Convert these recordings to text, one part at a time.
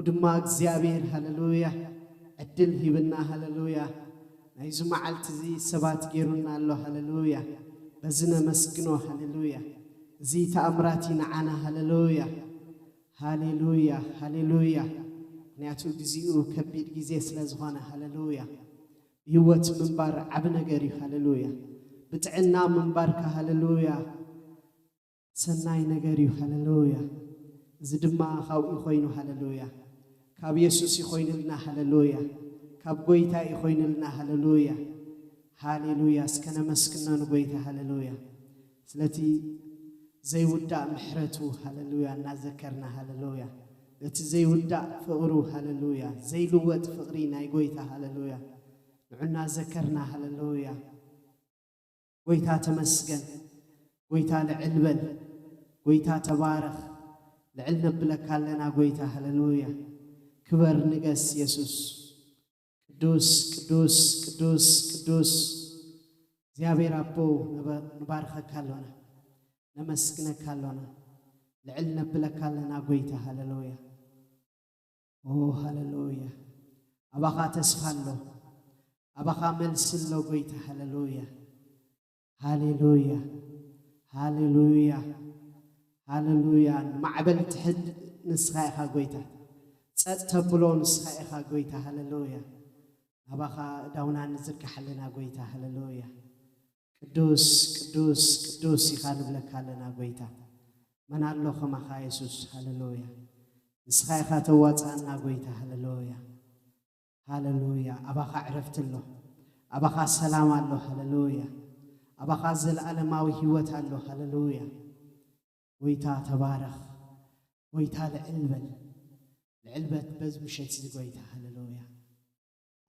ድማ እግዚኣብሔር፣ ሃሌሉያ፣ ዕድል ሂብና፣ ሃሌሉያ። ናይዚ መዓልቲ እዚ ሰባት ገይሩና ኣሎ፣ ሃሌሉያ። በዚ ነመስግኖ፣ ሃሌሉያ። እዚ ተኣምራት እዩ ንዓና፣ ሃሌሉያ። ሃሌሉያ፣ ሃሌሉያ። ምኽንያቱ ግዜኡ ከቢድ ግዜ ስለ ዝኾነ፣ ሃሌሉያ። ብህይወት ምንባር ዓቢ ነገር እዩ፣ ሃሌሉያ። ብጥዕና ምንባርካ፣ ሃሌሉያ፣ ሰናይ ነገር እዩ፣ ሃሌሉያ። እዚ ድማ ካብኡ ኮይኑ፣ ሃሌሉያ። ካብ የሱስ ይኮይንልና፣ ሃሌሉያ። ካብ ጎይታ ይኮይንልና፣ ሃሌሉያ። ሃሌሉያ፣ እስከ ነመስግኖ ንጎይታ፣ ሃሌሉያ። ስለቲ ዘይውዳእ ምሕረቱ፣ ሃሌሉያ፣ እናዘከርና፣ ሃሌሉያ። ነቲ ዘይውዳእ ፍቕሩ፣ ሃሌሉያ። ዘይልወጥ ፍቕሪ ናይ ጎይታ፣ ሃሌሉያ። ንዑ እናዘከርና፣ ሃሌሉያ። ጎይታ ተመስገን። ጎይታ ልዕል በል። ጎይታ ተባረኽ። ልዕል ነብለካ ኣለና ጎይታ፣ ሃሌሉያ። ክበር ንገስ የሱስ። ቅዱስ፣ ቅዱስ፣ ቅዱስ፣ ቅዱስ እግዚኣብሔር ኣቦ፣ ንበ-፣ ንባርኸካ ኣሎና። ነመስግነካ ኣሎና። ልዕል ነብለካ ኣለና ጎይታ፣ ሃሌሉያ። ኦ፣ ሃሌሉያ። ኣባኻ ተስፋ ኣሎ። ኣባኻ መልሲ ኣሎ ጎይታ፣ ሃሌሉያ። ሃሌሉያ። ሃሌሉያ። ሃሌሉያ። ንማዕበል ትሕድ ንስኻ ኢኻ ጎይታ። ጸጥ ተብሎ ንስኻ ኢኻ ጎይታ፣ ሃሌሉያ። ኣባኻ እዳውና ንዝርግሕ ኣለና ጎይታ፣ ሃሌሉያ። ቅዱስ፣ ቅዱስ፣ ቅዱስ ኢኻ ንብለካ ኣለና ጎይታ። መን ኣሎ ከማኻ የሱስ፣ ሃሌሉያ። ንስኻ ኢኻ ተዋጽኣና ጎይታ፣ ሃሌሉያ። ሃሌሉያ። ኣባኻ ዕረፍቲ ኣሎ። ኣባኻ ሰላም ኣሎ፣ ሃሌሉያ። ኣባኻ ዘለኣለማዊ ህይወት ኣሎ፣ ሃሌሉያ። ጎይታ ተባረኽ። ጎይታ ልዕል በል። ልዕል በል በዚ ምሸት እዚ ጎይታ፣ ሃሌሉያ።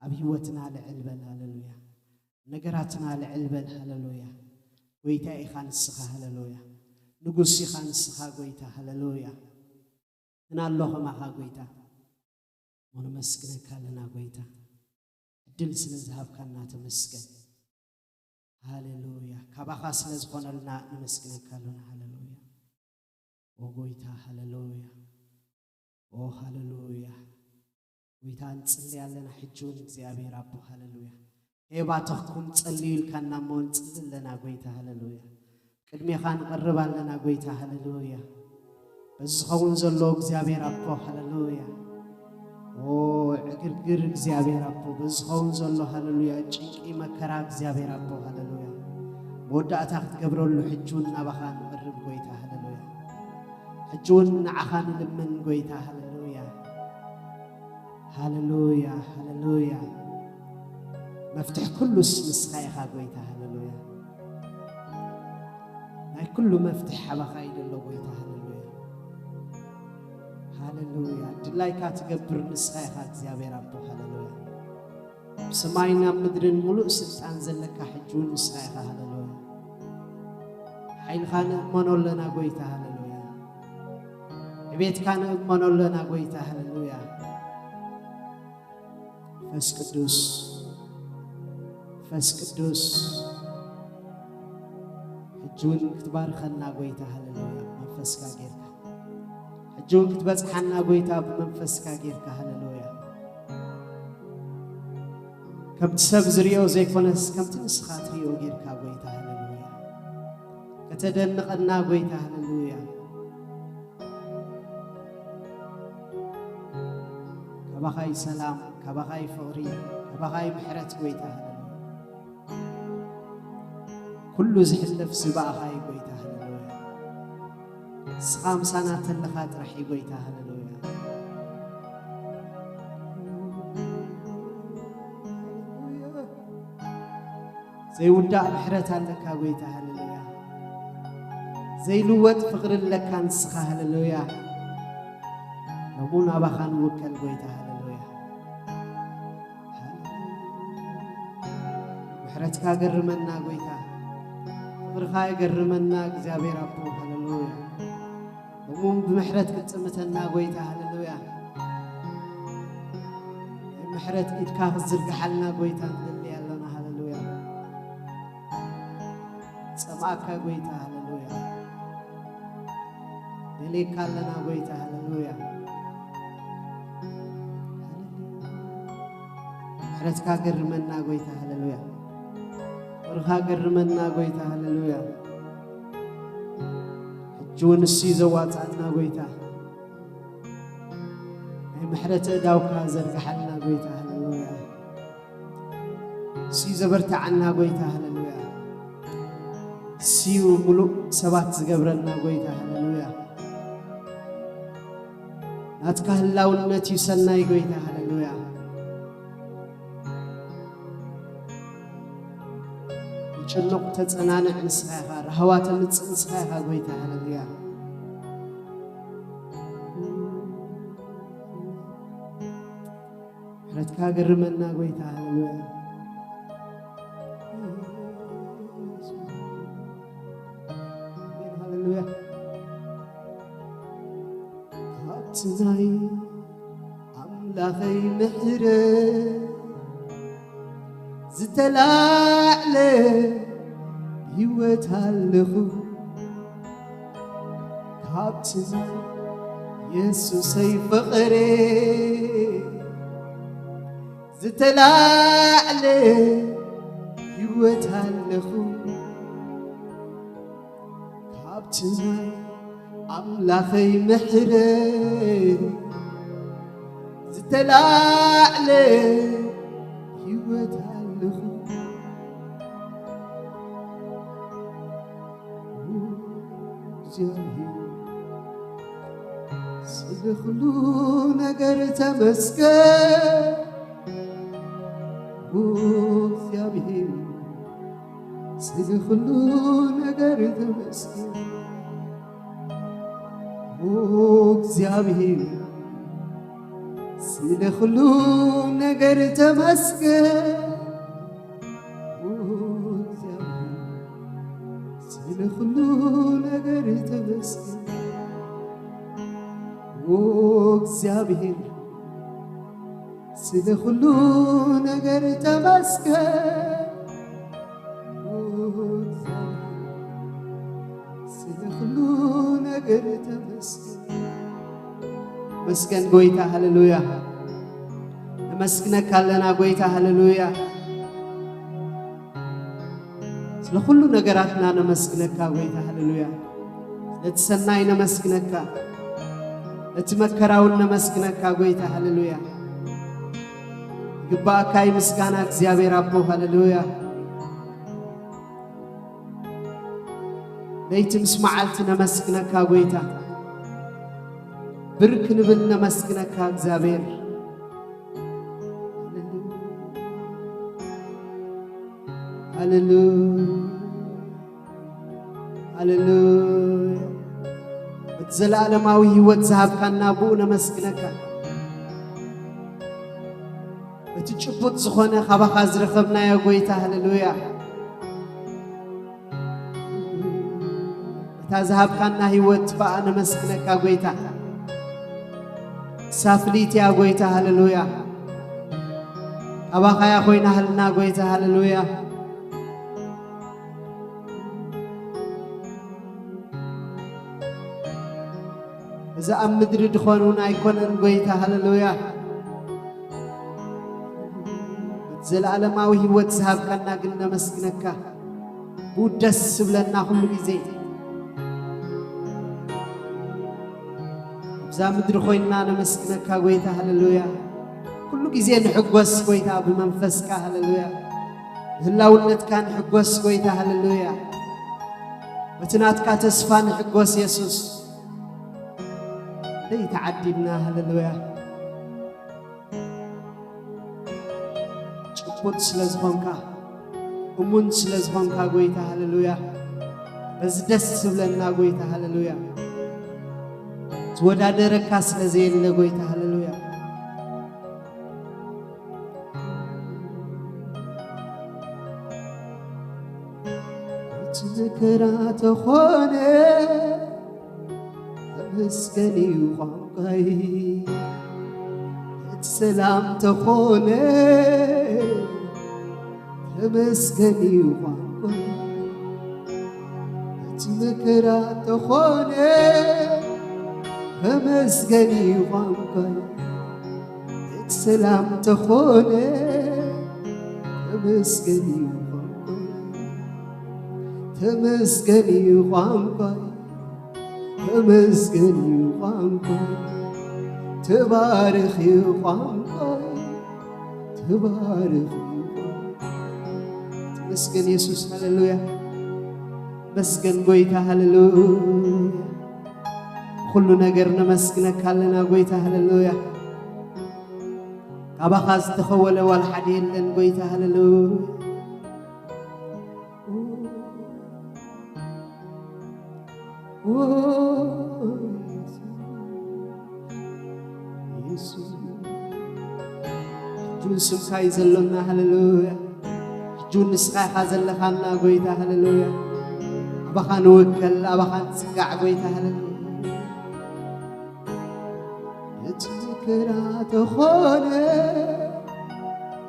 ኣብ ህይወትና ልዕል በል፣ ሃሌሉያ። ነገራትና ልዕል በል፣ ሃሌሉያ። ጎይታ ኢኻ ንስኻ፣ ሃሌሉያ። ንጉስ ኢኻ ንስኻ ጎይታ፣ ሃሌሉያ። መን ኣሎ ከማኻ ጎይታ። እሞ ነመስግነካ ኣለና ጎይታ። ዕድል ስለ ዝሃብካና ተመስገን። ሃሌሉያ። ካባኻ ስለ ዝኾነልና ነመስግነካ ኣለና። ሃሌሉያ። ኦ ጎይታ፣ ሃሌሉያ። ኦ ሃሌሉያ። ጎይታ፣ ንጽሊ ኣለና ሕጂ እውን እግዚኣብሔር ኣቦ፣ ሃሌሉያ። ከየባተኽኩም ጸልዩ ኢልካና እሞ ንጽሊ ኣለና ጎይታ፣ ሃሌሉያ። ቅድሜኻ ንቐርብ ኣለና ጎይታ፣ ሃሌሉያ። በዚ ዝኸውን ዘሎ እግዚኣብሔር ኣቦ፣ ሃሌሉያ። ኦ ዕግርግር እግዚኣብሔር ኣቦ፣ በዚ ዝኸውን ዘሎ፣ ሃሌሉያ፣ ጭንቂ መከራ እግዚኣብሔር ኣቦ፣ ሃሌሉያ። መወዳእታ ክትገብረሉ ሕጂ እውን ናባኻ ንቐርብ ጎይታ፣ ሃሌሉያ። ሕጂ እውን ንዓኻ ንልምን ጎይታ፣ ሃሌሉያ። ሃሌሉያ፣ ሃሌሉያ። መፍትሕ ኩሉስ ንስኻ ኢኻ ጎይታ፣ ሃሌሉያ። ናይ ኩሉ መፍትሕ ሓባኻ እዩ ዘሎ ጎይታ፣ ሃሌሉያ። ሃሌሉያ። ድላይካ ትገብር ንስኻ ኢኻ እግዚኣብሔር ኣቦ፣ ሃሌሉያ። ብሰማይን ኣብ ምድርን ሙሉእ ስልጣን ዘለካ ሕጂ እውን ንስኻ ኢኻ፣ ሃሌሉያ። ሓይልኻ ንእመኖ ኣለና ጎይታ፣ ሃሌሉያ። ዕቤትካ ንእመኖ ኣለና ጎይታ፣ ሃሌሉያ። መንፈስ ቅዱስ፣ መንፈስ ቅዱስ፣ ሕጂ እውን ክትባርኸና ጎይታ፣ ሃሌሉያ። መንፈስካ ጌርካ ሕጂ እውን ክትበጽሓና ጎይታ፣ ብመንፈስካ ጌርካ፣ ሃሌሉያ። ከምቲ ሰብ ዝርእዮ ዘይኮነስ ከምቲ ንስኻ ትርእዮ ጌርካ ጎይታ፣ ሃሌሉያ። ከተደንቐና ጎይታ፣ ሃሌሉያ። ካባኻይ ሰላም፣ ካባኻይ ፍቕሪ፣ ካባኻይ ምሕረት ጎይታ፣ ሃሌሉያ። ኩሉ ዝሕለፍ እዚ ብኣኻ እዩ ጎይታ፣ ሃሌሉያ። ንስኻ ምሳና ተለኻ ጥራሕ እዩ ጎይታ፣ ሃሌሉያ። ዘይውዳእ ምሕረት ኣለካ ጎይታ፣ ሃሌሉያ። ዘይልወጥ ፍቕሪ ኣለካ ንስኻ፣ ሃሌሉያ። ሎሙ ናባኻ ንውከል ጎይታ፣ ሃሌሉያ። ምሕረትካ ገርመና ጎይታ፣ ፍቕርኻ የገርመና እግዚኣብሔር ኣቦ፣ ሃሌሉያ። እሙን ብምሕረት ክትጥምተና ጎይታ፣ ሃሌሉያ። ናይ ምሕረት ኢድካ ክትዝርግሓልና ጎይታ ንደሊ ኣሎና፣ ሃሌሉያ። ጸማእካ ጎይታ፣ ሃሌሉያ። ደልየካ ኣለና ጎይታ፣ ሃሌሉያ። ምሕረትካ ገርመና ጎይታ፣ ሃሌሉያ። ፍቕርኻ ገርመና ጎይታ፣ ሃሌሉያ። ሕጂ እውን እሱ እዩ ዘዋፅኣና ጎይታ። ናይ ምሕረት እዳውካ ዘርግሓልና ጎይታ፣ ሃሌሉያ። እሱ እዩ ዘበርትዓና ጎይታ፣ ሃሌሉያ። እሱ እዩ ምሉእ ሰባት ዝገብረና ጎይታ፣ ሃሌሉያ። ናትካ ህላውነት እዩ ሰናይ ጎይታ፣ ሃሌሉያ። ንጭኑቕ ተጸናንዕ ንስኻ ኢኻ፣ ራህዋ ተምጽእ ንስኻ ኢኻ ጎይታ፣ ሃሌሉያ። ምሕረትካ ገርመና ጎይታ፣ ሃሌሉያ። ሃሌሉያ። ካብቲ ናይ ኣምላኸይ ምሕረት ዝተላዕለ ህይወት ኣለኹ። ካብቲ ናይ የሱሰይ ፍቕሪ ዝተላዕለ ህይወት ኣለኹ። ካብቲ ናይ ኣምላኸይ ምሕረት ዝተላዕለ ህይወት ኣለኹ። እግዚኣብሔር ስለ ኩሉ ነገር ተመስገን። ኦ እግዚኣብሔር ስለ ኩሉ ነገር ተመስገን። ኦ እግዚኣብሔር ስለ ኩሉ ነገር ተመስገን። ኦ እግዚኣብሔር ስለ ኩሉ ነገር ተመስገን። ኦ እግዚኣብሔር ስለ ኩሉ ነገር ተመስገን። ኦ እግዚኣብሔር ስለ ኩሉ ነገር ተመስገን። መስገን ጎይታ፣ ሃሌሉያ። ነመስግነካ ኣለና ጎይታ፣ ሃሌሉያ። ስለ ኩሉ ነገራትና ነመስግነካ ጎይታ፣ ሃሌሉያ። ስለቲ ሰናይ ነመስግነካ፣ እቲ መከራ እውን ነመስግነካ ጎይታ፣ ሃሌሉያ። ይግባኣካ እዩ ምስጋና እግዚኣብሔር ኣቦ፣ ሃሌሉያ። ለይቲ ምስ መዓልቲ ነመስግነካ ጎይታ፣ ብርክ ንብል ነመስግነካ እግዚኣብሔር። ሃሌሉያ፣ ሃሌሉያ። እቲ ዘለዓለማዊ ህይወት ዝሃብካና ብኡ ነመስግነካ። እቲ ጭቡጥ ዝኾነ ካባኻ ዝረኸብናዮ ጎይታ፣ ሃሌሉያ። እታ ዝሃብካና ህይወት በኣ ነመስግነካ ጎይታ። እሳ ፍልይቲ እያ ጎይታ፣ ሃሌሉያ። ካባኻ እያ ኮይና ህልና ጎይታ፣ ሃሌሉያ። እዚ ኣብ ምድሪ ድኾን እውን ኣይኮነን ጎይታ፣ ሃሌሉያ። እቲ ዘለዓለማዊ ህይወት ዝሃብካና ግን ነመስግነካ። ብኡ ደስ ዝብለና ኩሉ ግዜ ኣብዛ ምድሪ ኮይንና ነመስግነካ ጎይታ፣ ሃሌሉያ። ኩሉ ግዜ ንሕጎስ ጎይታ ብመንፈስካ፣ ሃሌሉያ። ብህላውነትካ ንሕጎስ ጎይታ፣ ሃሌሉያ። በቲ ናትካ ተስፋ ንሕጎስ የሱስ። ደይ ተዓዲልና፣ ሃሌሉያ። ጭቡጥ ስለ ዝኾንካ፣ እሙን ስለ ዝኾንካ ጎይታ፣ ሃሌሉያ። በዚ ደስ ዝብለና ጎይታ፣ ሃሌሉያ። ዝወዳደረካ ስለ ዘየለ ጎይታ፣ ሃሌሉያ። እቲ መከራ ተኾነ ተመስገን እዩ ቋንቋይ፣ እቲ ሰላም ተኾነ ተመስገን እዩ ቋንቋይ፣ እቲ መከራ ተኾነ ተመስገን እዩ ቋንቋይ፣ እቲ ሰላም ተኾነ ተመስገን እዩ ቋንቋይ፣ ተመስገን እዩ ቋንቋይ፣ ተመስገን እዩ ቋንቋይ፣ ተባረኽ እዩ ቋንቋይ፣ ተባረኽ እዩ ቋንቋይ። ተመስገን የሱስ፣ ሃሌሉያ። መስገን ጎይታ፣ ሃሌሉያ። ኩሉ ነገር ነመስግነካ ኣለና ጎይታ፣ ሃሌሉያ። ካባኻ ዝተኸወለ ዋላ ሓደ የለን ጎይታ፣ ሃሌሉያ። ኦ፣ የሱስ፣ ሕጂ እውን ስምካ እዩ ዘሎና፣ ሃሌሉያ። ሕጂ እውን ንስኻ ኢኻ ዘለኻና ጎይታ፣ ሃሌሉያ። ኣባኻ ንውከል፣ ኣባኻ ንጽጋዕ ጎይታ፣ ሃሌሉያ። እቲ መከራ ተኾነ፣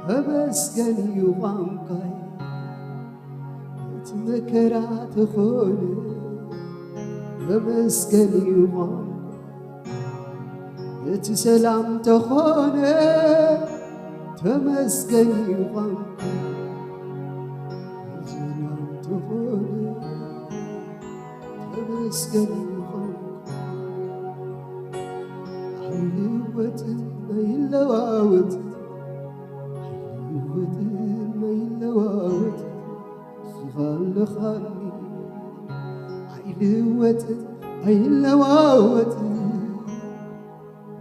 ተመስገን እዩ ቋንቋይ። እቲ መከራ ተኾነ፣ ተመስገን እዩ ቋንቋይ። እቲ ሰላም ተኾነ፣ ተመስገን እዩ ቋንቋይ። ሰላም ተኾነ፣ ተመስገን እዩ ቋንቋይ። ኣይልወጥን ኣይለዋወጥን፣ ኣይልወጥን ኣይለዋወጥን፣ ንስኻ ኣለኻኒ። ኣይልወጥን ኣይለዋወጥን፣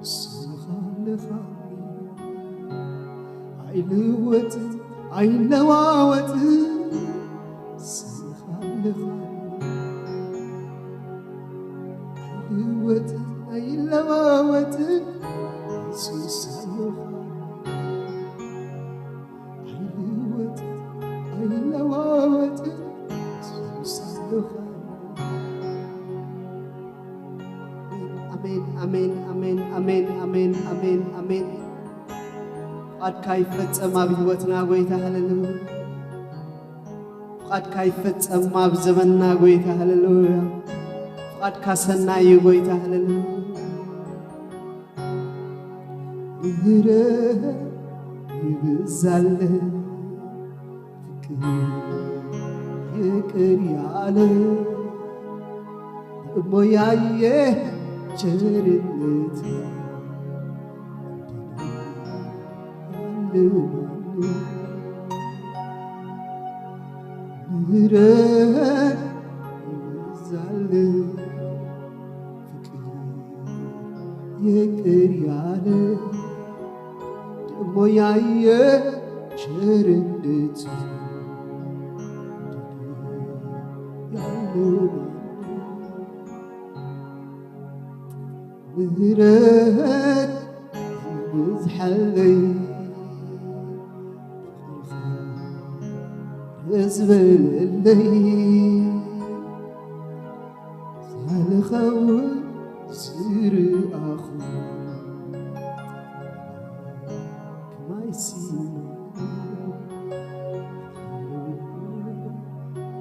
ንስኻ ኣለኻኒ። ኣይልወጥን ኣይለዋወጥን፣ ንስኻ ኣለኻኒ። ኣይልወጥን ኣይለዋወጥን፣ የሱስ ኣለኻ። ኣይልወጥን ኣይለዋወጥን፣ የሱስ ኣለኻ። ኣሜን፣ ኣሜን፣ ኣሜን፣ ኣሜን፣ ኣሜን፣ ኣሜን፣ ኣሜን። ፍቓድካ ይፈጸም ኣብ ህይወትና ጎይታ፣ ሃሌሉያ። ፍቓድካ ይፈጸም ኣብ ዘመንና ጎይታ፣ ሃሌሉያ። ፍቓድካ ሰናይ እዩ ጎይታ፣ ሃሌሉያ። ምህረት ይብዛለ፣ ፍቅር ይቅር ያለ፣ እሞ ያየ ቸርነት ያለ ማንም። ምህረት ይብዛል፣ ፍቅር ይቅር ያለ፣ ደግሞ ያየ ቸርነት ያለ ማንም። ምህረት ይብዝሓለይ፣ ፍቕርኻ ዝበለለይ፣ ሳልኻ እውን ዝረኣኹ፣ ከማይሲ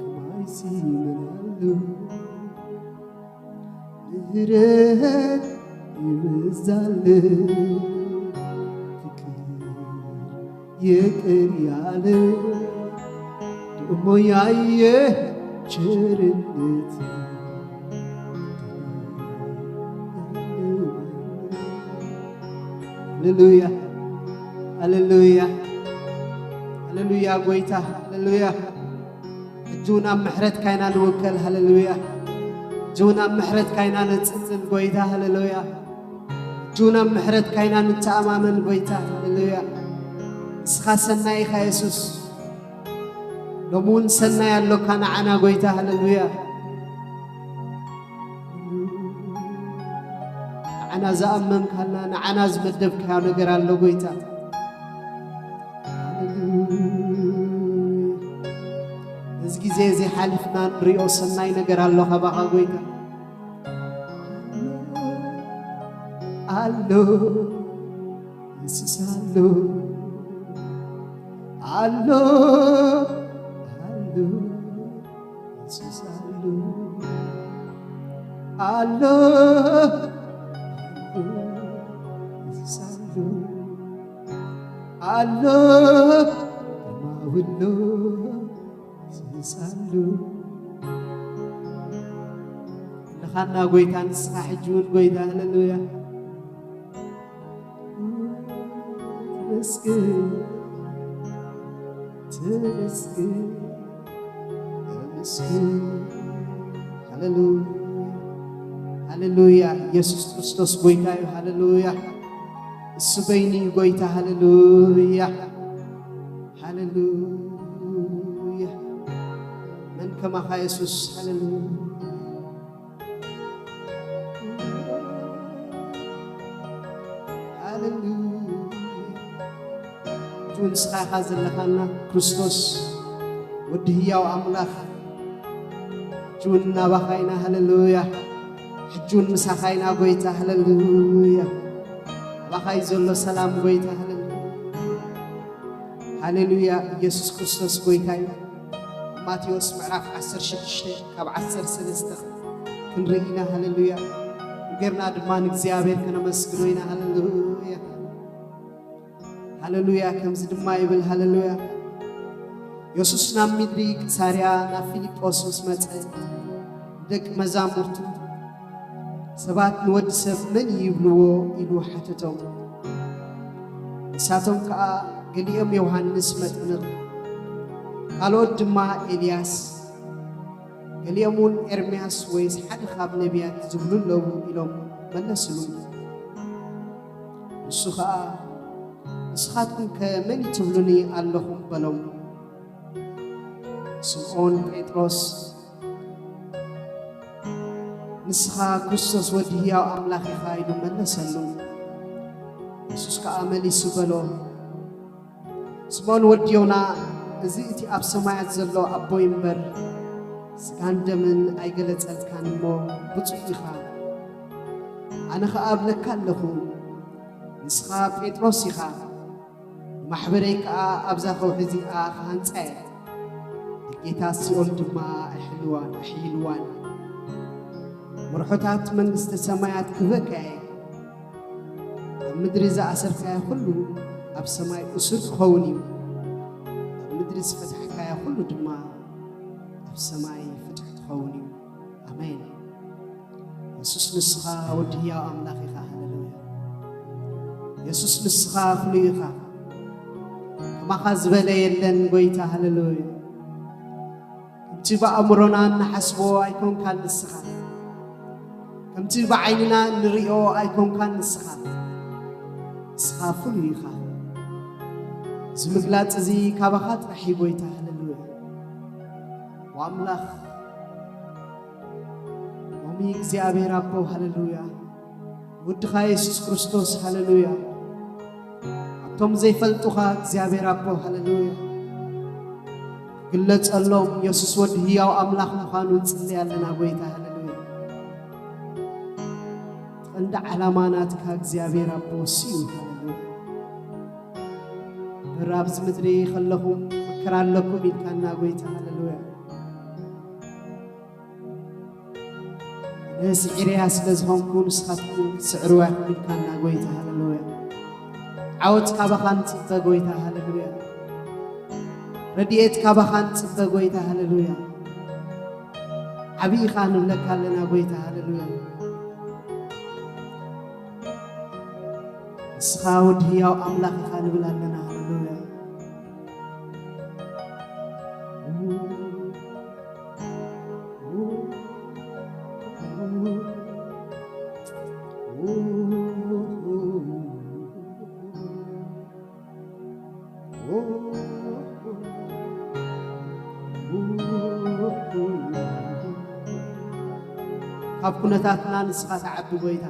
ከማይሲ መን ኣሎ? ምህረት ይብዛል፣ ፍቅር ይቅር ያለ፣ ደግሞ ያየ ቸርነት ያለ። ሃሌሉያ፣ ሃሌሉያ፣ ሃሌሉያ፣ ጎይታ፣ ሃሌሉያ። ሕጂ እውን ኣብ ምሕረትካ ኢና ንውከል። ሃሌሉያ። ሕጂ እውን ኣብ ምሕረትካ ኢና ንጽልል፣ ጎይታ። ሃሌሉያ። ሕጂ እውን ኣብ ምሕረትካ ኢና ንተኣማመን፣ ጎይታ። ሃሌሉያ። ንስኻ ሰናይ ኢኻ፣ የሱስ። ሎሚ እውን ሰናይ ኣሎካ ንዓና፣ ጎይታ። ሃሌሉያ። ንዓና ዝኣመንካና፣ ንዓና ዝመደብካዮ ነገር ኣሎ፣ ጎይታ። እዚ ግዜ እዚ ሓሊፍና ንሪኦ ሰናይ ነገር ኣሎ ካባኻ፣ ጎይታ። ኣሎ፣ የሱስ ኣሎ፣ ኣሎ፣ ኣሎ፣ የሱስ ኣሎ፣ ኣሎ፣ ኣሎ፣ የሱስ ኣሎ። ኣሎ፣ ኩሉ ስሳሉ ለኻና ጎይታ ንስኻ ሕጂ እውን ጎይታ። ሃሌሉያ። ተመስገን፣ ተመስገን፣ ተመስገን። ሃሌሉያ፣ ሃሌሉያ። ኢየሱስ ክርስቶስ ጎይታ እዩ። ሃሌሉያ። እሱ በይኑ እዩ ጎይታ። ሃሌሉያ፣ ሃሌሉያ። መን ከማኻ የሱስ? ሃሌሉያ፣ ሃሌሉያ። ሕጂ እውን ንስኻ ኢኻ ዘለኻና ክርስቶስ ወዲ ህያው ኣምላኽ። ሕጂ እውን ናባኻ ኢና። ሃሌሉያ። ሕጂ እውን ምሳኻ ኢና ጎይታ። ሃሌሉያ። ኣባኻ እዩ ዘሎ ሰላም ጎይታ። ሃሌሉያ፣ ሃሌሉያ። ኢየሱስ ክርስቶስ ጎይታ እዩ። ኣብ ማቴዎስ ምዕራፍ ዓሰርተ ሽዱሽተ ካብ ዓሰርተ ሰለስተ ክንርኢ ኢና። ሃሌሉያ። ጌርና ድማ ንእግዚኣብሔር ከነመስግኖ ኢና። ሃሌሉያ፣ ሃሌሉያ። ከምዚ ድማ ይብል። ሃሌሉያ። የሱስ ናብ ምድሪ ቂሳርያ ናብ ፊልጶስ ምስ መጸ፣ ደቂ መዛሙርቱ፣ ሰባት ንወዲ ሰብ መን ይብልዎ? ኢሉ ሓተቶም። ንሳቶም ከኣ፣ ገሊኦም ዮሃንስ መጥምቕ፣ ካልኦት ድማ ኤልያስ፣ ገሊኦም እውን ኤርምያስ ወይስ ሓደ ካብ ነቢያት ዝብሉ ኣለዉ ኢሎም መለስሉ። ንሱ ኸኣ፣ ንስኻትኩም ከ መን ትብሉኒ ኣለኹም? በሎም። ስምዖን ጴጥሮስ፣ ንስኻ ክርስቶስ ወዲ ህያው ኣምላኽ ኢኻ ኢሉ መለሰሉ። የሱስ ከኣ መሊሱ በሎ፣ ስምዖን ወዲ ዮና፣ እዚ እቲ ኣብ ሰማያት ዘሎ ኣቦይ እምበር ስጋን ደምን ኣይገለጸልካን እሞ ብፁዕ ኢኻ። ኣነ ኸኣ እብለካ ኣለኹ፣ ንስኻ ጴጥሮስ ኢኻ፣ ንማሕበረይ ከኣ ኣብዛ ከውሒ እዚኣ ክሃንጻ እየ። ንጌታ ሲኦል ድማ ኣይሕልዋን፣ ኣይሕይልዋን። መርሖታት መንግስተ ሰማያት ክህበካ እየ። ኣብ ምድሪ ዝኣሰርካዮ ኩሉ ኣብ ሰማይ እሱር ክኸውን እዩ። ኣብ ምድሪ ዝፈታሕካዮ ኩሉ ድማ ኣብ ሰማይ ፍትሕ ክኸውን እዩ። ኣሜን። የሱስ ንስኻ ወዲ ህያው ኣምላኽ ኢኻ። ሃሌሉያ። የሱስ ንስኻ ፍሉይ ኢኻ። ከማኻ ዝበለ የለን ጎይታ። ሃሌሉያ። ከምቲ ብኣእምሮና እንሓስቦ ኣይኮንካን ንስኻ። ከምቲ ብዓይንና እንርእዮ ኣይኮንካን ንስኻ። ንስኻ ፍሉይ ኢኻ። እዚ ምግላጽ እዚ ካባኻ ጥራሕ እዩ ጎይታ። ሃሌሉያ። ወኣምላኽ ሎሚ እግዚኣብሔር ኣቦ፣ ሃሌሉያ። ወድኻ የሱስ ክርስቶስ፣ ሃሌሉያ። ኣብቶም ዘይፈልጡኻ እግዚኣብሔር ኣቦ፣ ሃሌሉያ። ግለጸሎም፣ የሱስ ወዲ ህያው ኣምላኽ ምዃኑ ንጽሊ ኣለና ጎይታ፣ ሃሌሉያ። ቀንዲ ዓላማ ናትካ እግዚኣብሔር ኣቦ እሱ እዩ፣ ሃሌሉያ። እምበር ኣብዚ ምድሪ ከለኹም መከራ ኣለኩም ኢልካና ጎይታ፣ ሃሌሉያ። ኣነ ስዒረያ ስለ ዝኾንኩ ንስኻትኩም ክትስዕርዋ ኢኹም ኢልካና ጎይታ፣ ሃሌሉያ። ዓወት ካባኻ ንጽበ ጎይታ፣ ሃሌሉያ። ረድኤት ካባኻ ንጽበ ጎይታ፣ ሃሌሉያ። ዓቢ ኢኻ ንብለካ ኣለና ጎይታ፣ ሃሌሉያ። ንስኻ ወዲ ህያው ኣምላኽ ኢኻ ንብል ኣለና፣ ሃሌሉያ። ካብ ኩነታትና ንስኻ ትዓቢ ጎይታ።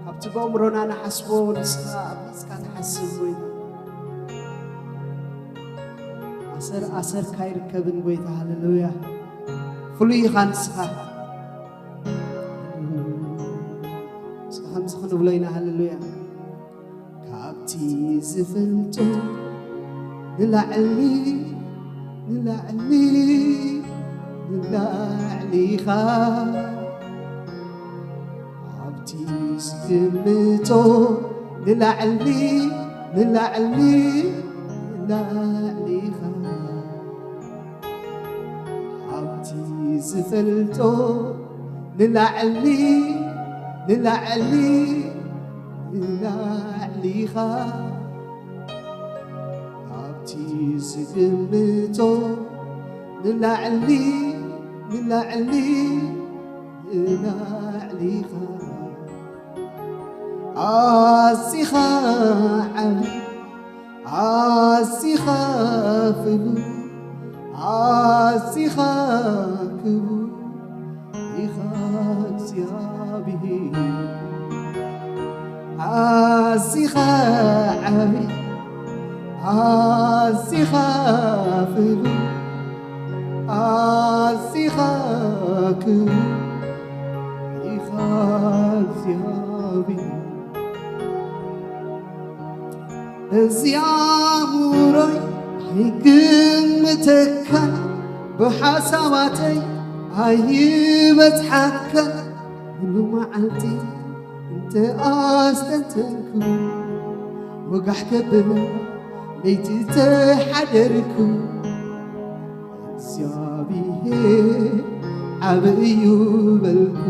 ካብቲ በእምሮና ንሓስቦ ንስኻ ኣብሊጽካ ትሓስብ ጎይታ። ኣሰር ኣሰርካ ኣይርከብን ጎይታ። ሃሌሉያ። ፍሉይ ኢኻ ንስኻ። እስኻ ከምዚ ክንብሎ ኢና። ሃሌሉያ። ካብቲ ዝፈልጦ ንላዕሊ፣ ንላዕሊ፣ ንላዕሊ ኢኻ። ካብቲ ዝግምቶ ንላዕሊ፣ ንላዕሊ ንላዕሊኻ ኣብቲ ዝፈልጦ ንላዕሊ ንላዕሊ ንላዕሊኻ ኣብቲ ዝግምቶ ንላዕሊ ንላዕሊ ንላዕሊኻ ኣዚኻ ዓቢ ኣዚኻ ፍሉይ ኣዚኻ ክቡር ኢኻ እግዚኣብሔር ኣዚኻ ዓቢ ኣዚኻ ፍሉይ ኣዚኻ ክቡር ኢኻ እግዚኣብሔር እዚ ኣእምሮይ ኣይግምተካን ብሓሳባተይ ኣይበጽሓካን ኩሉ መዓልቲ እንተ ኣስተንተንኩ ወጋሕ ከብል ለይቲ ተሓደርኩ እግዚኣብሔር ዓቢ እዩ በልኩ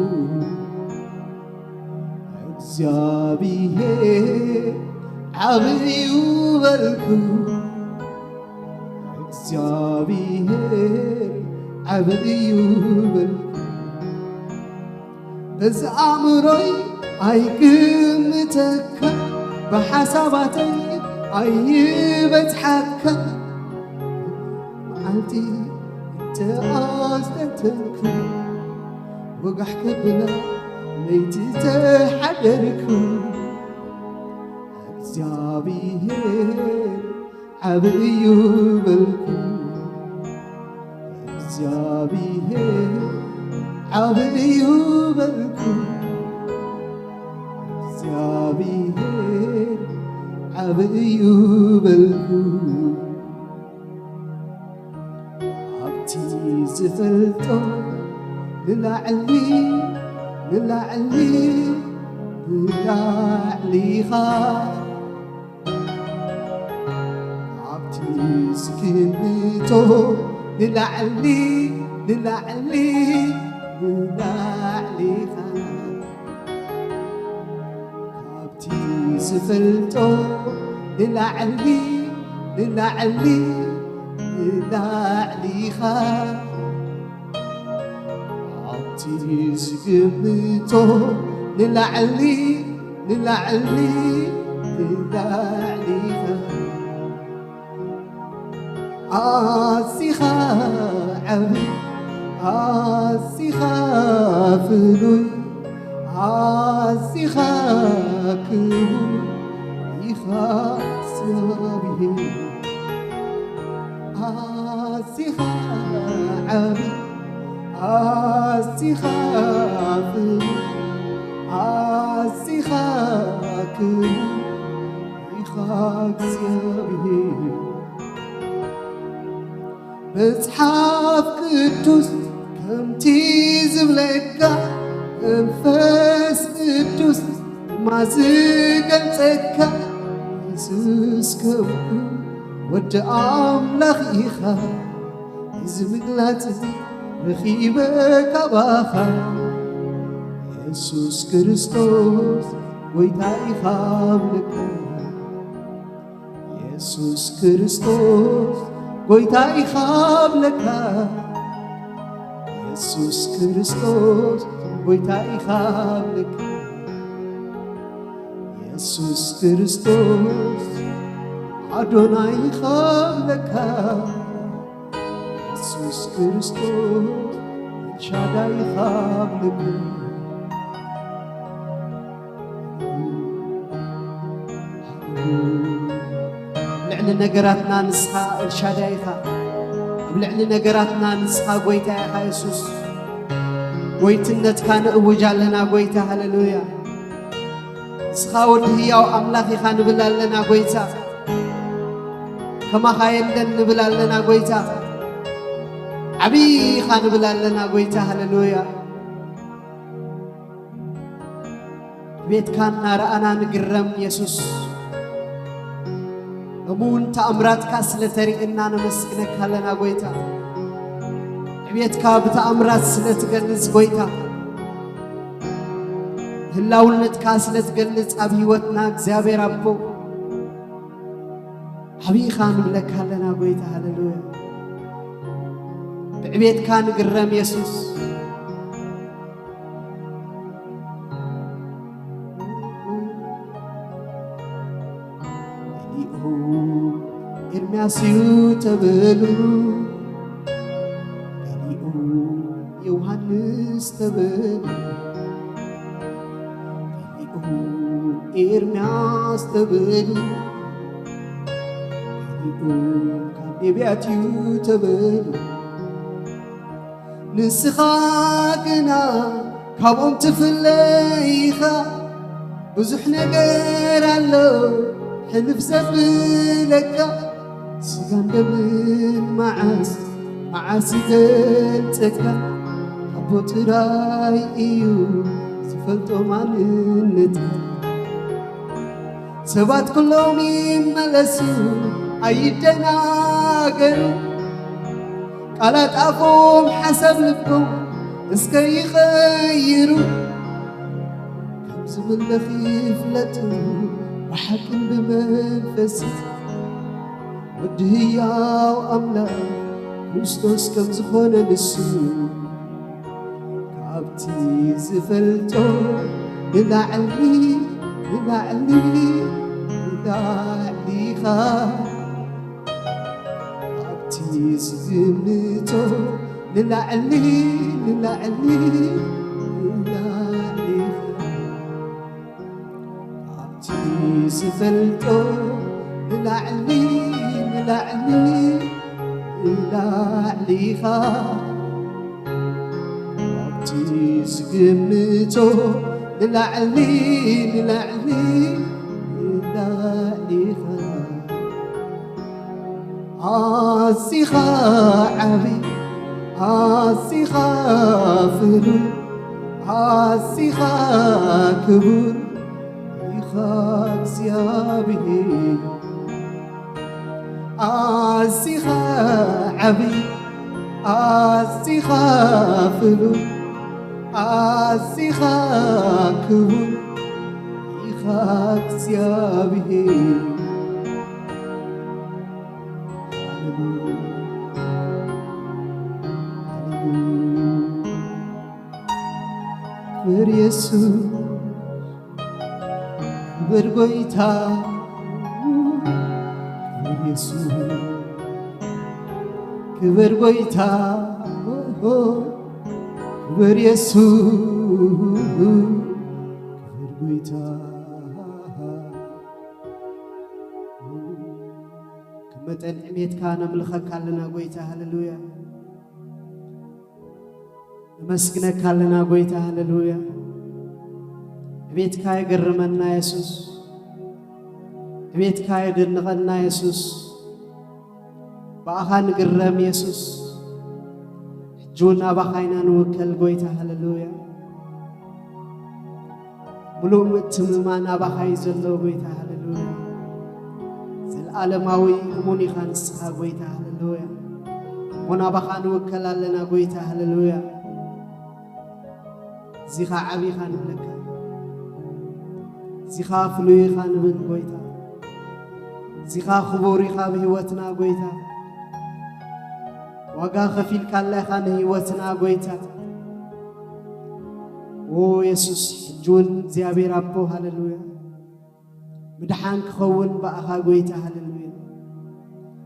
እግዚኣብሔር ዓቢ እዩ በልኩ እግዚኣብሔር ዓቢ እዩ በልኩ በዚ ኣእምሮይ ኣይግምተካ ብሓሳባተይ ኣይበጽሓካ መዓልቲ እንተ ኣስተንተንኩ ወጋሕ ከብላ ለይቲ ተሓደርኩ እግዚኣብሔር ዓቢ እዩ በልኩ እግዚኣብሔር ዓቢ እዩ በልኩ እግዚኣብሔር ዓቢ እዩ በልኩ ኣብቲ ዝፈልጦ ንላዕሊ ንላዕሊ ንላዕሊኻ ኣብቲ ዝግምቶ ንላዕሊ ንላዕሊ ንላዕሊኻ ካብቲ ዝፈልጦ ንላዕሊ ንላዕሊ ንላዕሊኻ ኣብቲ ዝግምቶ ንላዕሊ ንላዕሊ ንላዕሊኻ ኣዚኻ ዓቢ ኣዚኻ ፍሉይ ኣዚኻ ክቡር ኢኻ እግዚኣብሔር ኣዚኻ ዓቢ ኣዚኻ ፍሉይ ኣዚኻ ክቡር ኢኻ እግዚኣብሔር መጽሓፍ ቅዱስ ከምቲ ዝብለካ መንፈስ ቅዱስ ድማ ዝገልጸካ የሱስ ከምኡ ወዲ ኣምላኽ ኢኻ እዚ ምግላጽ እዚ ረኺበ ካባኻ የሱስ ክርስቶስ ጎይታ ኢኻ ብለካ የሱስ ክርስቶስ ጎይታ ኢኻ ብለካ የሱስ ክርስቶስ ጎይታ ኢኻ ብለካ የሱስ ክርስቶስ ኣዶናይ ኢኻ ብለካ የሱስ ክርስቶስ ኤልሻዳይ ኢኻ ብለካ ልዕሊ ነገራትና ንስኻ ኤልሻዳይ ኢኻ ኣብ ልዕሊ ነገራትና ንስኻ ጎይታ ኢኻ የሱስ ጎይትነትካ ንእውጅ ኣለና ጎይታ ሃሌሉያ ንስኻ ወዲ ህያው ኣምላኽ ኢኻ ንብል ኣለና ጎይታ ከማኻ የለን ንብል ኣለና ጎይታ ዓብዪ ኢኻ ንብል ኣለና ጎይታ ሃሌሉያ ቤትካ እናረኣና ንግረም የሱስ እሙን ተኣምራትካ ስለ ተርእየና ነመስግነካ ኣለና ጎይታ። ዕቤትካ ብተኣምራት ስለ ትገልጽ ጎይታ፣ ህላውነትካ ስለ ትገልጽ ኣብ ህይወትና እግዚኣብሔር ኣቦ ዓብኻ ንብለካ ኣለና ጎይታ። ሃሌሉያ። ብዕቤትካ ንግረም የሱስ። ገሊኦም ኤርምያስ እዩ ተበሉ፣ ገሊኦም ዮሃንስ ተበሉ፣ ገሊኦም ኤርምያስ ተበሉ፣ ገሊኦም ካብ ነቢያት እዩ ተበሉ። ንስኻ ግና ካብኦም ትፍለ ኢኻ። ብዙሕ ነገር ኣሎ ሕልፍ ዘብለካ፣ ስጋን ደምን መዓስ መዓስ ይገልጸካ። ኣቦ ጥራይ እዩ ዝፈልጦ ማንነትካ። ሰባት ኩሎም ይመለሱ ኣይደናገሩ፣ ቃላት ኣፎም ሓሳብ ልቦም እስከ ይቐይሩ። ከም ዝምለኽ ይፍለጡ ብሓቅን ብመንፈስ፣ ወዲ ህያው ኣምላኽ ክርስቶስ ከም ዝኾነ ንሱ፣ ካብቲ ዝፈልጦ ንላዕሊ ንላዕሊ ንላዕሊኻ፣ ካብቲ ዝግምቶ ንላዕሊ ንላዕሊ ንላዕሊኻ፣ ካብቲ ዝፈልጦ ንላዕሊ ንላዕሊ ንላዕሊኻ፣ ካብቲ ዝግምቶ ንላዕሊ ንላዕሊ ንላዕሊኻ። ኣዚኻ ዓቢ፣ ኣዚኻ ፍሉይ፣ ኣዚኻ ክቡር ኢኻ እግዚኣብሔር። ኣዚኻ ዓቢ፣ ኣዚኻ ፍሉይ፣ ኣዚኻ ክቡር ኢኻ እግዚኣብሔር። ሃሌሉያ፣ ሃሌሉያ። ክብር የሱስ፣ ክብር ጎይታ፣ ክብር የሱስ፣ ክብር ጎይታ፣ ክብር የሱስ፣ ክብር ጎይታ። ከም መጠን ዕቤትካ ነምልኸካ ኣለና ጎይታ። ሃሌሉያ። ነመስግነካ ኣለና ጎይታ። ሃሌሉያ። ዕቤትካ የገርመና የሱስ። ዕቤትካ የደንቐና የሱስ። ብኣኻ ንግረም የሱስ። ሕጂ እውን ኣባኻ ኢና ንውከል ጎይታ። ሃሌሉያ። ምሉእ ምእትምማን ኣባኻ እዩ ዘሎ ጎይታ። ሃሌሉያ። ዘለኣለማዊ እሙን ኢኻ ንስኻ ጎይታ። ሃሌሉያ። እሞ ናባኻ ንውከል ኣለና ጎይታ። ሃሌሉያ። እዚኻ ዓቢ ኢኻ ንብለካ። እዚኻ ፍሉይ ኢኻ ንብል ጎይታ። እዚኻ ክቡር ኢኻ ብህይወትና ጎይታ። ዋጋ ከፊልካላ ኢኻ ንህይወትና ጎይታ። ኦ የሱስ፣ ሕጂ እውን እግዚኣብሔር ኣቦ፣ ሃሌሉያ፣ ምድሓን ክኸውን ብኣኻ ጎይታ፣ ሃሌሉያ።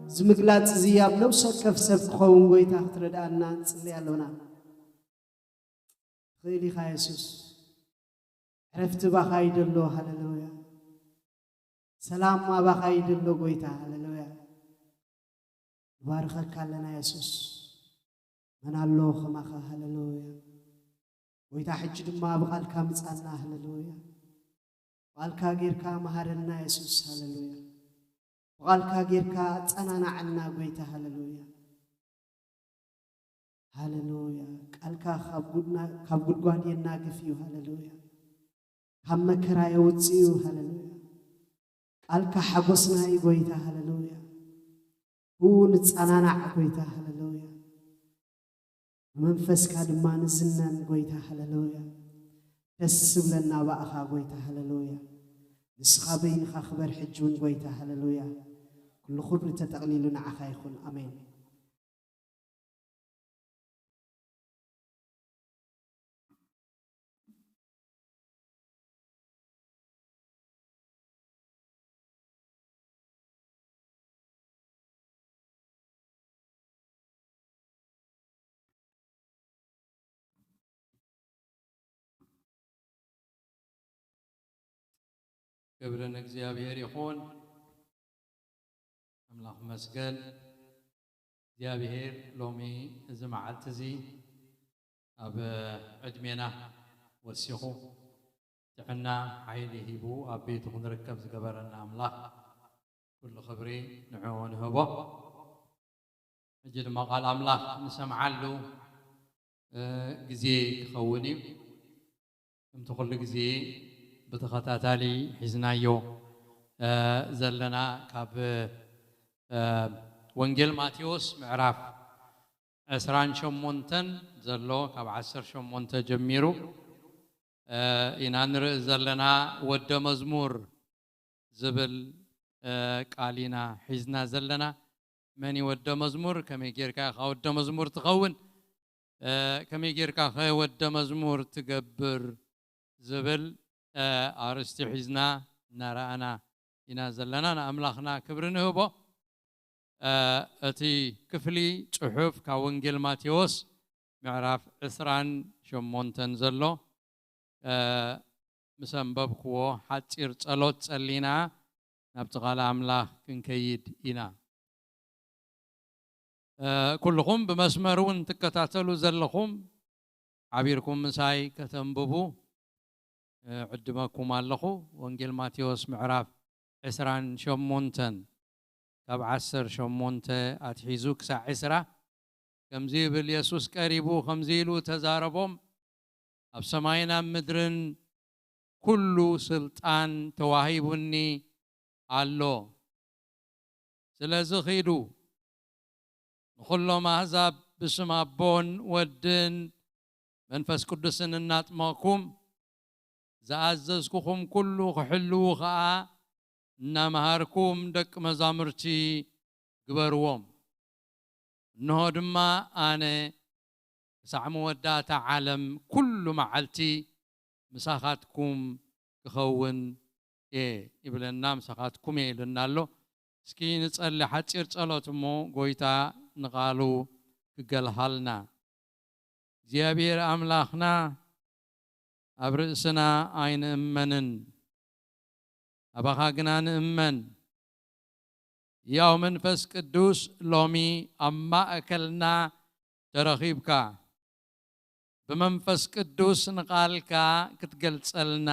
እዚ ምግላጽ እዚ ኣብ ነፍሲ ወከፍ ሰብ ክኸውን ጎይታ ክትረድኣና ንጽሊ ኣሎና። ትኽእል ኢኻ የሱስ። ዕረፍቲ ባኻ እዩ ደሎ፣ ሃሌሉያ። ሰላም ኣባኻ እዩ ደሎ ጎይታ፣ ሃሌሉያ። ንባርኸካ ኣለና የሱስ። መን ኣሎ ከማኻ፣ ሃሌሉያ። ጎይታ፣ ሕጂ ድማ ብቓልካ ምጻና፣ ሃሌሉያ። ብቓልካ ጌርካ መሃረና የሱስ፣ ሃሌሉያ። ብቓልካ ጌርካ ኣጸናናዓና ጎይታ፣ ሃሌሉያ። ሃሌሉያ። ቃልካ ካብ ጉድና-፣ ካብ ጉድጓድ የናግፍ እዩ፣ ሃሌሉያ። ካብ መከራ የውጽእ እዩ፣ ሃሌሉያ። ቃልካ ሓጎስና እዩ ጎይታ፣ ሃሌሉያ። ብኡ ንጸናናዕ ጎይታ፣ ሃሌሉያ። ብመንፈስካ ድማ ንዝነን ጎይታ፣ ሃሌሉያ። ደስ ዝብለና ብኣኻ ጎይታ፣ ሃሌሉያ። ንስኻ በይንኻ ክበር ሕጂ እውን ጎይታ፣ ሃሌሉያ። ኩሉ ክብሪ ተጠቕሊሉ ንዓኻ ይኹን። ኣሜን። ክብሪ ንእግዚኣብሔር ይኹን። ኣምላኽ ይመስገን። እግዚኣብሔር ሎሚ እዚ መዓልቲ እዚ ኣብ ዕድሜና ወሲኹ ጥዕና ሓይሊ ሂቡ ኣብ ቤቱ ክንርከብ ዝገበረና ኣምላኽ ኩሉ ክብሪ ንዕኡ ንህቦ። ሕጂ ድማ ቃል ኣምላኽ ንሰምዓሉ፣ እ፣ ግዜ ክኸውን እዩ። ከምቲ ኩሉ ግዜ ብተኸታታሊ ሒዝናዮ፣ እ፣ ዘለና ካብ፣ እ፣ ወንጌል ማቴዎስ ምዕራፍ ዕስራን ሸሞንተን ዘሎ፣ ካብ ዓሰርተ ሸሞንተ ጀሚሩ፣ እ፣ ኢና ንርኢ ዘለና። ወደ መዝሙር ዝብል፣ እ፣ ቃል ኢና ሒዝና ዘለና። መን እዩ ወደ መዝሙር? ከመይ ጌርካ ኢኻ ወደ መዝሙር ትኸውን? እ፣ ከመይ ጌርካ ኸ ወደ መዝሙር ትገብር? ዝብል፣ እ፣ ኣርእስቲ ሒዝና እናረኣና ኢና ዘለና። ንኣምላኽና ክብሪ ንህቦ። እ፣ እቲ ክፍሊ ጽሑፍ ካብ ወንጌል ማቴዎስ ምዕራፍ ዕስራን ሸሞንተን ዘሎ፣ እ፣ ምስ ኣንበብክዎ ሓጺር ጸሎት ጸሊና ናብቲ ቃል ኣምላኽ ክንከይድ ኢና። እ፣ ኩልኹም ብመስመር እውን ትከታተሉ ዘለኹም፣ ሓቢርኩም ምሳይ ከተንብቡ፣ እ፣ ዕድመኩም ኣለኹ። ወንጌል ማቴዎስ ምዕራፍ ዕስራን ሸሞንተን፣ ካብ ዓሰርተ ሸሞንተ ኣትሒዙ ክሳዕ ዕስራ፣ ከምዚ ይብል፣ የሱስ ቀሪቡ ከምዚ ኢሉ ተዛረቦም፣ ኣብ ሰማይን ኣብ ምድርን ኩሉ ስልጣን ተዋሂቡኒ ኣሎ። ስለዚ ኺዱ ንኹሎም ኣህዛብ ብስም ኣቦን ወድን መንፈስ ቅዱስን እናጥመቕኩም፣ ዝኣዘዝኩኹም ኩሉ ክሕልዉ ኸኣ እናመሃርኩም ደቂ መዛሙርቲ ግበርዎም። እንሆ ድማ ኣነ ክሳዕ መወዳእታ ዓለም ኩሉ መዓልቲ ምሳኻትኩም ክኸውን እየ ይብለና። ምሳኻትኩም እየ ኢሉና ኣሎ። እስኪ ንጸሊ ሓጺር ጸሎት እሞ ጎይታ ንቓሉ ክገልሃልና። እግዚኣብሔር ኣምላኽና ኣብ ርእስና ኣይንእመንን፣ ኣባኻ ግና ንእመን። ያው መንፈስ ቅዱስ ሎሚ ኣብ ማእከልና ተረኺብካ፣ ብመንፈስ ቅዱስ ንቓልካ ክትገልጸልና፣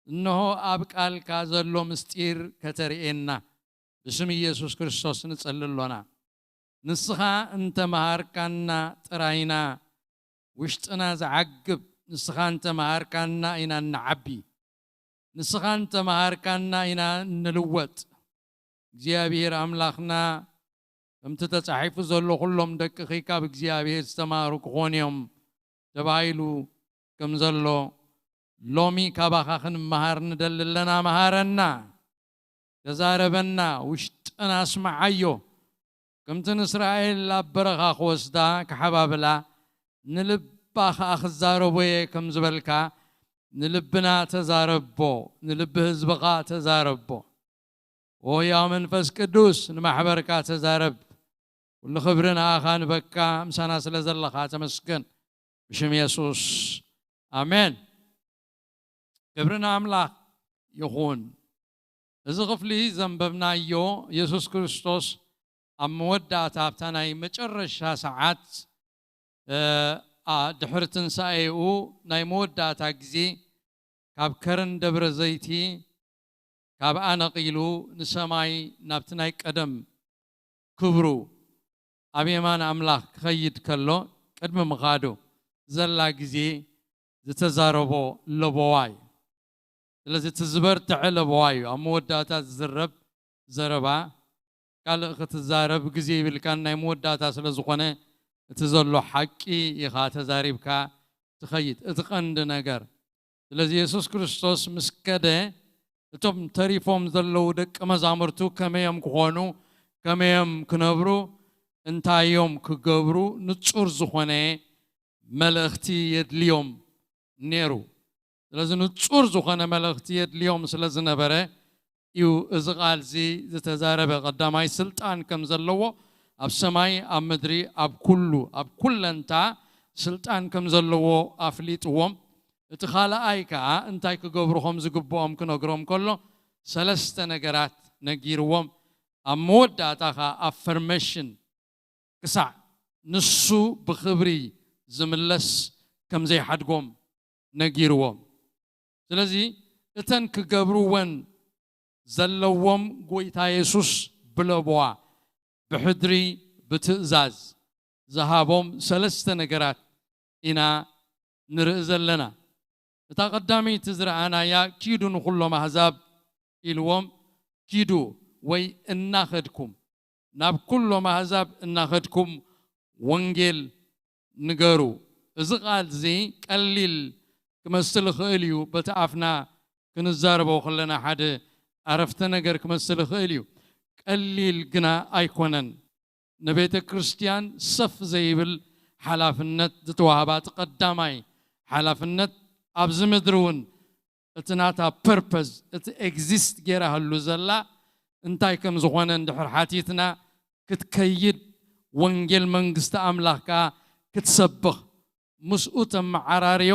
እንሆ ኣብ ቃልካ ዘሎ ምስጢር ከተርእየና ብስም ኢየሱስ ክርስቶስ ንጸሊ ኣሎና። ንስኻ እንተመሃርካና ጥራይና ውሽጥና ዝዓግብ፣ ንስኻ እንተመሃርካና ኢና እንዓቢ፣ ንስኻ እንተመሃርካና ኢና እንልወጥ። እግዚኣብሔር ኣምላኽና፣ ከምቲ ተጻሒፉ ዘሎ፣ "ኩሎም ደቅኺ ካብ እግዚኣብሔር ዝተማህሩ ክኾኑ እዮም" ተባሂሉ ከም ዘሎ፣ ሎሚ ካባኻ ክንመሃር ንደሊ ኣለና። መሃረና፣ ተዛረበና፣ ውሽጥና ኣስምዓዮ። ከምቲ ንእስራኤል ኣብ በረኻ ክወስዳ ክሓባብላ፣ ንልባ ኸኣ ክዛረቦ እየ ከም ዝበልካ፣ ንልብና ተዛረቦ፣ ንልቢ ህዝብኻ ተዛረቦ። ኦ ያው መንፈስ ቅዱስ፣ ንማሕበርካ ተዛረብ። ኩሉ ክብሪ ንኣኻ ንበካ፣ ምሳና ስለ ዘለኻ ተመስገን። ብሽም የሱስ፣ ኣሜን። ክብሪ ንኣምላኽ ይኹን። እዚ ክፍሊ ዘንበብናዮ፣ የሱስ ክርስቶስ ኣብ መወዳእታ፣ ኣብታ ናይ መጨረሻ ሰዓት፣ እ፣ ኣ፣ ድሕሪ ትንሳኤኡ ናይ መወዳእታ ግዜ፣ ካብ ከረን ደብረ ዘይቲ፣ ካብኣ ነቒሉ ንሰማይ፣ ናብቲ ናይ ቀደም ክብሩ፣ ኣብ የማን ኣምላኽ ክኸይድ ከሎ፣ ቅድሚ ምኻዱ ዘላ ግዜ ዝተዛረቦ ለበዋ እዩ። ስለዚ እቲ ዝበርትዐ ለበዋ እዩ። ኣብ መወዳእታ ዝዝረብ ዘረባ፣ ካልእ ክትዛረብ ግዜ ይብልካን፣ ናይ መወዳእታ ስለ ዝኾነ እቲ ዘሎ ሓቂ ኢኻ ተዛሪብካ ትኸይድ። እቲ ቀንዲ ነገር ስለዚ የሱስ ክርስቶስ ምስ ከደ እቶም ተሪፎም ዘለዉ ደቂ መዛሙርቱ ከመዮም ክኾኑ፣ ከመዮም ክነብሩ፣ እንታዮም ክገብሩ ንጹር ዝኾነ መልእኽቲ የድልዮም ነይሩ። ስለዚ ንጹር ዝኾነ መልእኽቲ የድልዮም ስለ ዝነበረ እዩ እዚ ቃል እዚ ዝተዛረበ። ቀዳማይ ስልጣን ከም ዘለዎ ኣብ ሰማይ፣ ኣብ ምድሪ፣ ኣብ ኩሉ፣ ኣብ ኩለንታ ስልጣን ከም ዘለዎ ኣፍሊጥዎም። እቲ ካልኣይ ከኣ እንታይ ክገብሩ ከም ዝግብኦም ክነግሮም ከሎ ሰለስተ ነገራት ነጊርዎም። ኣብ መወዳእታ ከኣ ኣፈርሜሽን ክሳዕ ንሱ ብኽብሪ ዝምለስ ከም ዘይሓድጎም ነጊርዎም። ስለዚ እተን ክገብርወን ዘለዎም ጎይታ የሱስ ብለበዋ ብሕድሪ ብትእዛዝ ዝሃቦም ሰለስተ ነገራት ኢና ንርኢ ዘለና። እታ ቀዳመይቲ ዝረኣናያ ኪዱ ንኹሎም ኣህዛብ ኢልዎም፣ ኪዱ ወይ እናኸድኩም ናብ ኩሎም ኣህዛብ እናኸድኩም ወንጌል ንገሩ። እዚ ቃል እዚ ቀሊል ክመስል ይኽእል እዩ፣ በቲ ኣፍና ክንዛረቦ ከለና ሓደ ኣረፍተ ነገር ክመስል ይኽእል እዩ። ቀሊል ግና ኣይኮነን። ንቤተ ክርስቲያን ሰፍ ዘይብል ሓላፍነት ዝተዋህባ፣ እቲ ቀዳማይ ሓላፍነት ኣብዚ ምድሪ እውን እቲ ናታ ፐርፐዝ፣ እቲ ኤግዚስት ጌራህሉ ዘላ እንታይ ከም ዝኾነ እንድሕር ሓቲትና፣ ክትከይድ፣ ወንጌል መንግስቲ ኣምላኽ ከኣ ክትሰብኽ፣ ምስኡ ተመዓራርዮ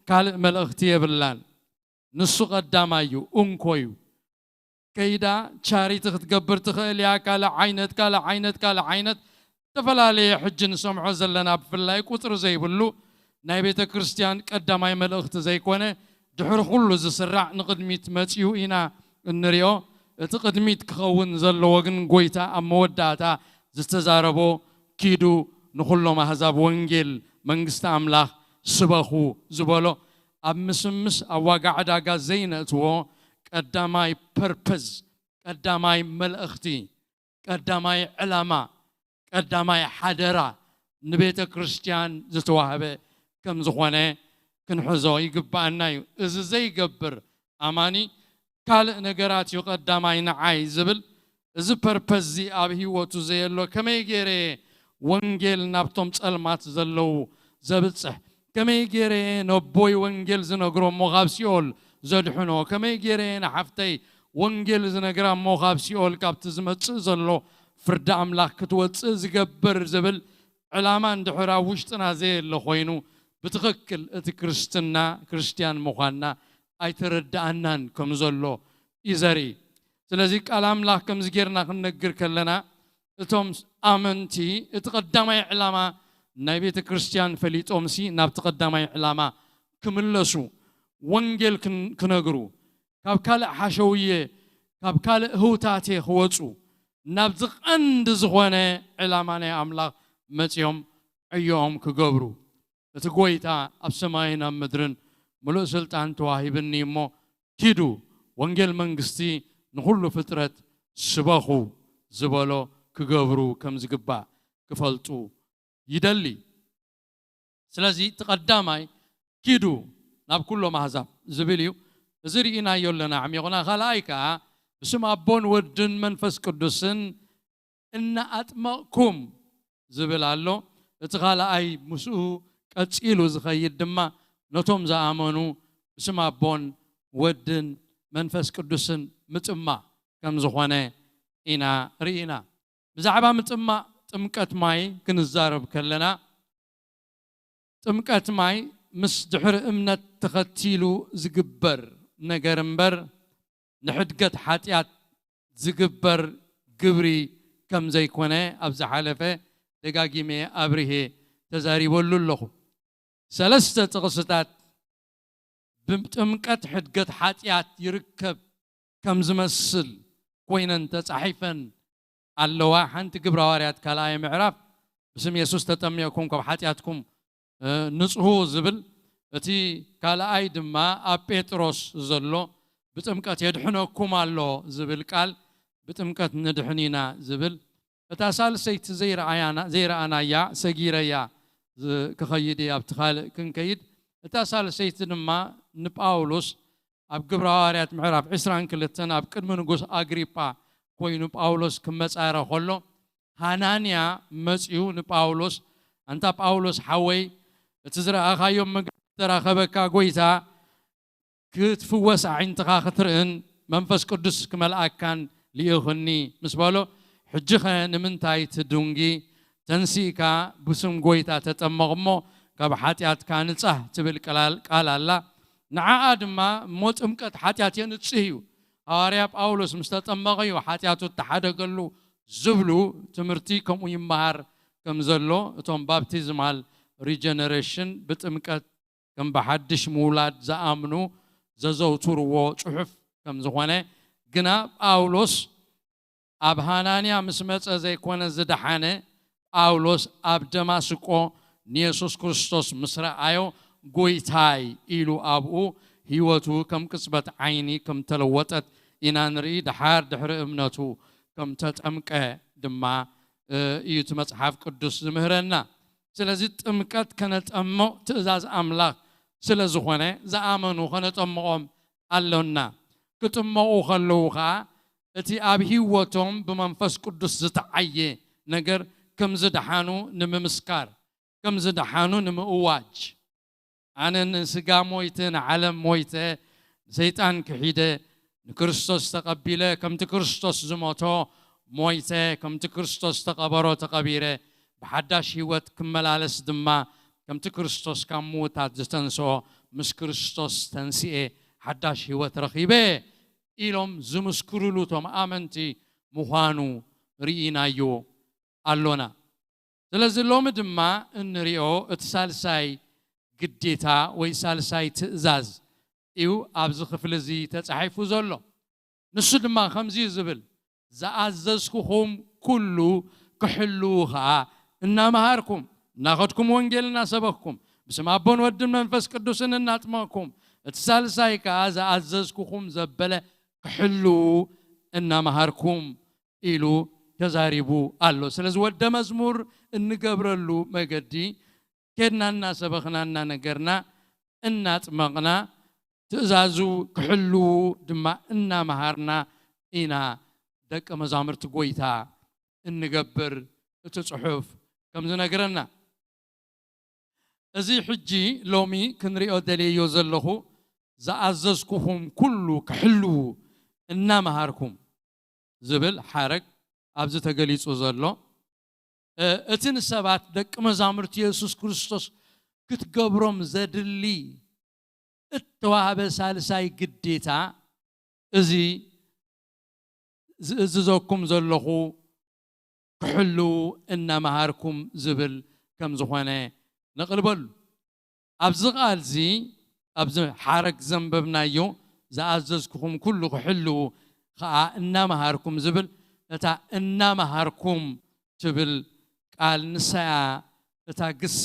ካልእ መልእኽቲ የብላን። ንሱ ቀዳማይ እዩ፣ እንኮ እዩ። ከይዳ ቻሪቲ ክትገብር ትኽእል እያ። ካልእ ዓይነት፣ ካልእ ዓይነት፣ ካልእ ዓይነት ዝተፈላለየ፣ ሕጂ ንሰምዖ ዘለና ብፍላይ ቁጽሪ ዘይብሉ ናይ ቤተ ክርስቲያን ቀዳማይ መልእኽቲ ዘይኮነ፣ ድሕሪ ኩሉ ዝስራዕ ንቕድሚት መጺኡ ኢና እንሪኦ። እቲ ቅድሚት ክኸውን ዘለዎ ግን ጎይታ ኣብ መወዳእታ ዝተዛረቦ፣ ኪዱ ንኹሎም ኣህዛብ ወንጌል መንግስቲ ኣምላኽ ስበኹ ዝበሎ፣ ኣብ ምስምስ ኣብ ዋጋ ዕዳጋ ዘይነእትዎ ቀዳማይ ፐርፐዝ፣ ቀዳማይ መልእኽቲ፣ ቀዳማይ ዕላማ፣ ቀዳማይ ሓደራ ንቤተ ክርስቲያን ዝተዋህበ ከም ዝኾነ ክንሕዞ ይግብኣና እዩ። እዚ ዘይገብር ኣማኒ ካልእ ነገራት እዩ ቀዳማይ ንዓይ ዝብል፣ እዚ ፐርፐዝ እዚ ኣብ ህይወቱ ዘየሎ፣ ከመይ ገይረ እየ ወንጌል ናብቶም ጸልማት ዘለዉ ዘብጽሕ? ከመይ ገይረ እየ ነቦይ ወንጌል ዝነግሮ እሞ ካብ ሲኦል ዘድሕኖ? ከመይ ገይረ እየ ንሓፍተይ ወንጌል ዝነግራ እሞ ካብ ሲኦል ካብቲ ዝመጽእ ዘሎ ፍርዲ ኣምላኽ ክትወጽእ ዝገብር ዝብል ዕላማ እንድሕር ኣብ ውሽጥና ዘየለ ኮይኑ፣ ብትኽክል እቲ ክርስትና፣ ክርስትያን ምዃንና ኣይተረድኣናን ከም ዘሎ እዩ ዘርኢ። ስለዚ ቃል ኣምላኽ ከምዚ ጌርና ክንነግር ከለና፣ እቶም ኣመንቲ እቲ ቀዳማይ ዕላማ ናይ ቤተ ክርስቲያን ፈሊጦምሲ ናብቲ ቀዳማይ ዕላማ ክምለሱ፣ ወንጌል ክን-፣ ክነግሩ፣ ካብ ካልእ ሓሸውየ፣ ካብ ካልእ ህውታቴ ክወጹ፣ ናብዚ ቀንዲ ዝኾነ ዕላማ ናይ ኣምላኽ መጺኦም ዕዮኦም ክገብሩ። እቲ ጎይታ ኣብ ሰማይን ኣብ ምድርን ምሉእ ስልጣን ተዋሂብኒ እሞ፣ ኪዱ ወንጌል መንግስቲ ንኹሉ ፍጥረት ስበኹ ዝበሎ ክገብሩ ከም ዝግባእ ክፈልጡ ይደሊ። ስለዚ እቲ ቀዳማይ ኪዱ ናብ ኩሎም ኣህዛብ ዝብል እዩ። እዚ ርኢናዮ ኣለና፣ ኣዕሚቑና። ካልኣይ ከኣ ብስም ኣቦን ወድን መንፈስ ቅዱስን እናኣጥመቕኩም ዝብል ኣሎ። እቲ ካልኣይ ምስኡ ቀጺሉ ዝኸይድ ድማ ነቶም ዝኣመኑ ብስም ኣቦን ወድን መንፈስ ቅዱስን ምጥማቕ ከም ዝኾነ ኢና ርኢና። ብዛዕባ ምጥማቕ ጥምቀት ማይ ክንዛረብ ከለና፣ ጥምቀት ማይ ምስ ድሕሪ እምነት ተኸቲሉ ዝግበር ነገር እምበር፣ ንሕድገት ሓጢኣት ዝግበር ግብሪ ከም ዘይኮነ ኣብ ዝሓለፈ ደጋጊመ ኣብሪሄ ተዛሪበሉ ኣለኹ። ሰለስተ ጥቕስታት ብጥምቀት ሕድገት ሓጢኣት ይርከብ ከም ዝመስል ኮይነን ተጻሒፈን ኣለዋ። ሓንቲ ግብረ ሃዋርያት ካልኣይ ምዕራፍ፣ "ብስም የሱስ ተጠሚቕኩም ካብ ሓጢኣትኩም፣ እ፣ ንጽሁ" ዝብል፣ እቲ ካልኣይ ድማ ኣብ ጴጥሮስ ዘሎ፣ "ብጥምቀት የድሕነኩም ኣሎ" ዝብል ቃል፣ ብጥምቀት ንድሕን ኢና ዝብል፣ እታ ሳልሰይቲ ዘይረኣያና-፣ ዘይረኣናያ ሰጊረያ ዝ-፣ ክኸይድ እየ ኣብቲ ካልእ ክንከይድ። እታ ሳልሰይቲ ድማ ንጳውሎስ ኣብ ግብረ ሃዋርያት ምዕራፍ ዕስራን ክልተን ኣብ ቅድሚ ንጉስ ኣግሪጳ ኮይኑ ጳውሎስ ክመጻረ ከሎ፣ ሃናንያ መጺኡ ንጳውሎስ፣ "ኣንታ ጳውሎስ ሓወይ፣ እቲ ዝረኣኻዮ መግለጺ ዝተራኸበካ ጐይታ ክትፍወስ ኣዒንትኻ ክትርእን መንፈስ ቅዱስ ክመልኣካን ልኢኹኒ" ምስ በሎ፣ "ሕጂኸ ንምንታይ ትድንጊ? ተንሲእካ ብስም ጐይታ ተጠመቕ እሞ ካብ ሓጢኣትካ ንጻህ" ትብል ቃል፣ ቃል ኣላ። ንዓኣ ድማ "እሞ ጥምቀት ሓጢኣት የንጽህ እዩ፣ ሃዋርያ ጳውሎስ ምስ ተጠመቐ እዩ ሓጢኣቱ እተሓደገሉ" ዝብሉ ትምህርቲ ከምኡ ይመሃር ከም ዘሎ እቶም ባፕቲዝማል ሪጀነሬሽን ብጥምቀት ከም ብሓድሽ ምውላድ ዝኣምኑ ዘዘውትርዎ ጽሑፍ ከም ዝኾነ፣ ግና ጳውሎስ ኣብ ሃናንያ ምስ መጸ ዘይኮነ ዝደሓነ፣ ጳውሎስ ኣብ ደማስቆ ንየሱስ ክርስቶስ ምስ ረኣዮ፣ "ጐይታይ" ኢሉ ኣብኡ፣ ህይወቱ ከም ቅጽበት ዓይኒ ከም ተለወጠት ኢና ንርኢ። ደሓር ድሕሪ እምነቱ ከም ተጠምቀ ድማ፣ እ፣ እዩ እቲ መጽሓፍ ቅዱስ ዝምህረና። ስለዚ ጥምቀት ከነጠምቕ ትእዛዝ ኣምላኽ ስለ ዝኾነ፣ ዝኣመኑ ከነጠምቖም ኣሎና። ክጥመቑ ከለዉ ኸኣ እቲ ኣብ ህይወቶም ብመንፈስ ቅዱስ ዝተዓየ ነገር ከም ዝደሓኑ ንምምስካር፣ ከም ዝደሓኑ ንምእዋጅ፣ ኣነ ንስጋ ሞይተ፣ ንዓለም ሞይተ፣ ንሰይጣን ክሒደ፣ ንክርስቶስ ተቐቢለ፣ ከምቲ ክርስቶስ ዝሞቶ ሞይተ፣ ከምቲ ክርስቶስ ዝተቐበሮ ተቐቢረ፣ ብሓዳሽ ህይወት ክመላለስ ድማ፣ ከምቲ ክርስቶስ ካብ ምዉታት ዝተንስኦ፣ ምስ ክርስቶስ ተንሲኤ፣ ሓዳሽ ህይወት ረኺበ ኢሎም ዝምስክሩሉ እቶም ኣመንቲ ምዃኑ ርኢናዮ ኣሎና። ስለዚ ሎሚ ድማ እንሪኦ እቲ ሳልሳይ ግዴታ ወይ ሳልሳይ ትእዛዝ እዩ ኣብዚ ክፍሊ እዚ ተጻሒፉ ዘሎ። ንሱ ድማ ከምዚ እዩ ዝብል፣ "ዝኣዘዝኩኹም ኩሉ ክሕልዉ ኸኣ እናመሃርኩም፣ እናኸድኩም ወንጌል እናሰበኽኩም፣ ብስም ኣቦን ወድን መንፈስ ቅዱስን እናጥመቕኩም፣ እቲ ሳልሳይ ከኣ ዝኣዘዝኩኹም ዘበለ ክሕልዉ እናመሃርኩም" ኢሉ ተዛሪቡ ኣሎ። ስለዚ ወደ መዝሙር እንገብረሉ መገዲ፣ ኬድና እናሰበኽና፣ እናነገርና፣ እናጥመቕና፣ ትእዛዙ ክሕልዉ ድማ እናመሃርና ኢና ደቀ መዛሙርቲ ጐይታ እንገብር፣ እቲ ጽሑፍ ከም ዝነግረና። እዚ ሕጂ ሎሚ ክንሪኦ ደልየዮ ዘለኹ፣ "ዝኣዘዝኩኹም ኩሉ ክሕልዉ እናመሃርኩም" ዝብል ሓረግ ኣብዚ ተገሊጹ ዘሎ፣ እ፣ እቲ ንሰባት ደቂ መዛሙርቲ የሱስ ክርስቶስ ክትገብሮም ዘድሊ እተዋህበ ሳልሳይ ግዴታ፣ እዚ ዝእዝዘኩም ዘለኹ ክሕልዉ እናመሃርኩም ዝብል ከም ዝኾነ ነቕልበሉ። ኣብዚ ቃል እዚ፣ ኣብዚ ሓረግ ዘንበብናዮ፣ "ዝኣዘዝኩኹም ኩሉ ክሕልዉ ኸኣ እናመሃርኩም" ዝብል፣ እታ "እናመሃርኩም" ትብል ቃል ንሳ እያ እታ ግሲ።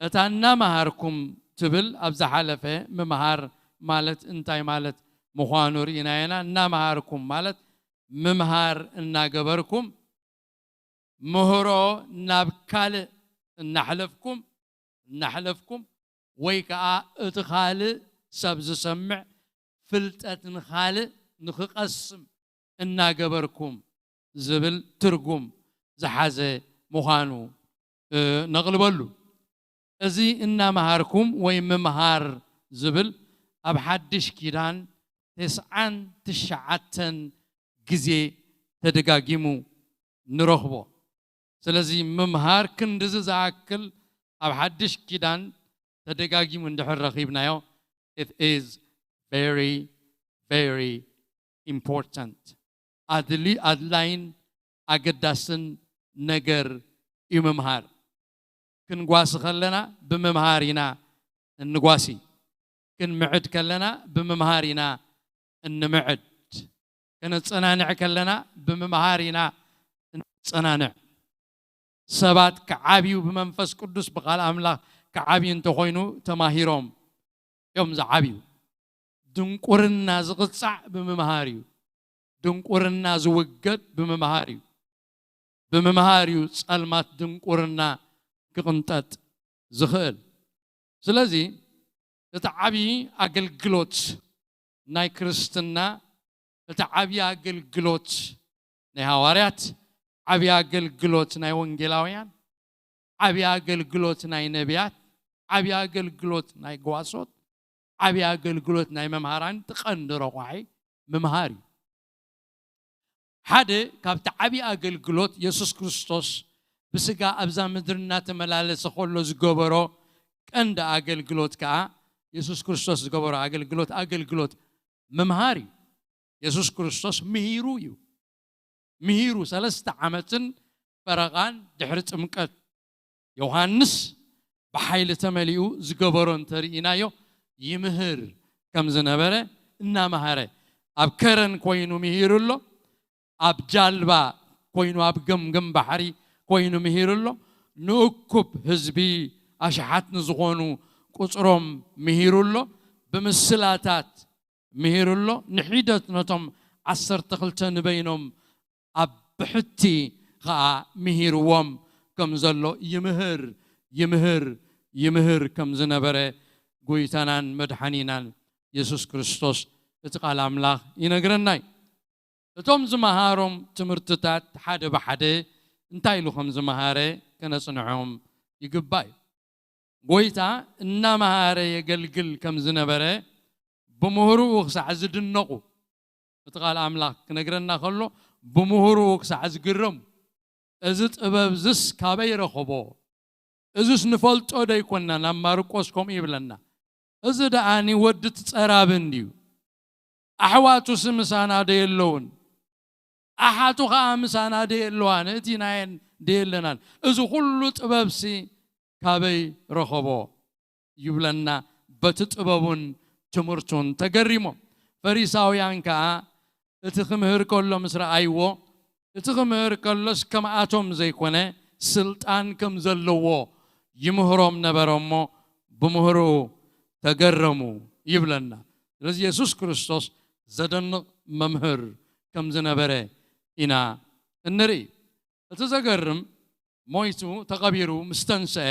እታ "እናመሃርኩም" ትብል ኣብ ዝሓለፈ ምምሃር ማለት እንታይ ማለት ምዃኑ ርኢና ኢና። እናመሃርኩም ማለት ምምሃር እናገበርኩም፣ ምህሮ ናብ ካልእ እናሕለፍኩም፣ እናሕለፍኩም፣ ወይ ከኣ እቲ ካልእ ሰብ ዝሰምዕ ፍልጠት ንኻልእ ንኽቐስም እናገበርኩም ዝብል ትርጉም ዝሓዘ ምዃኑ፣ እ፣ ነቕልበሉ። እዚ እናመሃርኩም ወይ ምምሃር ዝብል ኣብ ሓድሽ ኪዳን ተስዓን ትሽዓተን ግዜ ተደጋጊሙ ንረኽቦ። ስለዚ ምምሃር ክንድዚ ዝኣክል ኣብ ሓድሽ ኪዳን ተደጋጊሙ እንድሕር ረኺብናዮ፣ it is very, very important። ኣድሊ-፣ ኣድላይን ኣገዳስን ነገር እዩ ምምሃር። ክንጓሲ ከለና ብምምሃር ኢና እንጓሲ። ክንምዕድ ከለና ብምምሃር ኢና እንምዕድ። ከነጸናንዕ ከለና ብምምሃር ኢና እንጸናንዕ። ሰባት ክዓብዩ ብመንፈስ ቅዱስ ብቃል ኣምላኽ ክዓብዩ እንተኾይኑ ተማሂሮም እዮም ዝዓብዩ። ድንቁርና ዝቕጻዕ ብምምሃር እዩ። ድንቁርና ዝውገድ ብምምሃር እዩ። ብምምሃር እዩ ጸልማት ድንቁርና ክቕንጠጥ ዝኽእል። ስለዚ እቲ ዓብዪ ኣገልግሎት ናይ ክርስትና፣ እቲ ዓብዪ ኣገልግሎት ናይ ሃዋርያት፣ ዓብዪ ኣገልግሎት ናይ ወንጌላውያን፣ ዓብዪ ኣገልግሎት ናይ ነቢያት፣ ዓብዪ ኣገልግሎት ናይ ጓሶት፣ ዓብዪ ኣገልግሎት ናይ መምሃራን፣ እቲ ቀንዲ ረቋሒ ምምሃር እዩ። ሓደ ካብቲ ዓብዪ ኣገልግሎት የሱስ ክርስቶስ ብስጋ ኣብዛ ምድሪ እናተመላለሰ ከሎ ዝገበሮ ቀንዲ ኣገልግሎት ከኣ፣ የሱስ ክርስቶስ ዝገበሮ ኣገልግሎት፣ ኣገልግሎት ምምሃር እዩ። የሱስ ክርስቶስ ምሂሩ እዩ። ምሂሩ፣ ሰለስተ ዓመትን ፈረቓን ድሕሪ ጥምቀት ዮሃንስ ብሓይሊ ተመሊኡ ዝገበሮ እንተርኢናዮ፣ ይምህር ከም ዝነበረ እናመሃረ፣ ኣብ ከረን ኮይኑ ምሂሩ ኣሎ፣ ኣብ ጃልባ ኮይኑ፣ ኣብ ገምገም ባሕሪ ኮይኑ ምሂሩ ኣሎ፣ ንእኩብ ህዝቢ ኣሽሓት ንዝኾኑ ቁጽሮም ምሂሩ ኣሎ፣ ብምስላታት ምሂሩ ኣሎ፣ ንሒደት ነቶም ዓሰርተ ክልተ ንበይኖም ኣብ ብሕቲ ኸኣ ምሂርዎም ከም ዘሎ ይምህር፣ ይምህር፣ ይምህር ከም ዝነበረ ጎይታናን መድሓኒናን የሱስ ክርስቶስ እቲ ቃል ኣምላኽ ይነግረና እዩ። እቶም ዝመሃሮም ትምህርትታት ሓደ ብሓደ እንታይ ኢሉ ከም ዝመሃረ ከነጽንዖም ይግባእ እዩ። ጎይታ እናመሃረ የገልግል ከም ዝነበረ ብምህርኡ ክሳዕ ዝድነቑ፣ እቲ ቃል ኣምላኽ ክነግረና ከሎ፣ ብምህርኡ ክሳዕ ዝግረሙ፣ "እዚ ጥበብዝስ ካበይ ረኸቦ? እዝስ ንፈልጦ ዶ ኣይኮናን?" ኣብ ማርቆስ ከምኡ ይብለና። "እዚ ደኣኒ ወዲ እቲ ጸራቢ እንድዩ። ኣሕዋቱስ ምሳና ዶ የለውን? ኣሓቱ ኸኣ ምሳና ዶ የለዋን? እቲ ናየን ዶ የለናን? እዚ ኹሉ ጥበብሲ ካበይ ረኸቦ?" ይብለና፣ በቲ ጥበቡን ትምህርቱን ተገሪሞም። ፈሪሳውያን ከኣ እቲ ክምህር ከሎ ምስ ረኣይዎ፣ እቲ ክምህር ከሎስ ከምኣቶም ዘይኮነ፣ ስልጣን ከም ዘለዎ ይምህሮም ነበረ እሞ፣ ብምህርኡ ተገረሙ ይብለና። ስለዚ የሱስ ክርስቶስ ዘደንቕ መምህር ከም ዝነበረ ኢና እንርኢ። እቲ ዘገርም፣ ሞይቱ ተቐቢሩ ምስ ተንስአ፣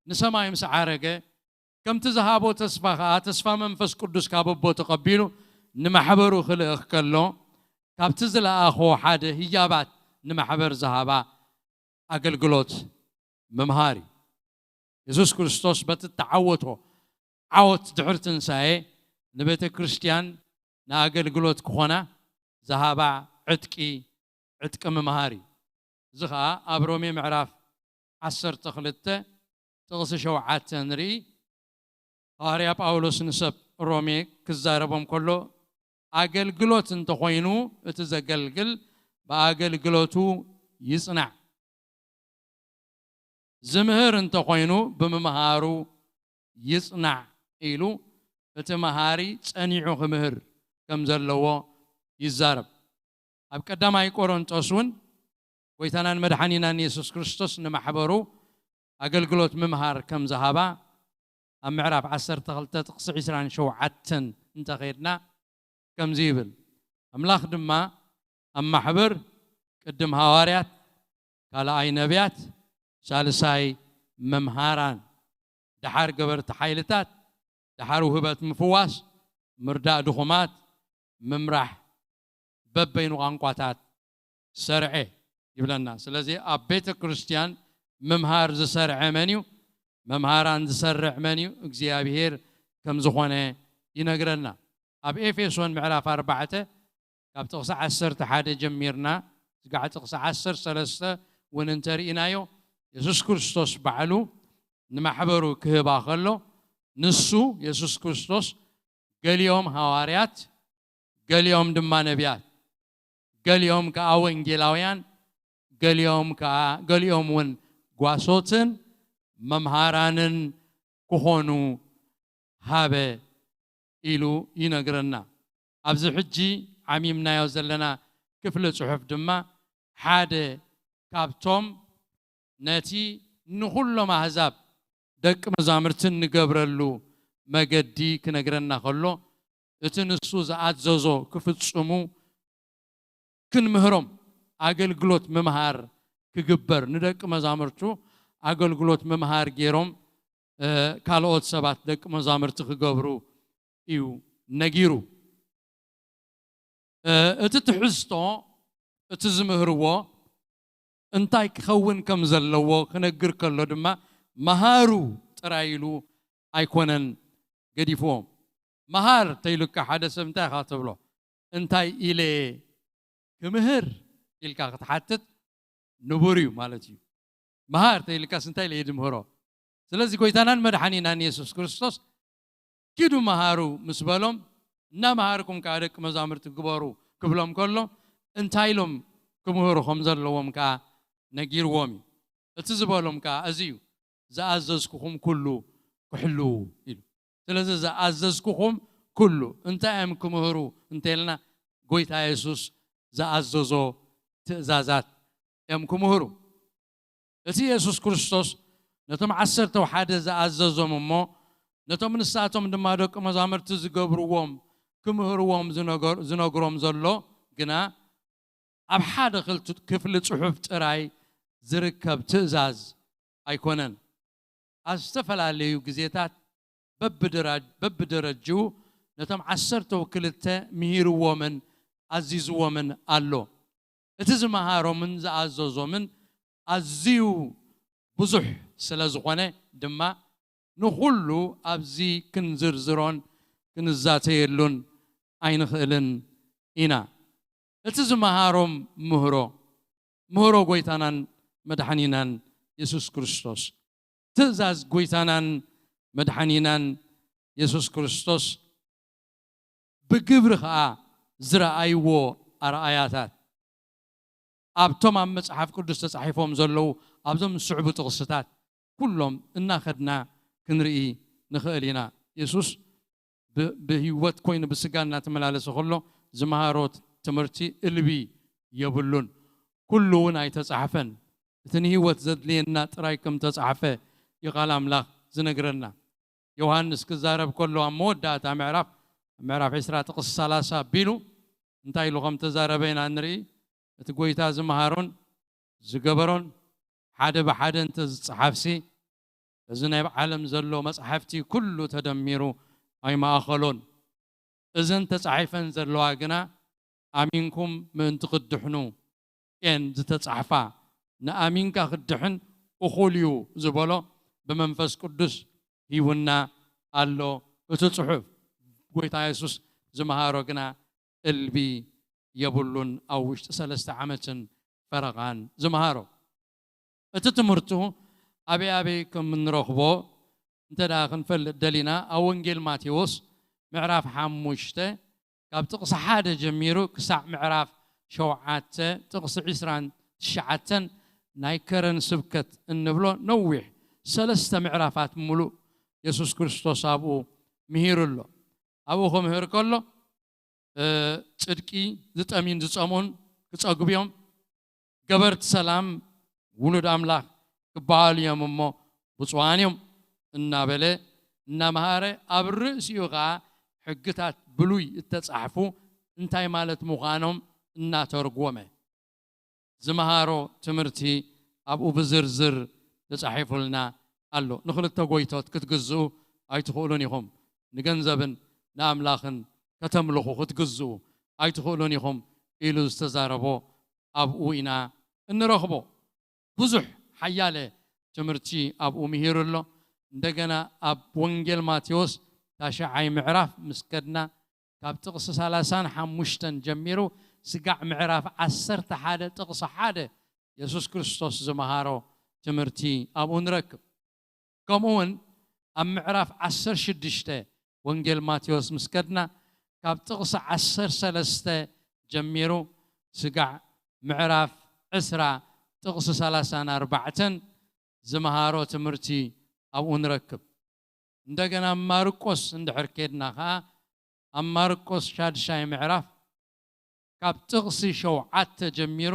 ንሰማይ ምስ ዓረገ፣ ከምቲ ዝሃቦ ተስፋ ኸኣ፣ ተስፋ መንፈስ ቅዱስ ካብ ኣቦ ተቐቢሉ ንማሕበሩ ክልእኽ ከሎ፣ ካብቲ ዝለኣኾ ሓደ ህያባት ንማሕበር ዝሃባ ኣገልግሎት ምምሃር እዩ። የሱስ ክርስቶስ በቲ እተዓወቶ ዓወት ድሕሪ ትንሳኤ፣ ንቤተ ክርስቲያን ንኣገልግሎት ክኾና ዝሃባ ዕጥቂ፣ ዕጥቂ ምምሃር እዩ። እዚ ኸኣ ኣብ ሮሜ ምዕራፍ ዓሰርተ ክልተ ጥቕሲ ሸውዓተ ንርኢ። ሃዋርያ ጳውሎስ ንሰብ ሮሜ ክዛረቦም ከሎ፣ ኣገልግሎት እንተኾይኑ፣ እቲ ዘገልግል ብኣገልግሎቱ ይጽናዕ፣ ዝምህር እንተኾይኑ፣ ብምምሃሩ ይጽናዕ ኢሉ፣ እቲ መሃሪ ጸኒዑ ክምህር ከም ዘለዎ ይዛረብ። ኣብ ቀዳማይ ቆሮንጦስ እውን፣ ጎይታናን መድሓኒናን የሱስ ክርስቶስ ንማሕበሩ ኣገልግሎት ምምሃር ከም ዝሃባ፣ ኣብ ምዕራፍ ዓሰርተ ክልተ ጥቕሲ ዕስራን ሸውዓተን እንተኸድና፣ ከምዚ ይብል፣ "ኣምላኽ ድማ ኣብ ማሕበር ቅድም ሃዋርያት፣ ካልኣይ ነቢያት፣ ሳልሳይ መምሃራን፣ ደሓር ገበርቲ ሓይልታት፣ ደሓር ውህበት ምፍዋስ፣ ምርዳእ ድኹማት፣ ምምራሕ በበይኑ ቋንቋታት ሰርዐ" ይብለና። ስለዚ ኣብ ቤተ ክርስቲያን ምምሃር ዝሰርዐ መን እዩ? መምሃራን ዝሰርዕ መን እዩ? እግዚኣብሔር ከም ዝኾነ ይነግረና። ኣብ ኤፌሶን ምዕራፍ ኣርባዕተ ካብ ጥቕሲ ዓሰርተ ሓደ ጀሚርና፣ ዝጋዕ ጥቕሲ ዓሰርተ ሰለስተ እውን እንተርኢናዮ፣ የሱስ ክርስቶስ ባዕሉ ንማሕበሩ ክህባ ከሎ፣ ንሱ፣ የሱስ ክርስቶስ፣ ገሊኦም ሃዋርያት፣ ገሊኦም ድማ ነቢያት፣ ገሊኦም ከኣ ወንጌላውያን፣ ገሊኦም ከኣ፣ ገሊኦም እውን ጓሶትን መምሃራንን ክኾኑ ሃበ ኢሉ ይነግረና። ኣብዚ ሕጂ ዓሚምናዮ ዘለና ክፍሊ ጽሑፍ ድማ ሓደ ካብቶም ነቲ ንኹሎም ኣህዛብ ደቂ መዛሙርቲ እንገብረሉ መገዲ ክነግረና ከሎ፣ እቲ ንሱ ዝኣዘዞ ክፍጽሙ ክንምህሮም፣ ኣገልግሎት ምምሃር ክግበር፣ ንደቂ መዛሙርቱ ኣገልግሎት ምምሃር ገይሮም ካልኦት ሰባት ደቂ መዛሙርቲ ክገብሩ እዩ ነጊሩ። እቲ ትሕዝቶ፣ እቲ ዝምህርዎ እንታይ ክኸውን ከም ዘለዎ ክነግር ከሎ ድማ፣ መሃሩ ጥራይ ኢሉ ኣይኮነን ገዲፍዎም። መሃር ተይሉካ ሓደ ሰብ እንታይ ኢኻ ትብሎ? እንታይ ኢለ ክምህር ኢልካ ክትሓትት ንቡር እዩ ማለት እዩ። መሃር ተይልካስ እንታይ ኢለ ድምህሮ? ስለዚ ጎይታናን መድሓኒናን የሱስ ክርስቶስ ኪዱ መሃሩ ምስ በሎም፣ እናመሃርኩም ከዓ ደቂ መዛሙርቲ ግበሩ ክብሎም ከሎ እንታይ ኢሎም ክምህሩ ከም ዘለዎም ከዓ ነጊርዎም እዩ። እቲ ዝበሎም ከዓ እዚ እዩ፣ ዝኣዘዝኩኹም ኩሉ ክሕልዉ ኢሉ። ስለዚ ዝኣዘዝኩኹም ኩሉ እንታይ እዮም ክምህሩ እንተልና፣ ጎይታ የሱስ ዝኣዘዞ ትእዛዛት እዮም ክምህሩ። እቲ የሱስ ክርስቶስ ነቶም ዓሰርተው ሓደ ዝኣዘዞም እሞ ነቶም ንሳቶም ድማ ደቂ መዛሙርቲ ዝገብርዎም ክምህርዎም ዝነገር- ዝነግሮም ዘሎ ግና ኣብ ሓደ ክልቱ- ክፍሊ ጽሑፍ ጥራይ ዝርከብ ትእዛዝ ኣይኮነን። ኣብ ዝተፈላለዩ ግዜታት በብደራ- በብደረጅኡ ነቶም ዓሰርተው ክልተ ምሂርዎምን ኣዚዝዎምን ኣሎ። እቲ ዝመሃሮምን ዝኣዘዞምን ኣዝዩ ብዙሕ ስለ ዝኾነ ድማ ንኹሉ ኣብዚ ክንዝርዝሮን ክንዛተየሉን ኣይንኽእልን ኢና። እቲ ዝመሃሮም ምህሮ፣ ምህሮ ጎይታናን መድሓኒናን የሱስ ክርስቶስ፣ ትእዛዝ ጎይታናን መድሓኒናን የሱስ ክርስቶስ ብግብሪ ኸኣ ዝረኣይዎ ኣርኣያታት ኣብቶም ኣብ መጽሓፍ ቅዱስ ተጻሒፎም ዘለዉ ኣብዞም ዝስዕቡ ጥቕስታት ኩሎም እናኸድና ክንርኢ ንኽእል ኢና። የሱስ ብ- ብህይወት ኮይኑ ብስጋ እናተመላለሰ ከሎ ዝመሃሮ ትምህርቲ እልቢ የብሉን። ኩሉ እውን ኣይተጻሕፈን። እቲ ንህይወት ዘድልየና ጥራይ ከም ተጻሕፈ እዩ ቃል ኣምላኽ ዝነግረና። ዮሃንስ ክዛረብ ከሎ ኣብ መወዳእታ ምዕራፍ፣ ምዕራፍ ዕስራ ጥቕሲ ሰላሳ ኣቢሉ እንታይ ኢሉ ከም ተዛረበ ኢና ንርኢ። እቲ ጎይታ ዝመሃሮን ዝገበሮን ሓደ ብሓደ እንተ ዝጸሓፍሲ፣ እዚ ናይ ዓለም ዘሎ መጻሕፍቲ ኩሉ ተደሚሩ ኣይመኣኸሎን። እዘን ተጻሒፈን ዘለዋ ግና ኣሚንኩም ምእንቲ ክትድሕኑ እየን ዝተጻሕፋ። ንኣሚንካ ክትድሕን እኹል እዩ ዝበሎ ብመንፈስ ቅዱስ ሂቡና ኣሎ እቲ ጽሑፍ። ጎይታ የሱስ ዝመሃሮ ግና እልቢ የብሉን። ኣብ ውሽጢ ሰለስተ ዓመትን ፈረቓን ዝመሃሮ እቲ ትምህርቱ ኣበይ ኣበይ ከም እንረኽቦ እንተ ደኣ ክንፈልጥ ደሊና፣ ኣብ ወንጌል ማቴዎስ ምዕራፍ ሓሙሽተ ካብ ጥቕሲ ሓደ ጀሚሩ ክሳዕ ምዕራፍ ሸውዓተ ጥቕሲ ዕስራን ትሽዓተን ናይ ከረን ስብከት እንብሎ ነዊሕ ሰለስተ ምዕራፋት ምሉእ የሱስ ክርስቶስ ኣብኡ ምሂሩ ኣሎ። ኣብኡ ክምህር ከሎ፣ እ፣ ጽድቂ ዝጠምዩን ዝጸምኡን ክጸግቡ እዮም፣ ገበርቲ ሰላም ውሉድ ኣምላኽ ክበሃሉ እዮም እሞ ብፁዓን እዮም እናበለ እናመሃረ፣ ኣብ ርእሲኡ ኸዓ ሕግታት ብሉይ እተጻሕፉ እንታይ ማለት ምዃኖም እናተርጎመ ዝመሃሮ ትምህርቲ ኣብኡ ብዝርዝር ተጻሒፉልና ኣሎ። ንኽልተ ጎይቶት ክትግዝኡ ኣይትኽእሉን ኢኹም፣ ንገንዘብን ንኣምላኽን ከተምልኹ ክትግዝኡ ኣይትኽእሉን ኢኹም ኢሉ ዝተዛረቦ ኣብኡ ኢና እንረኽቦ። ብዙሕ ሓያለ ትምህርቲ ኣብኡ ምሂሩ ኣሎ። እንደገና ኣብ ወንጌል ማቴዎስ ታሽዓይ ምዕራፍ ምስ ከድና፣ ካብ ጥቕሲ ሰላሳን ሓሙሽተን ጀሚሩ ስጋዕ ምዕራፍ ዓሰርተ ሓደ ጥቕሲ ሓደ የሱስ ክርስቶስ ዝመሃሮ ትምህርቲ ኣብኡ ንረክብ። ከምኡ እውን ኣብ ምዕራፍ ዓሰርተ ሽዱሽተ ወንጌል ማቴዎስ ምስ ከድና፣ ካብ ጥቕሲ ዓሰርተ ሰለስተ ጀሚሩ ስጋዕ ምዕራፍ ዕስራ ጥቕሲ ሰላሳን ኣርባዕተን ዝመሃሮ ትምህርቲ ኣብኡ ንረክብ። እንደገና ማርቆስ እንድሕር ኬድና ኸዓ፣ ኣብ ማርቆስ ሻድሻይ ምዕራፍ ካብ ጥቕሲ ሸውዓተ ጀሚሩ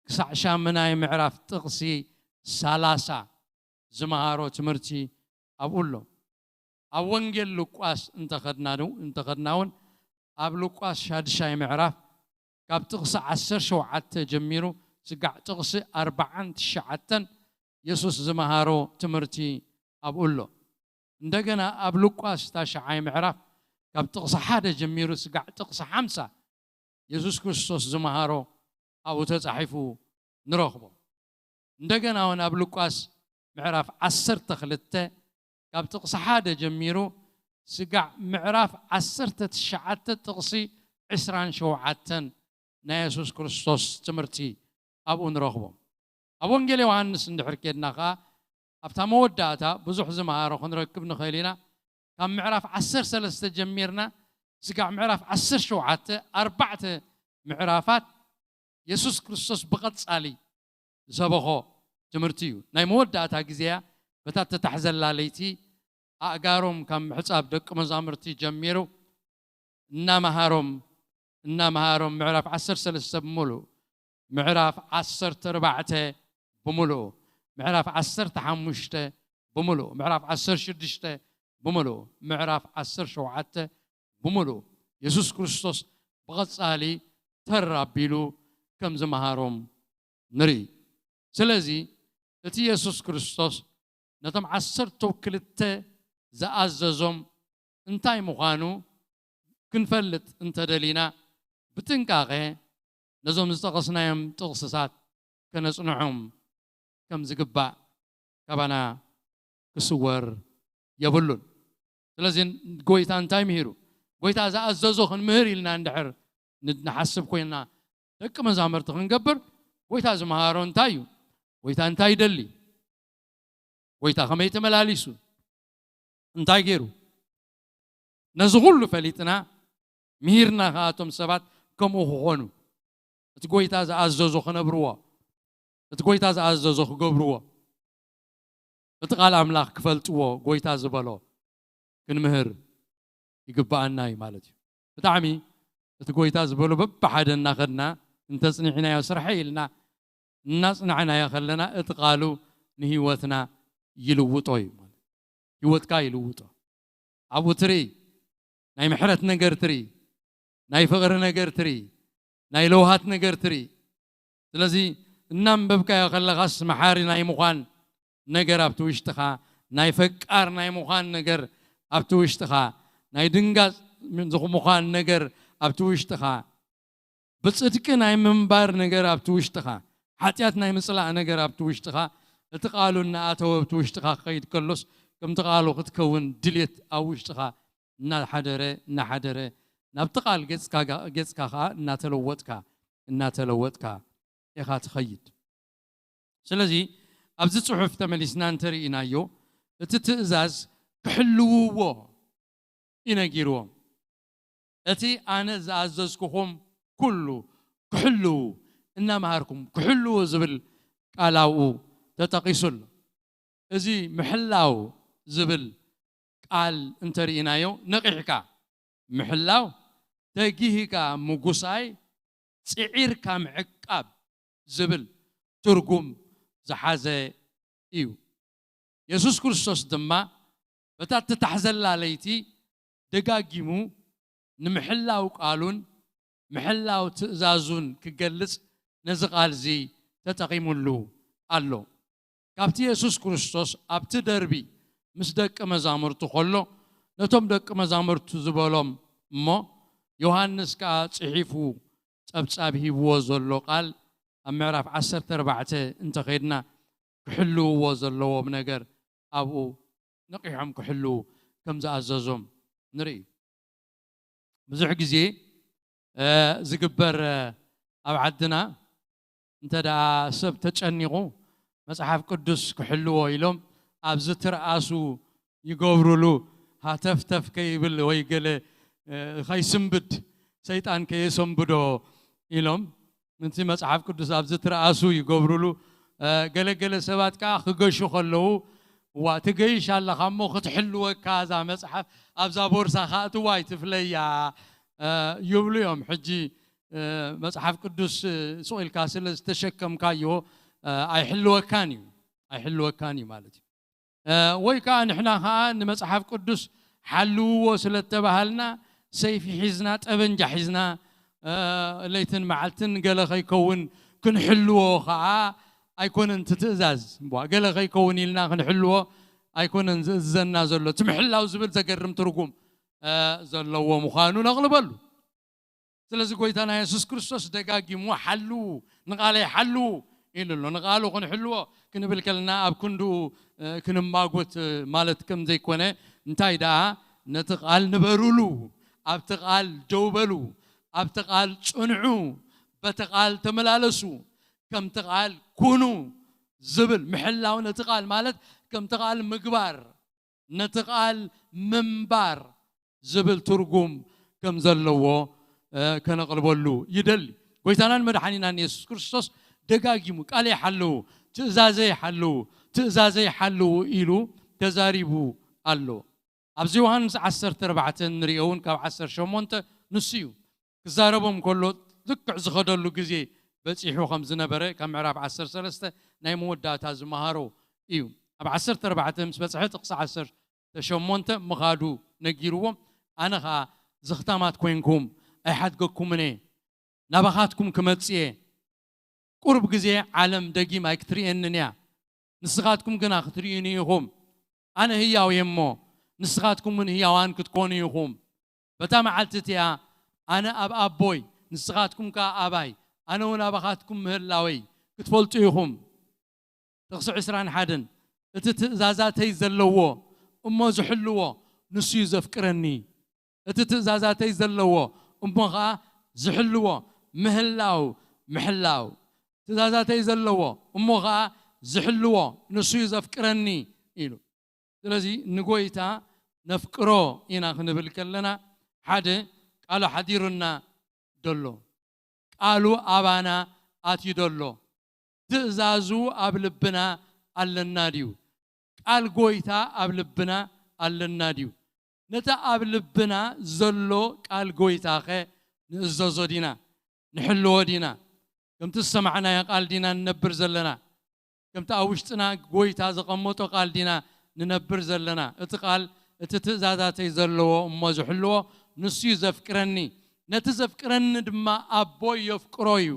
ክሳዕ ሻምናይ ምዕራፍ ጥቕሲ ሰላሳ ዝመሃሮ ትምህርቲ ኣብኡ ኣሎ። ኣብ ወንጌል ሉቃስ እንተኸድና ዱ- እንተኸድና እውን ኣብ ሉቃስ ሻድሻይ ምዕራፍ ካብ ጥቕሲ ዓሰርተ ሸውዓተ ጀሚሩ ስጋዕ ጥቕሲ ኣርባዓን ትሽዓተን የሱስ ዝመሃሮ ትምህርቲ ኣብኡ ኣሎ። እንደገና ኣብ ሉቃስ ታሽዓይ ምዕራፍ ካብ ጥቕሲ ሓደ ጀሚሩ ስጋዕ ጥቕሲ ሓምሳ የሱስ ክርስቶስ ዝመሃሮ ኣብኡ ተጻሒፉ ንረኽቦ። እንደገና እውን ኣብ ሉቃስ ምዕራፍ ዓሰርተ ክልተ ካብ ጥቕሲ ሓደ ጀሚሩ ስጋዕ ምዕራፍ ዓሰርተ ትሽዓተ ጥቕሲ ዕስራን ሸውዓተን ናይ የሱስ ክርስቶስ ትምህርቲ ኣብኡ ንረኽቦ። ኣብ ወንጌል ዮሃንስ እንድሕር ኬድና ኸዓ ኣብታ መወዳእታ ብዙሕ ዝመሃሮ ክንረክብ ንኽእል ኢና። ካብ ምዕራፍ ዓሰርተ ሰለስተ ጀሚርና ስጋዕ ምዕራፍ ዓሰርተ ሸውዓተ ኣርባዕተ ምዕራፋት የሱስ ክርስቶስ ብቐጻሊ ዝሰበኾ ትምህርቲ እዩ። ናይ መወዳእታ ግዜያ በታ ተታሕዘላ ለይቲ ኣእጋሮም ካብ ምሕጻብ ደቂ መዛሙርቲ ጀሚሩ እናመሃሮም እናመሃሮም ምዕራፍ ዓሰርተ ሰለስተ ብምሉእ፣ ምዕራፍ ዓሰርተ ኣርባዕተ ብምሉኡ፣ ምዕራፍ ዓሰርተ ሓሙሽተ ብምሉኡ፣ ምዕራፍ ዓሰርተ ሽዱሽተ ብምሉኡ፣ ምዕራፍ ዓሰርተ ሸውዓተ ብምሉኡ የሱስ ክርስቶስ ብቐጻሊ ተር ኣቢሉ ከም ዝመሃሮም ንርኢ። ስለዚ እቲ የሱስ ክርስቶስ ነቶም ዓሰርተ ክልተ ዝኣዘዞም እንታይ ምዃኑ ክንፈልጥ እንተደሊና ብጥንቃቐ ነዞም ዝጠቐስናዮም ጥቕስታት ከነጽንዖም ከም ዝግባእ ካባና ክስወር የብሉን። ስለዚ ጎይታ እንታይ ምሂሩ? ጎይታ ዝኣዘዞ ክንምህር ኢልና እንድሕር ንሓስብ ኮይና ደቂ መዛመርቲ ክንገብር ጎይታ ዝመሃሮ እንታይ እዩ? ጎይታ እንታይ ይደሊ? ጎይታ ከመይ ተመላሊሱ? እንታይ ገይሩ? ነዚ ኩሉ ፈሊጥና ምሂርና ከኣቶም ሰባት ከምኡ ክኾኑ እቲ ጎይታ ዝኣዘዞ ክነብርዎ እቲ ጎይታ ዝኣዘዞ ክገብርዎ እቲ ቃል ኣምላኽ ክፈልጥዎ ጎይታ ዝበሎ ክንምህር ይግብኣና እዩ ማለት እዩ። ብጣዕሚ እቲ ጎይታ ዝበሎ በብሓደ እናኸድና እንተጽኒዕናዮ ስርሐ ኢልና እናጽናዕናዮ ከለና እቲ ቃሉ ንህይወትና ይልውጦ እዩ ማለት ህይወትካ ይልውጦ። ኣብኡ ትርኢ ናይ ምሕረት ነገር ትርኢ ናይ ፍቕሪ ነገር ትርኢ ናይ ለውሃት ነገር ትርኢ። ስለዚ እናንበብካዮ ከለኻስ መሓሪ ናይ ምዃን ነገር ኣብቲ ውሽጥኻ ናይ ፈቃር ናይ ምዃን ነገር ኣብቲ ውሽጥኻ ናይ ድንጋጽ ምዃን ነገር ኣብቲ ውሽጥኻ ብጽድቂ ናይ ምንባር ነገር ኣብቲ ውሽጥኻ ሓጢኣት ናይ ምጽላእ ነገር ኣብቲ ውሽጥኻ እቲ ቃሉ እናኣተወ ኣብቲ ውሽጥኻ ክኸይድ ከሎስ ከምቲ ቃሉ ክትከውን ድልየት ኣብ ውሽጥኻ እናሓደረ እናሓደረ ናብቲ ቃል ገጽካ ከኣ እናተለወጥካ እናተለወጥካ ኢኻ ትኸይድ። ስለዚ ኣብዚ ጽሑፍ ተመሊስና እንተርኢናዮ እቲ ትእዛዝ ክሕልውዎ እዩ ነጊርዎም። እቲ ኣነ ዝኣዘዝኩኹም ኩሉ ክሕልዉ እናመሃርኩም ክሕልዉ ዝብል ቃል ኣብኡ ተጠቒሱ ኣሎ። እዚ ምሕላው ዝብል ቃል እንተርኢናዮ ነቒሕካ ምሕላው ተጊህካ ምጉሳይ ጽዒርካ ምዕቃብ ዝብል ትርጉም ዝሓዘ እዩ። የሱስ ክርስቶስ ድማ በታ እትታሕዘላ ለይቲ ደጋጊሙ ንምሕላው ቃሉን ምሕላው ትእዛዙን ክገልጽ ነዚ ቃል እዚ ተጠቒሙሉ ኣሎ። ካብቲ የሱስ ክርስቶስ ኣብቲ ደርቢ ምስ ደቂ መዛሙርቱ ከሎ ነቶም ደቂ መዛሙርቱ ዝበሎም እሞ ዮሃንስ ከኣ ጽሒፉ ጸብጻብ ሂብዎ ዘሎ ቃል ኣብ ምዕራፍ ዓሰርተ ኣርባዕተ እንተኸድና ክሕልውዎ ዘለዎም ነገር ኣብኡ ነቒሖም ክሕልዉ ከም ዝኣዘዞም ንርኢ። ብዙሕ ግዜ ዝግበር ኣብ ዓድና እንተ ደኣ ሰብ ተጨኒቑ መጽሓፍ ቅዱስ ክሕልዎ ኢሎም ኣብዚ ትርኣሱ ይገብሩሉ ሃተፍተፍ ከይብል ወይ ገለ ከይስንብድ ሰይጣን ከየሰንብዶ ኢሎም ነቲ መጽሓፍ ቅዱስ ኣብዚ ትርኣሱ ይገብሩሉ። ገለገለ ሰባት ከዓ ክገሹ ከለዉ እዋ ትገይሽ ኣለኻ እሞ ክትሕልወካ እዛ መጽሓፍ ኣብዛ ቦርሳ ካእትዋ ኣይትፍለያ ይብሉ እዮም። ሕጂ መጽሓፍ ቅዱስ ስቕ ኢልካ ስለ ዝተሸከምካዮ ኣይሕልወካን እዩ ኣይሕልወካን እዩ ማለት እዩ። ወይ ከዓ ንሕና ከዓ ንመጽሓፍ ቅዱስ ሓልውዎ ስለ እተባሃልና ሰይፊ ሒዝና ጠበንጃ ሒዝና ለይትን መዓልትን ገለ ከይከውን ክንሕልዎ ከዓ ኣይኮነን። እቲ ትእዛዝ ገለ ከይከውን ኢልና ክንሕልዎ ኣይኮነን ዝእዝዘና ዘሎ። እቲ ምሕላው ዝብል ዘገርም ትርጉም ዘለዎ ምዃኑ ነቕልበሉ። ስለዚ ጎይታና የሱስ ክርስቶስ ደጋጊሙ ሓልዉ፣ ንቓለይ ሓልዉ ኢሉ ኣሎ። ንቓሉ ክንሕልዎ ክንብል ከለና ኣብ ክንድኡ ክንማጎት ማለት ከም ዘይኮነ፣ እንታይ ደኣ፣ ነቲ ቃል ንበሩሉ፣ ኣብቲ ቃል ደው በሉ፣ ኣብቲ ቃል ጽንዑ፣ በቲ ቃል ተመላለሱ፣ ከምቲ ቃል ኩኑ ዝብል ምሕላው ነቲ ቃል ማለት ከምቲ ቃል ምግባር፣ ነቲ ቃል ምንባር ዝብል ትርጉም ከም ዘለዎ ከነቕልበሉ ይደሊ። ጎይታናን መድሓኒናን የሱስ ክርስቶስ ደጋጊሙ ቃለይ ሓልዉ፣ ትእዛዘይ ሓልዉ፣ ትእዛዘይ ሓልዉ ኢሉ ተዛሪቡ ኣሎ። ኣብዚ ዮሃንስ ዓሰርተ ኣርባዕተ ንሪኦ እውን ካብ ዓሰርተ ሸሞንተ ንሱ እዩ ክዛረቦም ከሎ ልክዕ ዝኸደሉ ግዜ በፂሑ ከም ዝነበረ ካብ ምዕራፍ ዓሰርተ ሰለስተ ናይ መወዳእታ ዝመሃሮ እዩ። ኣብ ዓሰርተ ኣርባዕተ ምስ በፅሐ ጥቕሲ ዓሰርተ ሸሞንተ ምኻዱ ነጊርዎም። ኣነ ኸዓ ዝኽታማት ኮይንኩም ኣይሓድገኩምን እየ፣ ናባኻትኩም ክመጽእ እየ። ቁሩብ ግዜ ዓለም ደጊም ኣይክትርእየንን እያ፣ ንስኻትኩም ግና ክትርእዩኒ ኢኹም። ኣነ ህያው እየ እሞ ንስኻትኩም እውን ህያዋን ክትኮኑ ኢኹም። በታ መዓልቲ እቲኣ ኣነ ኣብ ኣቦይ ንስኻትኩም ከኣ ኣባይ ኣነ እውን ኣባኻትኩም ምህላወይ ክትፈልጡ ኢኹም። ጥቕሲ ዕስራን ሓደን እቲ ትእዛዛተይ ዘለዎ እሞ ዝሕልዎ ንሱ እዩ ዘፍቅረኒ። እቲ ትእዛዛተይ ዘለዎ እሞ ኸዓ ዝሕልዎ ምህላው ምሕላው ትእዛዛተይ ዘለዎ እሞ ኸዓ ዝሕልዎ ንሱ እዩ ዘፍቅረኒ ኢሉ። ስለዚ ንጎይታ ነፍቅሮ ኢና ክንብል ከለና ሓደ ቃሉ ሓዲሩና ደሎ ቃሉ ኣባና ኣትዩ ደሎ ትእዛዙ ኣብ ልብና ኣለና ድዩ? ቃል ጎይታ ኣብ ልብና ኣለና ድዩ? ነቲ ኣብ ልብና ዘሎ ቃል ጎይታኸ ንእዘዞ ዲና? ንሕልዎ ዲና? ከምቲ ዝሰማዕናዮ ቃል ዲና ንነብር ዘለና? ከምቲ ኣብ ውሽጥና ጎይታ ዘቐመጦ ቃል ዲና ንነብር ዘለና? እቲ ቃል እቲ ትእዛዛተይ ዘለዎ እሞ ዝሕልዎ ንሱ እዩ ዘፍቅረኒ፣ ነቲ ዘፍቅረኒ ድማ ኣቦይ የፍቅሮ እዩ።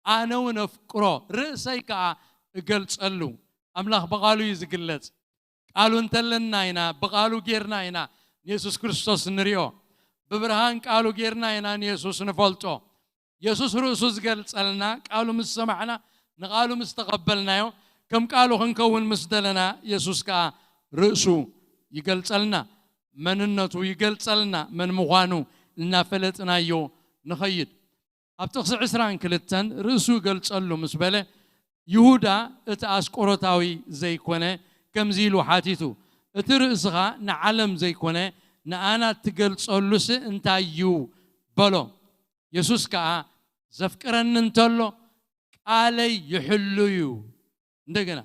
ኣነ እውን ኣፍቅሮ ርእሰይ ከዓ እገልጸሉ። ኣምላኽ ብቓሉ እዩ ዝግለጽ። ቃሉ እንተለና ኢና፣ ብቓሉ ጌርና ኢና ንየሱስ ክርስቶስ ንሪኦ። ብብርሃን ቃሉ ጌርና ኢና ንየሱስ ንፈልጦ። የሱስ ርእሱ ዝገልጸልና ቃሉ ምስ ሰማዕና ንቃሉ ምስ ተቐበልናዮ ከም ቃሉ ክንከውን ምስ ደለና የሱስ ከኣ ርእሱ ይገልጸልና፣ መንነቱ ይገልጸልና፣ መን ምዃኑ እናፈለጥናዮ ንኸይድ። ኣብ ጥቕሲ ዕስራን ክልተን ርእሱ ይገልጸሉ ምስ በለ ይሁዳ እቲ ኣስቆሮታዊ ዘይኮነ ከምዚ ኢሉ ሓቲቱ፣ እቲ ርእስኻ ንዓለም ዘይኮነ ንኣና ትገልጸሉስ እንታይ እዩ በሎ። የሱስ ከኣ ዘፍቅረኒ እንተሎ ቃለይ ይሕሉ እዩ። እንደገና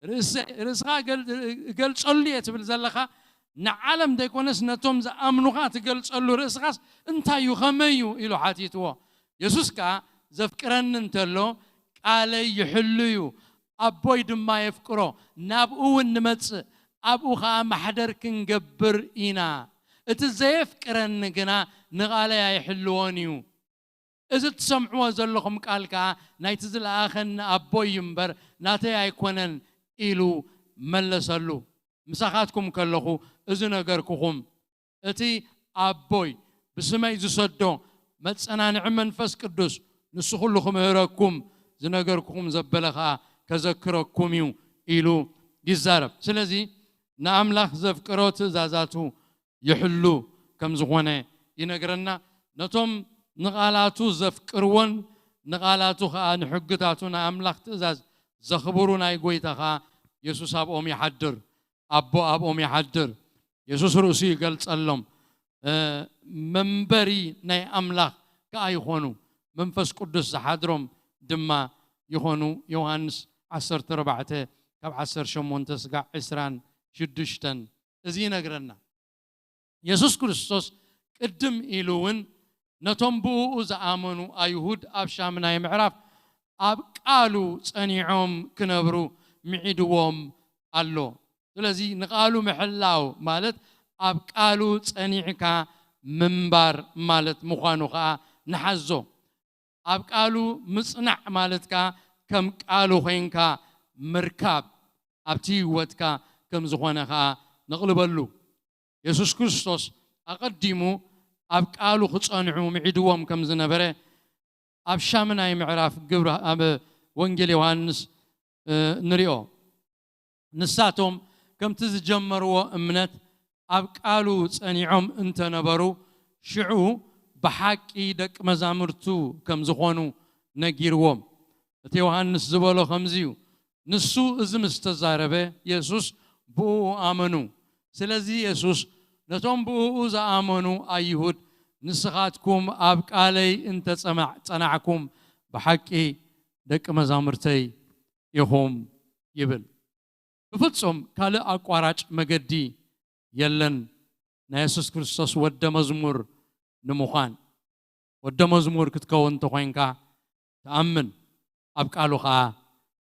ርእሰ- ርእስኻ ገል- እገልጸሉ እየ ትብል ዘለኻ ንዓለም ዘይኮነስ ነቶም ዝኣምኑኻ ትገልጸሉ ርእስኻስ እንታይ እዩ ከመይ እዩ ኢሉ ሓቲትዎ። የሱስ ከኣ ዘፍቅረኒ እንተሎ ቃለይ ይሕሉ እዩ፣ ኣቦይ ድማ የፍቅሮ፣ ናብኡ እውን ንመጽእ ኣብኡ ኸኣ ማሕደር ክንገብር ኢና። እቲ ዘየፍቅረኒ ግና ንቓለይ ኣይሕልዎን እዩ። እዚ እትሰምዕዎ ዘለኹም ቃል ከኣ ናይቲ ዝለኣኸኒ ኣቦይ እዩ እምበር ናተይ ኣይኮነን ኢሉ መለሰሉ። ምሳኻትኩም ከለኹ እዚ ነገርኩኹም። እቲ ኣቦይ ብስመይ ዝሰዶ መጸናንዒ መንፈስ ቅዱስ ንሱ ኩሉ ክምህረኩም ዝነገርኩኹም ዘበለ ከኣ ከዘክረኩም እዩ ኢሉ ይዛረብ። ስለዚ ንኣምላኽ ዘፍቅሮ ትእዛዛቱ ይሕሉ ከም ዝኾነ ይነግረና። ነቶም ንቓላቱ ዘፍቅርዎን ንቓላቱ ኸኣ ንሕግታቱ ንኣምላኽ ትእዛዝ ዘኽብሩ ናይ ጎይታ ኸኣ የሱስ ኣብኦም ይሓድር፣ ኣቦ ኣብኦም ይሓድር። የሱስ ርእሱ ይገልጸሎም። መንበሪ ናይ ኣምላኽ ከኣ ይኾኑ፣ መንፈስ ቅዱስ ዝሓድሮም ድማ ይኾኑ። ዮሃንስ ዓሰርተ ኣርባዕተ ካብ ዓሰርተ ሸሞንተ ስጋዕ ዕስራን ሽዱሽተን እዚ ይነግረና። የሱስ ክርስቶስ ቅድም ኢሉ እውን ነቶም ብእኡ ዝኣመኑ ኣይሁድ ኣብ ሻምናይ ምዕራፍ ኣብ ቃሉ ጸኒዖም ክነብሩ ምዒድዎም ኣሎ። ስለዚ ንቃሉ ምሕላው ማለት ኣብ ቃሉ ጸኒዕካ ምንባር ማለት ምዃኑ ከኣ ንሓዞ። ኣብ ቃሉ ምጽናዕ ማለት ከኣ ከም ቃሉ ኮይንካ ምርካብ ኣብቲ ህይወትካ ከም ዝኾነ ከኣ ነቕልበሉ። የሱስ ክርስቶስ ኣቐዲሙ ኣብ ቃሉ ክጸንዑ ምዒድዎም ከም ዝነበረ ኣብ ሻምናይ ምዕራፍ ግብሪ ኣብ ወንጌል ዮሃንስ ንሪኦ። ንሳቶም ከምቲ ዝጀመርዎ እምነት ኣብ ቃሉ ጸኒዖም እንተነበሩ ሽዑ ብሓቂ ደቂ መዛሙርቱ ከም ዝኾኑ ነጊርዎም። እቲ ዮሃንስ ዝበሎ ከምዚ እዩ። ንሱ እዚ ምስ ተዛረበ የሱስ ብእኡ ኣመኑ። ስለዚ የሱስ ነቶም ብእኡ ዝኣመኑ ኣይሁድ ንስኻትኩም ኣብ ቃለይ እንተ ጸናዕኩም ብሓቂ ደቂ መዛሙርተይ ኢኹም ይብል። ብፍጹም ካልእ ኣቋራጭ መገዲ የለን ናይ የሱስ ክርስቶስ ወደ መዝሙር ንምዃን። ወደ መዝሙር ክትከውን እንተኾይንካ ትኣምን፣ ኣብ ቃሉ ኸኣ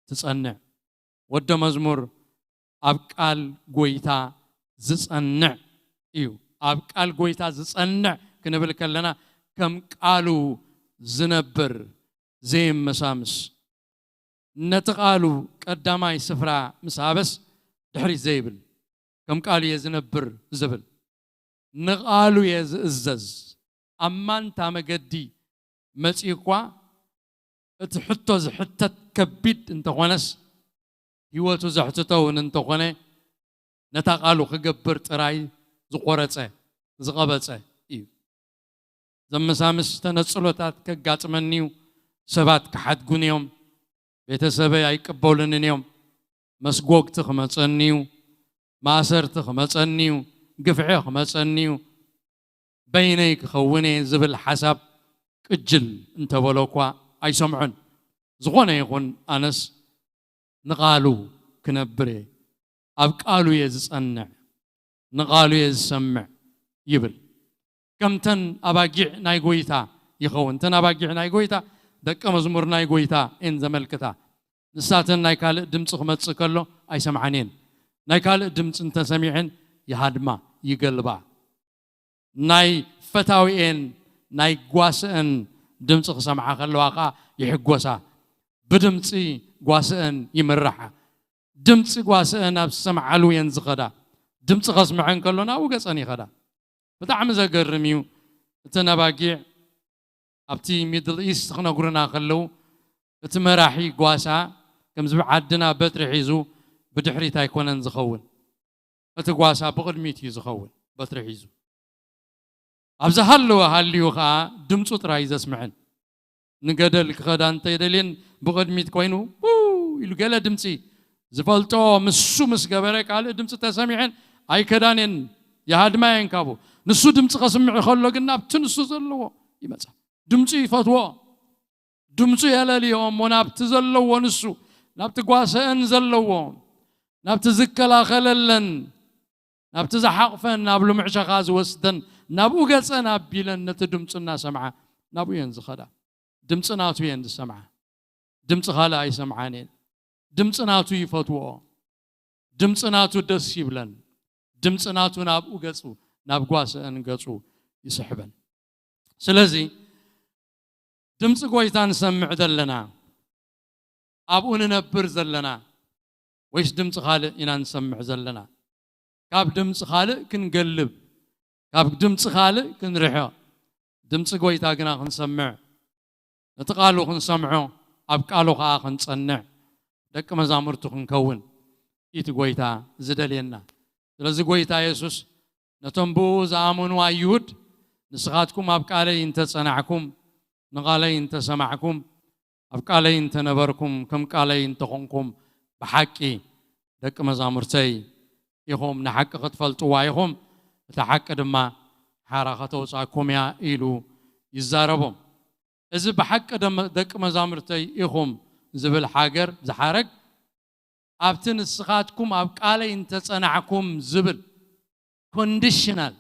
ትጸንዕ። ወደ መዝሙር ኣብ ቃል ጎይታ ዝጸንዕ እዩ። ኣብ ቃል ጎይታ ዝጸንዕ ክንብል ከለና ከም ቃሉ ዝነብር፣ ዘይመሳምስ፣ ነቲ ቃሉ ቀዳማይ ስፍራ ምስ ሃበስ ድሕሪት ዘይብል፣ ከም ቃሉ እየ ዝነብር ዝብል፣ ንቃሉ እየ ዝእዘዝ። ኣብ ማንታ መገዲ መጺኡ እኳ እቲ ሕቶ ዝሕተት ከቢድ እንተኾነስ፣ ህይወቱ ዘሕትቶ እውን እንተኾነ፣ ነታ ቃሉ ክገብር ጥራይ ዝቖረጸ፣ ዝቐበጸ እዩ። ዘመሳምስ ተነጽሎታት ከጋጥመኒ እዩ። ሰባት ክሓድጉኒ እዮም። ቤተሰበይ ኣይቅበሉንን እዮም። መስጎግቲ ክመጸኒ እዩ። ማእሰርቲ ክመጸኒ እዩ። ግፍዒ ክመጸኒ እዩ። በይነይ ክኸውን እየ ዝብል ሓሳብ ቅጅል እንተበሎ እኳ ኣይሰምዖን። ዝኾነ ይኹን ኣነስ ንቓሉ ክነብር እየ። ኣብ ቃሉ እየ ዝጸንዕ። ንቓሉ እየ ዝሰምዕ ይብል። ከምተን ኣባጊዕ ናይ ጎይታ ይኸውን። እተን ኣባጊዕ ናይ ጎይታ ደቀ መዝሙር ናይ ጎይታ እየን ዘመልክታ። ንሳተን ናይ ካልእ ድምፂ ክመፅእ ከሎ ኣይሰምዓን እየን። ናይ ካልእ ድምፂ እንተሰሚዐን ይሃድማ፣ ይገልባ። ናይ ፈታዊኤን ናይ ጓስአን ድምፂ ክሰምዓ ከለዋ ከዓ ይሕጎሳ። ብድምፂ ጓስአን ይምርሓ። ድምፂ ጓስአን ኣብ ዝሰምዓሉ እየን ዝኸዳ። ድምፂ ከስምዐን ከሎ ናብኡ ገፀን ይኸዳ። ብጣዕሚ ዘገርም እዩ። እተን ኣባጊዕ ኣብቲ ሚድል ኢስት ክነግሩና ከለዉ፣ እቲ መራሒ ጓሳ ከምዚ ብዓድና በትሪ ሒዙ ብድሕሪት ኣይኮነን ዝኸውን። እቲ ጓሳ ብቕድሚት እዩ ዝኸውን በትሪ ሒዙ። ኣብ ዝሃለወ ሃልዩ ኸዓ ድምፁ ጥራይ ዘስምዐን። ንገደል ክኸዳ እንተይደልየን ብቕድሚት ኮይኑ ው ኢሉ ገለ ድምፂ ዝፈልጦ ምሱ ምስ ገበረ ካልእ ድምፂ ተሰሚዐን ኣይከዳን እየን፣ ይሃድማ እየን ካብኡ። ንሱ ድምፂ ከስምዕ ከሎ ግን ናብቲ ንሱ ዘለዎ ይመፃ። ድምፁ ይፈትዎ። ድምፁ የለልዮ እሞ ናብቲ ዘለዎ ንሱ፣ ናብቲ ጓሰአን ዘለዎ፣ ናብቲ ዝከላኸለለን፣ ናብቲ ዝሓቕፈን፣ ናብ ልሙዕ ሸኻ ዝወስደን፣ ናብኡ ገፀን ኣቢለን ነቲ ድምፁ እናሰምዓ ናብኡ እየን ዝኸዳ። ድምፂ ናቱ እየን ዝሰምዓ። ድምፂ ካልእ ኣይሰምዓን እየን። ድምፂ ናቱ ይፈትዎ። ድምፂ ናቱ ደስ ይብለን። ድምፂ ናቱ ናብኡ ገፁ፣ ናብ ጓሰአን ገፁ ይስሕበን። ስለዚ ድምፂ ጎይታ ንሰምዕ ዘለና፣ ኣብኡ ንነብር ዘለና፣ ወይስ ድምፂ ካልእ ኢና ንሰምዕ ዘለና? ካብ ድምፂ ካልእ ክንገልብ፣ ካብ ድምፂ ካልእ ክንርሕቕ፣ ድምፂ ጎይታ ግና ክንሰምዕ፣ ነቲ ቃሉ ክንሰምዖ፣ ኣብ ቃሉ ኸዓ ክንጸንዕ፣ ደቂ መዛሙርቱ ክንከውን እቲ ጎይታ ዝደልየና። ስለዚ ጎይታ የሱስ ነቶም ብኡ ዝኣመኑ ኣይሁድ፣ ንስኻትኩም ኣብ ቃለይ እንተ ጸናዕኩም፣ ንቓለይ እንተ ሰማዕኩም፣ ኣብ ቃለይ እንተ ነበርኩም፣ ከም ቃለይ እንተ ኾንኩም፣ ብሓቂ ደቂ መዛሙርተይ ኢኹም፣ ንሓቂ ክትፈልጥዋ ኢኹም፣ እታ ሓቂ ድማ ሓራ ከተውጽኣኩም እያ ኢሉ ይዛረቦም። እዚ ብሓቂ ደመ-፣ ደቂ መዛሙርተይ ኢኹም ዝብል ሓገር፣ ዝሓረግ ኣብቲ ንስኻትኩም ኣብ ቃለይ እንተጸናዕኩም ዝብል ኮንዲሽናል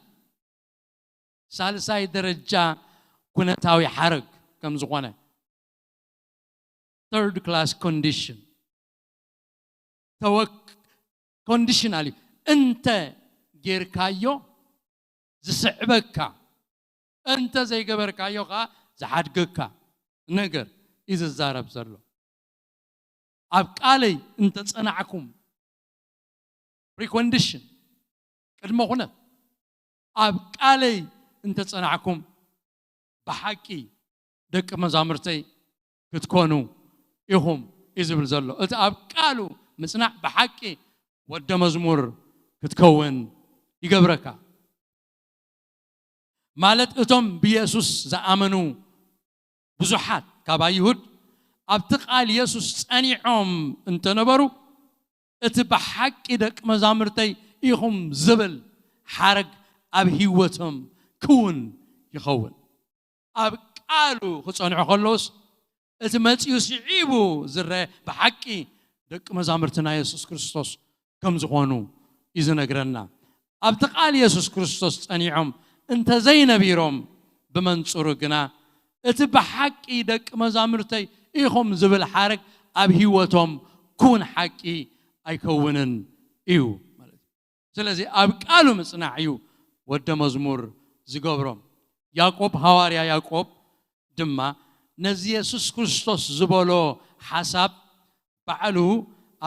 ሳልሳይ ደረጃ ኩነታዊ ሓረግ ከም ዝኾነ፣ ተርድ ክላስ ኮንዲሽን፣ ተወክ-፣ ኮንዲሽናል እዩ። እንተ ጌርካዮ ዝስዕበካ፣ እንተ ዘይገበርካዮ ኸዓ ዝሓድገካ ነገር እዩ ዝዛረብ ዘሎ። ኣብ ቃለይ እንተጸናዕኩም፣ ፕሪኮንዲሽን፣ ቅድመ ኩነት፣ ኣብ ቃለይ እንተጸናዕኩም ብሓቂ ደቂ መዛሙርተይ ክትኮኑ ኢኹም እዩ ዝብል ዘሎ። እቲ ኣብ ቃሉ ምጽናዕ ብሓቂ ወደ መዝሙር ክትከውን ይገብረካ። ማለት እቶም ብየሱስ ዝኣመኑ ብዙሓት ካብ ኣይሁድ ኣብቲ ቃል የሱስ ጸኒዖም እንተነበሩ፣ እቲ ብሓቂ ደቂ መዛሙርተይ ኢኹም ዝብል ሓረግ ኣብ ህይወቶም ክውን ይኸውን። ኣብ ቃሉ ክጸንዑ ከለውስ እቲ መጺኡ ስዒቡ ዝረአ ብሓቂ ደቂ መዛሙርቲ ናይ የሱስ ክርስቶስ ከም ዝኾኑ እዩ ዝነግረና። ኣብቲ ቃል የሱስ ክርስቶስ ጸኒዖም እንተዘይነቢሮም፣ ብመንጽሩ ግና እቲ ብሓቂ ደቂ መዛሙርተይ ኢኹም ዝብል ሓረግ ኣብ ህይወቶም ክውን ሓቂ ኣይከውንን እዩ ማለት እዩ። ስለዚ ኣብ ቃሉ ምጽናዕ እዩ ወደ መዝሙር ዝገብሮም። ያዕቆብ፣ ሃዋርያ ያዕቆብ ድማ ነዚ የሱስ ክርስቶስ ዝበሎ ሓሳብ ባዕሉ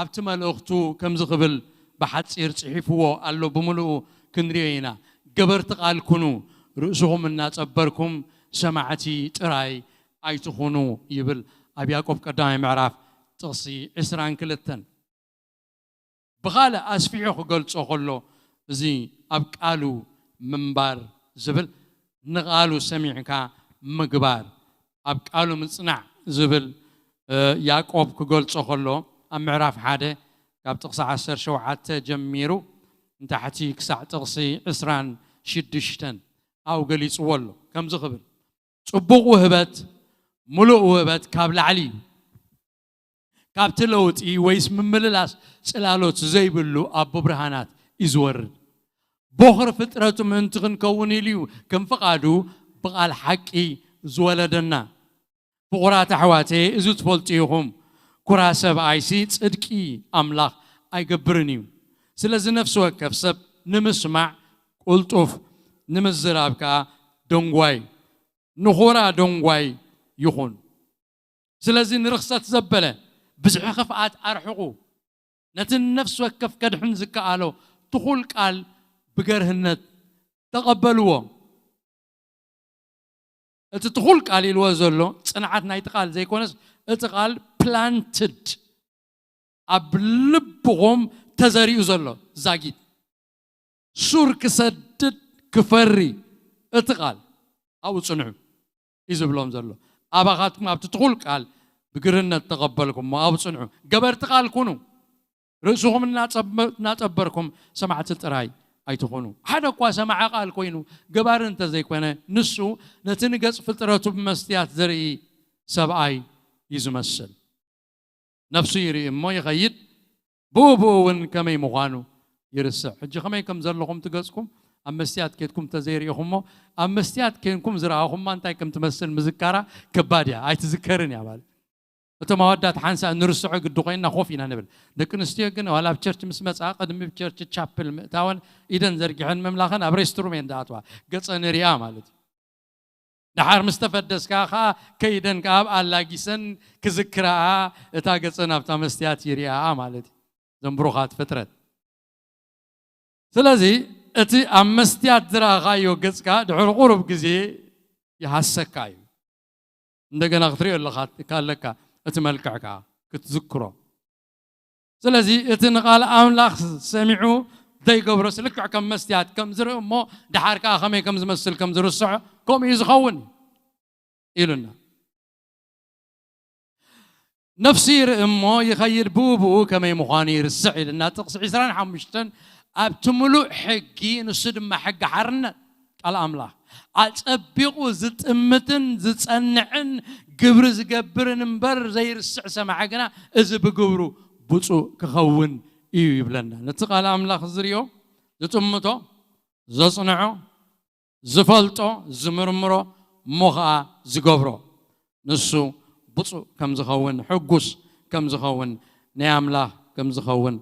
ኣብቲ መልእኽቱ ከምዚ ክብል ብሓጺር ጽሒፍዎ ኣሎ፣ ብምሉኡ ክንሪኦ ኢና። "ገበርቲ ቃል ኩኑ፣ ርእስኹም እናጸበርኩም ሰማዕቲ ጥራይ ኣይትኹኑ" ይብል ኣብ ያዕቆብ ቀዳማይ ምዕራፍ ጥቕሲ ዕስራን ክልተን። ብኻልእ ኣስፊሑ ክገልጾ ከሎ፣ እዚ ኣብ ቃሉ ምንባር ዝብል ንቓሉ ሰሚዕካ ምግባር፣ ኣብ ቃሉ ምጽናዕ ዝብል፣ እ፣ ያዕቆብ ክገልጾ ከሎ፣ ኣብ ምዕራፍ ሓደ ካብ ጥቕሲ ዓሰርተ ሸውዓተ ጀሚሩ ንታሕቲ ክሳዕ ጥቕሲ ዕስራን ሽዱሽተን ኣብኡ ገሊጽዎ ኣሎ። ከምዚ ክብል፣ "ጽቡቕ ውህበት፣ ምሉእ ውህበት ካብ ላዕሊ እዩ። ካብቲ ለውጢ ወይስ ምምልላስ ጽላሎት ዘይብሉ ኣቦ ብርሃናት እዩ ዝወርድ። ቦኽሪ ፍጥረቱ ምእንቲ ክንከውን ኢሉ እዩ ከም ፍቓዱ ብቓል ሓቂ ዝወለደና። ፍቑራት ኣሕዋተየ፣ እዚ ትፈልጡ ኢኹም፣ ኩራ ሰብኣይሲ ጽድቂ ኣምላኽ ኣይገብርን እዩ። ስለዚ ነፍሲ ወከፍ ሰብ ንምስማዕ ቅልጡፍ፣ ንምዝራብ ከኣ ደንጓይ፣ ንኹራ ደንጓይ ይኹን። ስለዚ ንርኽሰት ዘበለ ብዝሒ ክፍኣት ኣርሕቑ፣ ነቲ ነፍሲ ወከፍ ከድሕን ዝከኣሎ ትኹል ቃል ብገርህነት ተቐበልዎ።" እቲ ትኹል ቃል ኢልዎ ዘሎ ጽንዓት ናይቲ ቃል ዘይኮነስ፣ እቲ ቃል ፕላንትድ፣ ኣብ ልብኹም ተዘሪኡ ዘሎ ዛጊት ሱር ክሰድድ ክፈሪ፣ እቲ ቃል ኣብኡ ጽንዑ እዩ ዝብሎም ዘሎ። ኣባኻትኩም ኣብቲ ትኹል ቃል ብግርህነት ተቐበልኩሞ ኣብኡ ጽንዑ። ገበርቲ ቃል ኩኑ፣ ርእስኹም እናጸበ-፣ እናጸበርኩም ሰማዕቲ ጥራይ ኣይትኹኑ። ሓደ እኳ ሰማዒ ቃል ኮይኑ ገባሪ እንተዘይኮነ፣ ንሱ ነቲ ንገጽ ፍጥረቱ ብመስትያት ዝርኢ ሰብኣይ እዩ ዝመስል። ነፍሱ ይርኢ እሞ ይኸይድ፣ ብኡ ብኡ እውን ከመይ ምዃኑ ይርስዕ። ሕጂ ከመይ ከም ዘለኹም ትገጽኩም ኣብ መስትያት ኬድኩም እንተዘይርኢኹሞ፣ ኣብ መስትያት ኬንኩም ዝረኣኹማ እንታይ ከም ትመስል ምዝካራ ከባድ እያ፣ ኣይትዝከርን እያ ማለት። እቶም ኣወዳት ሓንሳእ ንርስዖ ግዲ ኮይንና ኮፍ ኢና ንብል። ደቂ ኣንስትዮ ግን ዋላ ኣብ ቸርች ምስ መጻ ቅድሚ ብ ቸርች ቻፕል ምእታወን ኢደን ዘርጊሐን ምምላኸን ኣብ ሬስትሩም እየን ዝኣትዋ፣ ገጸን ሪኣ ማለት እዩ። ደሓር ምስ ተፈደስካ ኸኣ ከይደን ከኣ ኣብ ኣላጊሰን ክዝክራኣ እታ ገጸን ኣብታ መስትያት ይሪኣኣ ማለት እዩ። እዘን ብሩኻት ፍጥረት። ስለዚ እቲ ኣብ መስትያት ዝረኣኻዮ ገጽካ ድሕሪ ቁሩብ ግዜ ይሃሰካ እዩ። እንደገና ክትሪኦ ኣለኻ፣ ከለካ እቲ መልክዕካ ክትዝክሮ። ስለዚ እቲ ንቓል ኣምላኽ ሰሚዑ ዘይገብሮስ ልክዕ ከም መስትያት ከም ዝርኢ እሞ ደሓር ከኣ ከመይ ከም ዝመስል ከም ዝርስዖ ከምኡ እዩ ዝኸውን ኢሉና። ነፍሱ ይርኢ እሞ ይኸይድ፣ ብኡ ብኡ ከመይ ምዃኑ ይርስዕ ኢልና። ጥቕሲ ዕስራን ሓሙሽተን ኣብቲ ምሉእ ሕጊ፣ ንሱ ድማ ሕጊ ሓርነት ቃል ኣምላኽ፣ ኣጸቢቑ ዝጥምትን ዝጸንዕን ግብሪ ዝገብርን እምበር ዘይርስዕ ሰማዒ ግና እዚ ብግብሩ ብፁዕ ክኸውን እዩ ይብለና። ነቲ ቃል ኣምላኽ ዝርእዮ፣ ዝጥምቶ፣ ዘጽንዖ፣ ዝፈልጦ፣ ዝምርምሮ፣ እሞ ኸኣ ዝገብሮ፣ ንሱ ብፁዕ ከም ዝኸውን፣ ሕጉስ ከም ዝኸውን፣ ናይ ኣምላኽ ከም ዝኸውን፣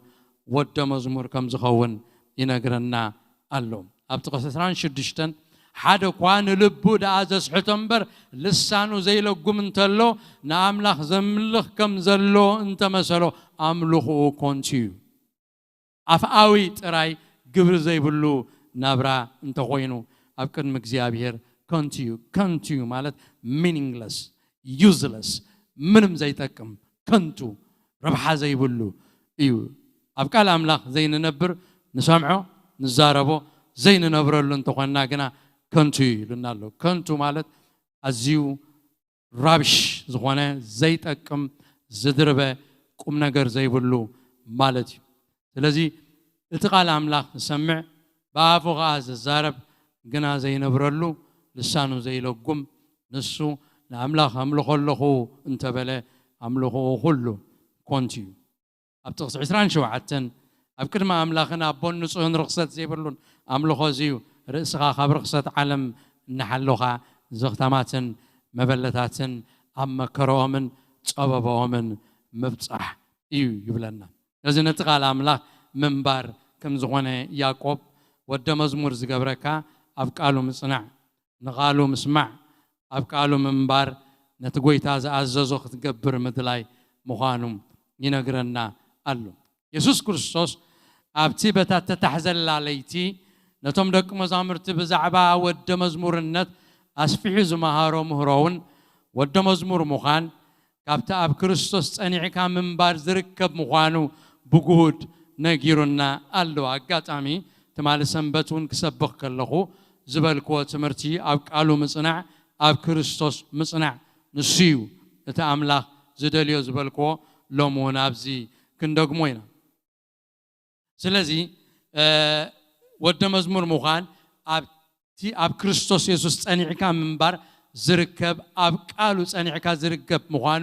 ወደ መዝሙር ከም ዝኸውን ይነግረና ኣሎ። ኣብ ጥቕሲ ዕስራን ሽዱሽተን ሓደ እኳ ንልቡ ደኣ ዘስሕቶ እምበር፣ ልሳኑ ዘይለጉም እንተሎ፣ ንኣምላኽ ዘምልኽ ከም ዘሎ እንተመሰሎ፣ ኣምልኽኡ ኮንቱ እዩ። ኣፍኣዊ ጥራይ ግብሪ ዘይብሉ ናብራ እንተኾይኑ፣ ኣብ ቅድሚ እግዚኣብሔር ከንቱ እዩ። ከንቱ እዩ ማለት ሚኒንግለስ፣ ዩዝለስ፣ ምንም ዘይጠቅም፣ ከንቱ፣ ረብሓ ዘይብሉ እዩ። ኣብ ቃል ኣምላኽ ዘይንነብር፣ ንሰምዖ፣ ንዛረቦ፣ ዘይንነብረሉ እንተኾንና ግና ከንቱ እዩ ኢሉና ኣሎ። ከንቱ ማለት ኣዝዩ ራብሽ ዝኾነ፣ ዘይጠቅም፣ ዝድርበ፣ ቁም ነገር ዘይብሉ ማለት እዩ። ስለዚ እቲ ቃል ኣምላኽ ዝሰምዕ፣ ብኣፉ ኸኣ ዝዛረብ፣ ግና ዘይነብረሉ፣ ልሳኑ ዘይለጉም፣ ንሱ ንኣምላኽ ኣምልኾ ኣለኹ እንተበለ፣ ኣምልኾኡ ኩሉ ኮንቱ እዩ። ኣብ ጥቕሲ ዕስራን ሸውዓተን፣ ኣብ ቅድሚ ኣምላኽን ኣቦን ንጹህን ርኽሰት ዘይብሉን ኣምልኾ እዚ እዩ፣ ርእስኻ ካብ ርኽሰት ዓለም እናሓሎኻ፣ ዘኽታማትን መበለታትን ኣብ መከረኦምን ጸበባኦምን ምብጻሕ እዩ ይብለና። ስለዚ ነቲ ቃል ኣምላኽ ምንባር ከም ዝኾነ ያዕቆብ ወደ መዝሙር ዝገብረካ፣ ኣብ ቃሉ ምጽናዕ፣ ንቓሉ ምስማዕ፣ ኣብ ቃሉ ምንባር፣ ነቲ ጐይታ ዝኣዘዞ ክትገብር ምድላይ ምዃኑ ይነግረና ኣሎ። የሱስ ክርስቶስ ኣብቲ በታ እተታሕዘላ ለይቲ ነቶም ደቂ መዛሙርቲ ብዛዕባ ወደ መዝሙርነት ኣስፊሑ ዝመሃሮ ምህሮ እውን፣ ወደ መዝሙር ምዃን ካብቲ ኣብ ክርስቶስ ጸኒዕካ ምንባር ዝርከብ ምዃኑ ብግሁድ ነጊሩና ኣሎ። ኣጋጣሚ ትማሊ ሰንበት እውን ክሰብኽ ከለኹ ዝበልክዎ ትምህርቲ፣ ኣብ ቃሉ ምጽናዕ፣ ኣብ ክርስቶስ ምጽናዕ፣ ንሱ እዩ እቲ ኣምላኽ ዝደልዮ ዝበልክዎ፣ ሎሚ እውን ኣብዚ ክንደግሞ ኢና። ስለዚ፣ እ፣ ወደ መዝሙር ምዃን ኣብቲ ኣብ ክርስቶስ የሱስ ጸኒዕካ ምንባር ዝርከብ፣ ኣብ ቃሉ ጸኒዕካ ዝርከብ ምዃኑ፣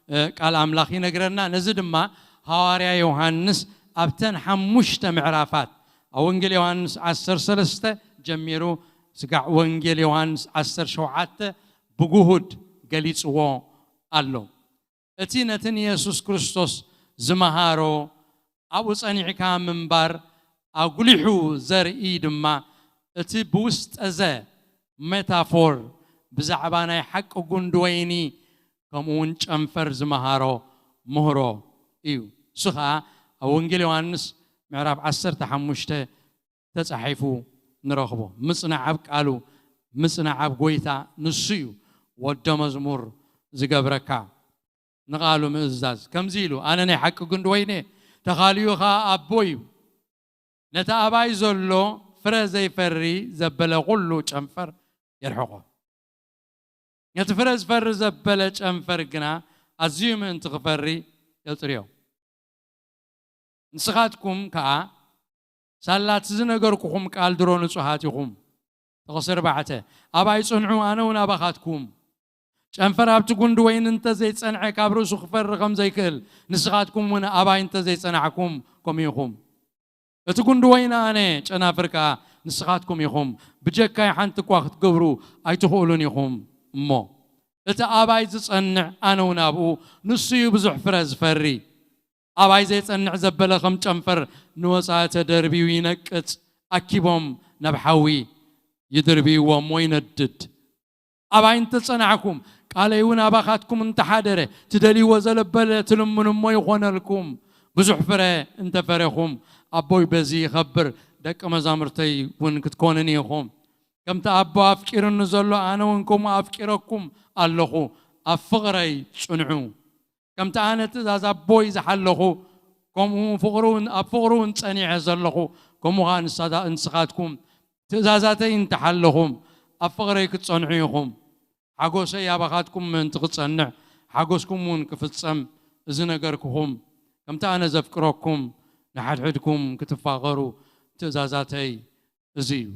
እ፣ ቃል ኣምላኽ ይነግረና። ነዚ ድማ ሃዋርያ ዮሃንስ ኣብተን ሓሙሽተ ምዕራፋት፣ ኣብ ወንጌል ዮሃንስ ዓሰርተ ሰለስተ ጀሚሩ ስጋዕ ወንጌል ዮሃንስ ዓሰርተ ሸውዓተ ብግሁድ ገሊጽዎ ኣሎ። እቲ ነቲ ንየሱስ ክርስቶስ ዝመሃሮ ኣብኡ ጸኒዕካ ምንባር ኣጉሊሑ ዘርኢ ድማ፣ እቲ ብውስጠዘ ሜታፎር ብዛዕባ ናይ ሓቂ ጉንዲ ወይኒ ከምኡ እውን ጨንፈር ዝመሃሮ ምህሮ እዩ። እሱ ኸኣ ኣብ ወንጌል ዮሃንስ ምዕራፍ ዓሰርተ ሓሙሽተ ተጻሒፉ ንረኽቦ። ምጽናዕ ኣብ ቃሉ፣ ምጽናዕ ኣብ ጐይታ፣ ንሱ እዩ ወደ መዝሙር ዝገብረካ። ንቓሉ ምእዛዝ። ከምዚ ኢሉ፣ "ኣነ ናይ ሓቂ ጉንዲ ወይኒ እየ፣ ተኻልዩ ኸኣ ኣቦይ እዩ። ነቲ ኣባይ ዘሎ ፍረ ዘይፈሪ ዘበለ ኹሉ ጨንፈር የርሕቖ። ነቲ ፍረ ዝፈሪ ዘበለ ጨንፈር ግና ኣዝዩ ምእንቲ ክፈሪ የጽርዮ። ንስኻትኩም ከኣ ሳላ እቲ ዝነገርኩኹም ቃል ድሮ ንጹሃት ኢኹም።" ጥቕሲ ኣርባዕተ፣ "ኣባይ ጽንዑ፣ ኣነ እውን ኣባኻትኩም። ጨንፈር ኣብቲ ጉንዲ ወይኒ እንተ ዘይጸንዐ ካብ ርእሱ ክፈሪ ከም ዘይክእል፣ ንስኻትኩም እውን ኣባይ እንተ ዘይጸናዕኩም ከምኡ ኢኹም። እቲ ጉንዲ ወይኒ ኣነ፣ ጨናፍር ከኣ ንስኻትኩም ኢኹም። ብጀካይ ሓንቲ እኳ ክትገብሩ ኣይትኽእሉን ኢኹም እሞ። እቲ ኣባይ ዝጸንዕ፣ ኣነ እውን ኣብኡ፣ ንሱ እዩ ብዙሕ ፍረ ዝፈሪ። ኣባይ ዘይጸንዕ ዘበለ ከም ጨንፈር ንወጻኢ ተደርብዩ ይነቅጽ፣ ኣኪቦም ናብ ሓዊ ይድርብይዎ እሞ ይነድድ። ኣባይ እንተጸናዕኩም፣ ቃለይ እውን ኣባኻትኩም እንተሓደረ፣ ትደልይዎ ዘለበለ ትልምኑ እሞ ይኾነልኩም። ብዙሕ ፍረ እንተፈረኹም፣ ኣቦይ በዚ ይኸብር፣ ደቂ መዛሙርተይ እውን ክትኮኑኒ ኢኹም። ከምቲ ኣቦ ኣፍቂሩኒ ዘሎ፣ ኣነ እውን ከምኡ ኣፍቂረኩም ኣለኹ። ኣብ ፍቕረይ ጽንዑ። ከምቲ ኣነ ትእዛዝ ኣቦይ ዝሓለኹ፣ ከምኡ ፍቕሩ እውን፣ ኣብ ፍቕሩ እውን ጸኒዐ ዘለኹ፣ ከምኡ ኸኣ ንሳታ-፣ ንስኻትኩም ትእዛዛተይ እንተሓለኹም፣ ኣብ ፍቕረይ ክትጸንዑ ኢኹም። ሓጎሰይ ኣባኻትኩም ምእንቲ ክጸንዕ፣ ሓጎስኩም እውን ክፍጸም፣ እዚ ነገርኩኹም። ከምቲ ኣነ ዘፍቅረኩም፣ ንሓድሕድኩም ክትፋቐሩ ትእዛዛተይ እዚ እዩ።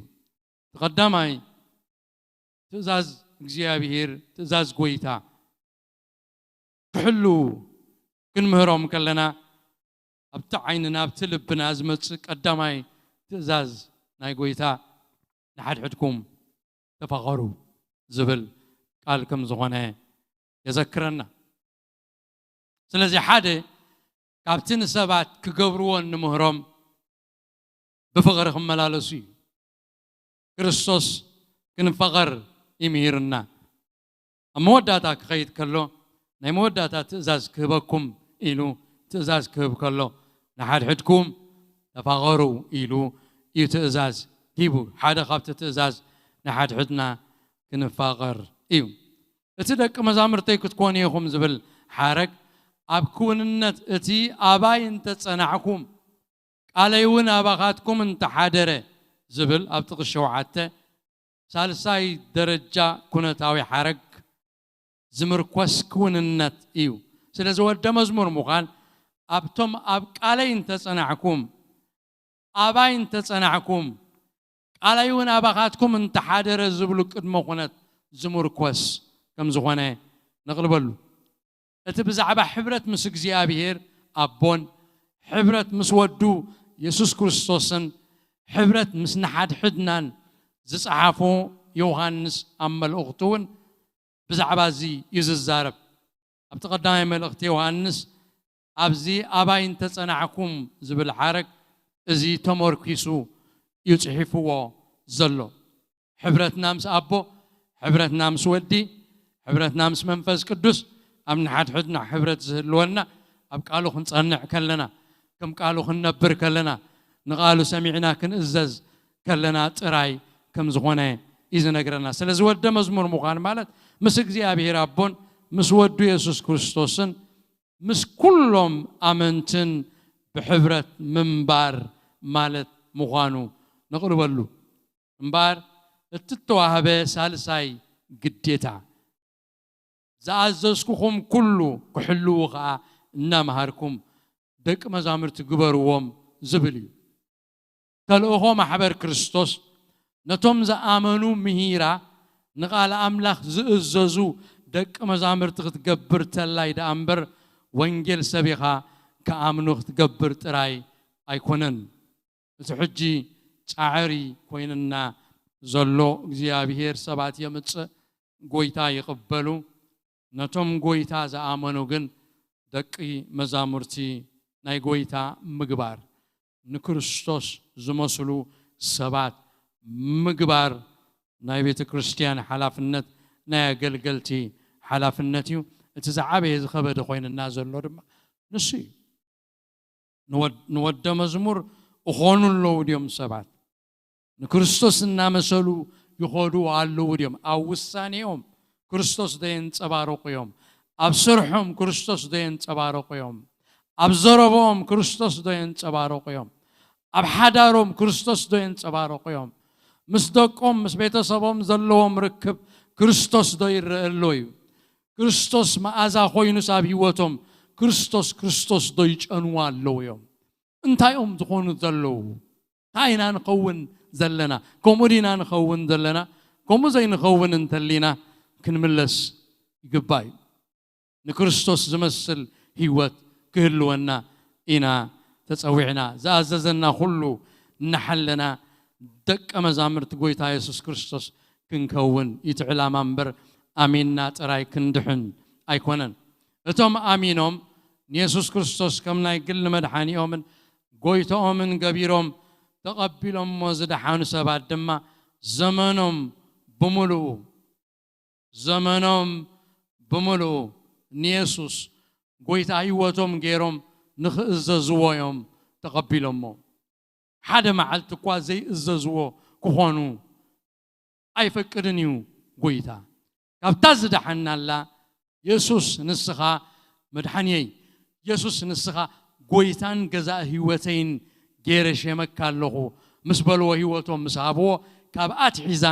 እቲ ቀዳማይ ትእዛዝ እግዚኣብሔር፣ ትእዛዝ ጐይታ ክሕልዉ ክንምህሮም ከለና፣ ኣብቲ ዓይንና፣ ኣብቲ ልብና ዝመጽእ ቀዳማይ ትእዛዝ ናይ ጐይታ፣ "ንሓድሕድኩም ተፋቐሩ" ዝብል ቃል ከም ዝኾነ የዘክረና። ስለዚ ሓደ ካብቲ ንሰባት ክገብርዎ እንምህሮም ብፍቕሪ ክመላለሱ እዩ። ክርስቶስ ክንፋቐር ይምህርና። ኣብ መወዳእታ ክኸይድ ከሎ ናይ መወዳእታ ትእዛዝ ክህበኩም ኢሉ ትእዛዝ ክህብ ከሎ ንሓድሕድኩም ተፋቐሩ ኢሉ እዩ ትእዛዝ ሂቡ። ሓደ ካብቲ ትእዛዝ ንሓድሕድና ክንፋቐር እዩ። እቲ ደቂ መዛሙርተይ ክትኮኑ ኢኹም ዝብል ሓረግ ኣብ ክውንነት እቲ ኣባይ እንተጸናዕኩም ቃለይ እውን ኣባኻትኩም እንተሓደረ ዝብል ኣብ ጥቕስ ሸውዓተ ሳልሳይ ደረጃ ኩነታዊ ሓረግ ዝምርኮስ ክውንነት እዩ። ስለዚ ወደ መዝሙር ምዃን ኣብቶም ኣብ ቃለይ እንተጸናዕኩም ኣባይ እንተጸናዕኩም ቃለይ እውን ኣባኻትኩም እንተሓደረ ዝብሉ ቅድመ ኩነት ዝምርኮስ ከም ዝኾነ ነቕልበሉ። እቲ ብዛዕባ ሕብረት ምስ እግዚኣብሔር ኣቦን ሕብረት ምስ ወዱ የሱስ ክርስቶስን ሕብረት ምስ ንሓድሕድናን ዝጸሓፎ ዮሃንስ ኣብ መልእኽቱ እውን ብዛዕባ እዚ እዩ ዝዛረብ። ኣብቲ ቀዳማይ መልእኽቲ ዮሃንስ ኣብዚ ኣባይ እንተጸናዕኩም ዝብል ሓረግ እዚ ተመርኪሱ እዩ ጽሒፍዎ ዘሎ። ሕብረትና ምስ ኣቦ፣ ሕብረትና ምስ ወዲ፣ ሕብረትና ምስ መንፈስ ቅዱስ ኣብ ንሓድሕድና ሕብረት ዝህልወና ኣብ ቃሉ ክንጸንዕ ከለና፣ ከም ቃሉ ክንነብር ከለና፣ ንቃሉ ሰሚዕና ክንእዘዝ ከለና ጥራይ ከም ዝኾነ እዩ ዝነግረና። ስለዚ ወደ መዝሙር ምዃን ማለት ምስ እግዚኣብሔር ኣቦን ምስ ወዱ የሱስ ክርስቶስን ምስ ኩሎም ኣመንትን ብሕብረት ምንባር ማለት ምዃኑ ነቕርበሉ። እምበኣር እቲ እተዋህበ ሳልሳይ ግዴታ፣ "ዝኣዘዝኩኹም ኩሉ ክሕልዉ ኸኣ እናምሃርኩም ደቂ መዛሙርቲ ግበርዎም" ዝብል እዩ። ተልእኾ ማሕበር ክርስቶስ ነቶም ዝኣመኑ ምሂራ ንቓል ኣምላኽ ዝእዘዙ ደቂ መዛሙርቲ ክትገብር ተላይ ደኣ እምበር ወንጌል ሰቢኻ ክኣምኑ ክትገብር ጥራይ ኣይኮነን። እቲ ሕጂ ጻዕሪ ኮይንና ዘሎ እግዚኣብሔር ሰባት የምጽእ፣ ጎይታ ይቕበሉ። ነቶም ጎይታ ዝኣመኑ ግን ደቂ መዛሙርቲ ናይ ጎይታ ምግባር፣ ንክርስቶስ ዝመስሉ ሰባት ምግባር ናይ ቤተ ክርስቲያን ሓላፍነት፣ ናይ ኣገልገልቲ ሓላፍነት እዩ። እቲ ዝዓበየ ዝኸበደ ኮይንና ዘሎ ድማ ንሱ እዩ። ንወድ-፣ ንወደ መዝሙር እኾኑ ኣለዉ ድዮም ሰባት? ንክርስቶስ እናመሰሉ ይኸዱ ኣለዉ ድዮም? ኣብ ውሳኔኦም ክርስቶስ ዶ የንጸባርቑ እዮም? ኣብ ስርሖም ክርስቶስ ዶ የንጸባርቑ እዮም? ኣብ ዘረብኦም ክርስቶስ ዶ የንጸባርቑ እዮም? ኣብ ሓዳሮም ክርስቶስ ዶ የንጸባርቑ እዮም? ምስ ደቆም፣ ምስ ቤተሰቦም ዘለዎም ርክብ ክርስቶስ ዶ ይረአ ኣሎ እዩ? ክርስቶስ መኣዛ ኮይኑስ ኣብ ህይወቶም ክርስቶስ፣ ክርስቶስ ዶ ይጨንዉ ኣለዉ እዮም? እንታይ እዮም ዝኾኑ ዘለዉ? እንታይ ኢና ንኸውን ዘለና? ከምኡ ዲና ንኸውን ዘለና? ከምኡ ዘይንኸውን እንተሊና ክንምለስ ይግባእ እዩ። ንክርስቶስ ዝመስል ህይወት ክህልወና ኢና ተጸዊዕና። ዝኣዘዘና ኩሉ እናሓለና ደቀ መዛሙርቲ ጎይታ የሱስ ክርስቶስ ክንከውን እዩ እቲ ዕላማ እምበር ኣሚንና ጥራይ ክንድሕን ኣይኮነን። እቶም ኣሚኖም ንየሱስ ክርስቶስ ከም ናይ ግሊ መድሓኒኦምን ጎይታኦምን ገቢሮም ተቐቢሎምዎ ዝደሓኑ ሰባት ድማ ዘመኖም ብምሉኡ፣ ዘመኖም ብምሉኡ ንየሱስ ጎይታ ህይወቶም ገይሮም ንኽእዘዝዎ እዮም ተቐቢሎሞ። ሓደ መዓልቲ እኳ ዘይእዘዝዎ ክኾኑ ኣይፈቅድን እዩ ጎይታ። ካብታ ዝደሓናላ የሱስ ንስኻ መድሓንየይ፣ የሱስ ንስኻ ጎይታን ገዛእ ህይወተይን ገይረ ሸመካ ኣለኹ ምስ በልዎ ህይወቶም ምስ ሃብዎ ካብ ኣትሒዛ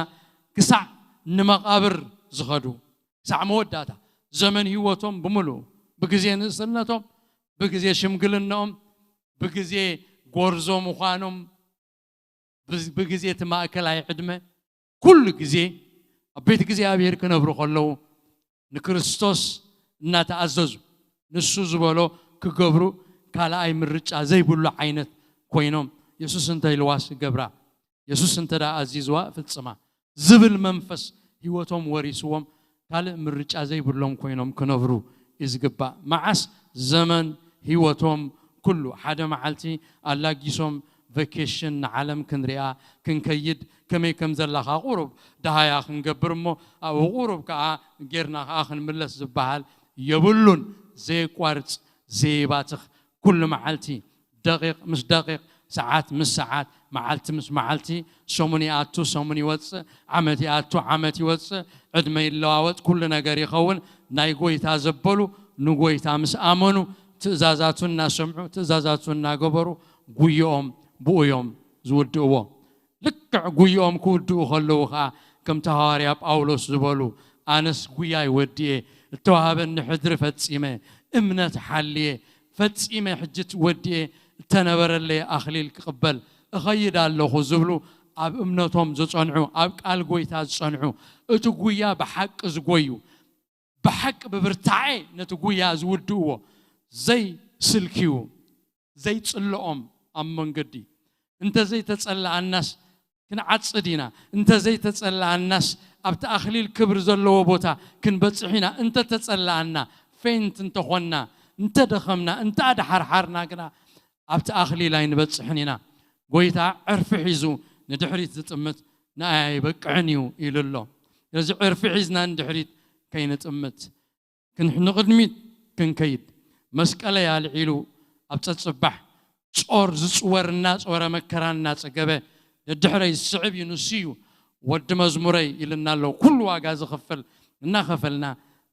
ክሳዕ ንመቓብር ዝኸዱ ክሳዕ መወዳእታ ዘመን ህይወቶም ብምሉኡ ብግዜ ንእስነቶም ብግዜ ሽምግልናኦም ብግዜ ጎርዞ ምዃኖም ብዝ-፣ ብግዜ እቲ ማእከላይ ዕድመ ኩሉ ግዜ ኣብ ቤት እግዚኣብሔር ክነብሩ ከለዉ ንክርስቶስ እናተኣዘዙ ንሱ ዝበሎ ክገብሩ ካልኣይ ምርጫ ዘይብሉ ዓይነት ኮይኖም የሱስ እንተ ኢልዋስ ይገብራ የሱስ እንተ ደኣ ኣዚዝዋ ፍጽማ ዝብል መንፈስ ህይወቶም ወሪስዎም ካልእ ምርጫ ዘይብሎም ኮይኖም ክነብሩ እዩ ዝግባእ። መዓስ ዘመን ህይወቶም ኩሉ ሓደ መዓልቲ ኣላጊሶም ቨኬሽን ንዓለም ክንሪኣ ክንከይድ ከመይ ከም ዘላ ከኣ ቁሩብ ደሃያ ክንገብር እሞ ኣብኡ ቁሩብ ከኣ ጌርና ከኣ ክንምለስ ዝበሃል የብሉን። ዘየቋርጽ ዘየባትኽ ኩሉ መዓልቲ ደቂቕ ምስ ደቂቕ ሰዓት ምስ ሰዓት መዓልቲ ምስ መዓልቲ ሰሙን ይኣቱ ሰሙን ይወጽእ ዓመት ይኣቱ ዓመት ይወጽእ ዕድመ ይለዋወጥ ኩሉ ነገር ይኸውን። ናይ ጎይታ ዘበሉ ንጎይታ ምስ ኣመኑ ትእዛዛቱ እናሰምዑ ትእዛዛቱ እናገበሩ ጉይኦም ብኡ እዮም ዝውድእዎ። ልክዕ ጉይኦም ክውድኡ ከለዉ ኸዓ ከምቲ ሃዋርያ ጳውሎስ ዝበሉ ኣነስ ጉያይ ወዲኤ እተዋህበኒ ሕድሪ ፈጺመ እምነት ሓልየ ፈጺመ ሕጂ ወዲኤ እተነበረለይ ኣኽሊል ክቕበል እኸይድ ኣለኹ ዝብሉ ኣብ እምነቶም ዝጸንዑ ኣብ ቃል ጎይታ ዝጸንዑ እቲ ጉያ ብሓቂ ዝጎዩ ብሓቂ ብብርታዐ ነቲ ጉያ ዝውድእዎ ዘይስልክዩ ዘይጽልኦም ኣብ መንገዲ እንተ ዘይተጸላኣናስ ክንዓጽድ ኢና እንተ ዘይተጸላኣናስ ኣብቲ ኣኽሊል ክብሪ ዘለዎ ቦታ ክንበጽሕ ኢና እንተ ተጸላኣና ፌንት እንተኾንና እንተ ደኸምና እንተ ኣድሓርሓርና ግና ኣብቲ ኣኽሊል ኣይንበጽሕን ኢና ጎይታ ዕርፊ ሒዙ ንድሕሪት ዝጥምት ንኣይ ኣይበቅዕን እዩ ኢሉ ኣሎ ስለዚ ዕርፊ ሒዝና ንድሕሪት ከይንጥምት ንቕድሚት ክንከይድ መስቀለይ ኣልዒሉ ኣብ ጸጽባሕ ጾር ዝጽወር እናጾረ መከራ እናጸገበ ደድሕረይ ዝስዕብ እዩ ንሱ እዩ ወዲ መዝሙረይ ኢልና ኣሎ ኩሉ ዋጋ ዝኽፍል እናኸፈልና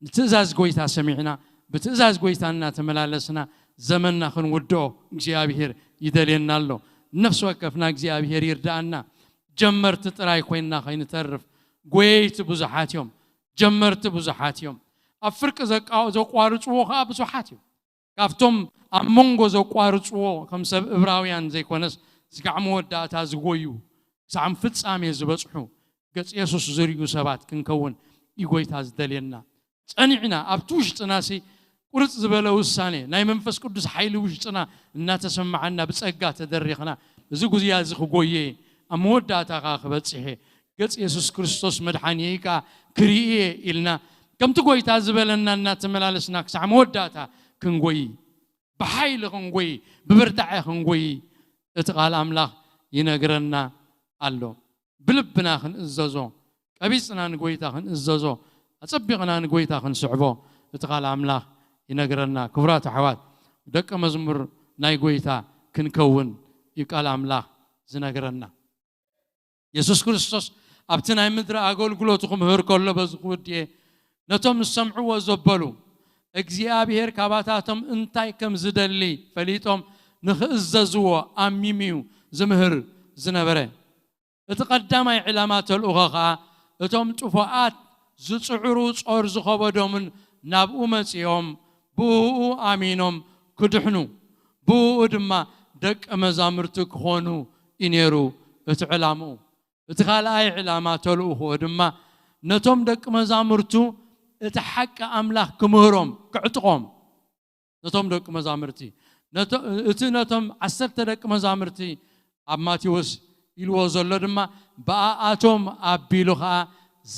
ንትእዛዝ ጎይታ ሰሚዕና ብትእዛዝ ጎይታ እናተመላለስና ዘመንና ክንውድኦ እግዚኣብሔር ይደልየና ኣሎ ነፍሲ ወከፍና እግዚኣብሔር ይርዳኣና ጀመርቲ ጥራይ ኮይንና ከይንተርፍ ጎየይቲ ብዙሓት እዮም ጀመርቲ ብዙሓት እዮም ኣብ ፍርቂ ዘቋርፅዎ ከዓ ብዙሓት እዮም ካብቶም ኣብ መንጎ ዘቋርፅዎ ከም ሰብ እብራውያን ዘይኮነስ ስጋዕ መወዳእታ ዝጎዩ ክሳዕ ፍጻሜ ዝበፅሑ ገፅ የሱስ ዝርዩ ሰባት ክንከውን እዩ ጎይታ ዝደልየና ጸኒዕና ኣብቲ ውሽጥና ሲ ቁርጽ ዝበለ ውሳኔ ናይ መንፈስ ቅዱስ ሓይሊ ውሽጥና እናተሰማዓና ብጸጋ ተደሪኽና እዚ ጉዝያ እዚ ክጎየ ኣብ መወዳእታ ከዓ ክበጽሐ ገጽ የሱስ ክርስቶስ መድሓኒየይ ከዓ ክርእየ ኢልና ከምቲ ጎይታ ዝበለና እናተመላለስና ክሳዕ መወዳእታ ክንጎይ ብሓይሊ ክንጎይ ብብርታዐ ክንጎይ እቲ ቃል ኣምላኽ ይነግረና ኣሎ ብልብና ክንእዘዞ ቀቢፅና ንጎይታ ክንእዘዞ ኣፀቢቕና ንጎይታ ክንስዕቦ እቲ ቃል ኣምላኽ ይነግረና ክቡራት ኣሕዋት ደቂ መዝሙር ናይ ጎይታ ክንከውን እዩ ቃል ኣምላኽ ዝነግረና የሱስ ክርስቶስ ኣብቲ ናይ ምድሪ ኣገልግሎቱ ክምህር ከሎ በዚ ክውድኤ ነቶም ዝሰምዕዎ ዘበሉ እግዚኣብሔር ካባታቶም እንታይ ከም ዝደሊ ፈሊጦም ንኽእዘዝዎ ኣሚሙ እዩ ዝምህር ዝነበረ እቲ ቀዳማይ ዕላማ ተልእኾ ኸዓ እቶም ጥፉኣት ዝጽዕሩ ጾር ዝኸበዶምን ናብኡ መጺኦም ብእኡ ኣሚኖም ክድሕኑ ብእኡ ድማ ደቂ መዛሙርቲ ክኾኑ እዩ ነይሩ እቲ ዕላምኡ እቲ ካልኣይ ዕላማ ተልእኾኡ ድማ ነቶም ደቂ መዛሙርቱ እቲ ሓቂ ኣምላኽ ክምህሮም ክዕጥቖም ነቶም ደቂ መዛምርቲ እቲ ነቶም ዓሰርተ ደቂ መዛምርቲ ኣብ ማቴዎስ ኢልዎ ዘሎ ድማ ብኣኣቶም ኣቢሉ ኸዓ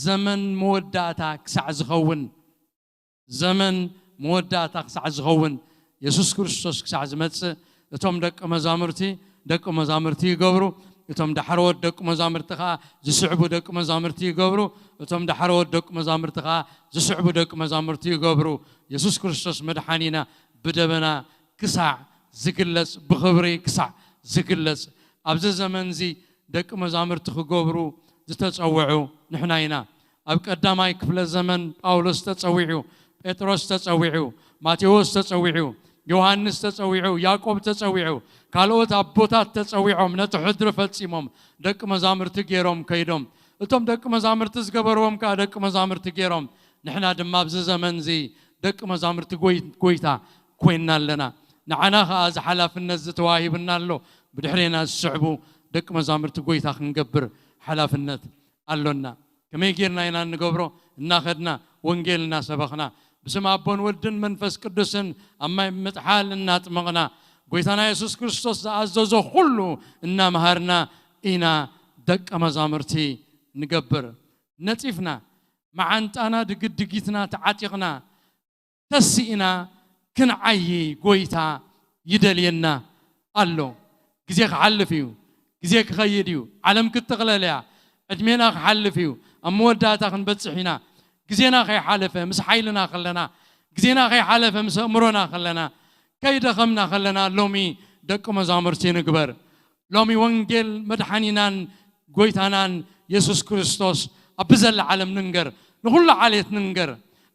ዘመን መወዳእታ ክሳዕ ዝኸውን ዘመን መወዳእታ ክሳዕ ዝኸውን የሱስ ክርስቶስ ክሳዕ ዝመጽእ እቶም ደቂ መዛሙርቲ ደቂ መዛሙርቲ ይገብሩ እቶም ዳሕረዎት ደቂ መዛሙርቲ ከዓ ዝስዕቡ ደቂ መዛሙርቲ ይገብሩ እቶም ዳሕረዎት ደቂ መዛሙርቲ ከዓ ዝስዕቡ ደቂ መዛሙርቲ ይገብሩ የሱስ ክርስቶስ መድሓኒና ብደበና ክሳዕ ዝግለጽ ብኽብሪ ክሳዕ ዝግለጽ ኣብዚ ዘመን እዚ ደቂ መዛሙርቲ ክገብሩ ዝተጸውዑ ንሕና ኢና ኣብ ቀዳማይ ክፍለ ዘመን ጳውሎስ ተጸዊዑ ጴጥሮስ ተጸዊዑ ማቴዎስ ተጸዊዑ ዮሃንስ ተጸዊዑ ያዕቆብ ተጸዊዑ ካልኦት ኣቦታት ተጸዊዖም ነቲ ሕድሪ ፈጺሞም ደቂ መዛሙርቲ ገይሮም ከይዶም እቶም ደቂ መዛሙርቲ ዝገበርዎም ከዓ ደቂ መዛሙርቲ ገይሮም ንሕና ድማ ኣብዚ ዘመን እዚ ደቂ መዛሙርቲ ጎይታ ኮይና ኣለና ንዓና ከዓ እዚ ሓላፍነት ዝተዋሂብና ኣሎ ብድሕሬና ዝስዕቡ ደቂ መዛሙርቲ ጎይታ ክንገብር ሓላፍነት ኣሎና ከመይ ጌርና ኢና እንገብሮ እናኸድና ወንጌል እናሰበኽና ብስም ኣቦን ወልድን መንፈስ ቅዱስን ኣብ ማይ ምጥሓል እናጥመቕና ጎይታና የሱስ ክርስቶስ ዝኣዘዞ ኩሉ እናምሃርና ኢና ደቀ መዛሙርቲ ንገብር ነፂፍና መዓንጣና ድግድጊትና ተዓጢቕና ተስኢና ክንዓዪ ጎይታ ይደልየና ኣሎ። ግዜ ክሓልፍ እዩ። ግዜ ክኸይድ እዩ። ዓለም ክትጥቕለል እያ። ዕድሜና ክሓልፍ እዩ። ኣብ መወዳእታ ክንበጽሕ ኢና። ግዜና ከይሓለፈ፣ ምስ ሓይልና ከለና፣ ግዜና ከይሓለፈ፣ ምስ ኣእምሮና ከለና፣ ከይደኸምና ከለና፣ ሎሚ ደቂ መዛሙርቲ ንግበር። ሎሚ ወንጌል መድሓኒናን ጎይታናን የሱስ ክርስቶስ ኣብ ብዘላ ዓለም ንንገር፣ ንኹሉ ዓሌት ንንገር።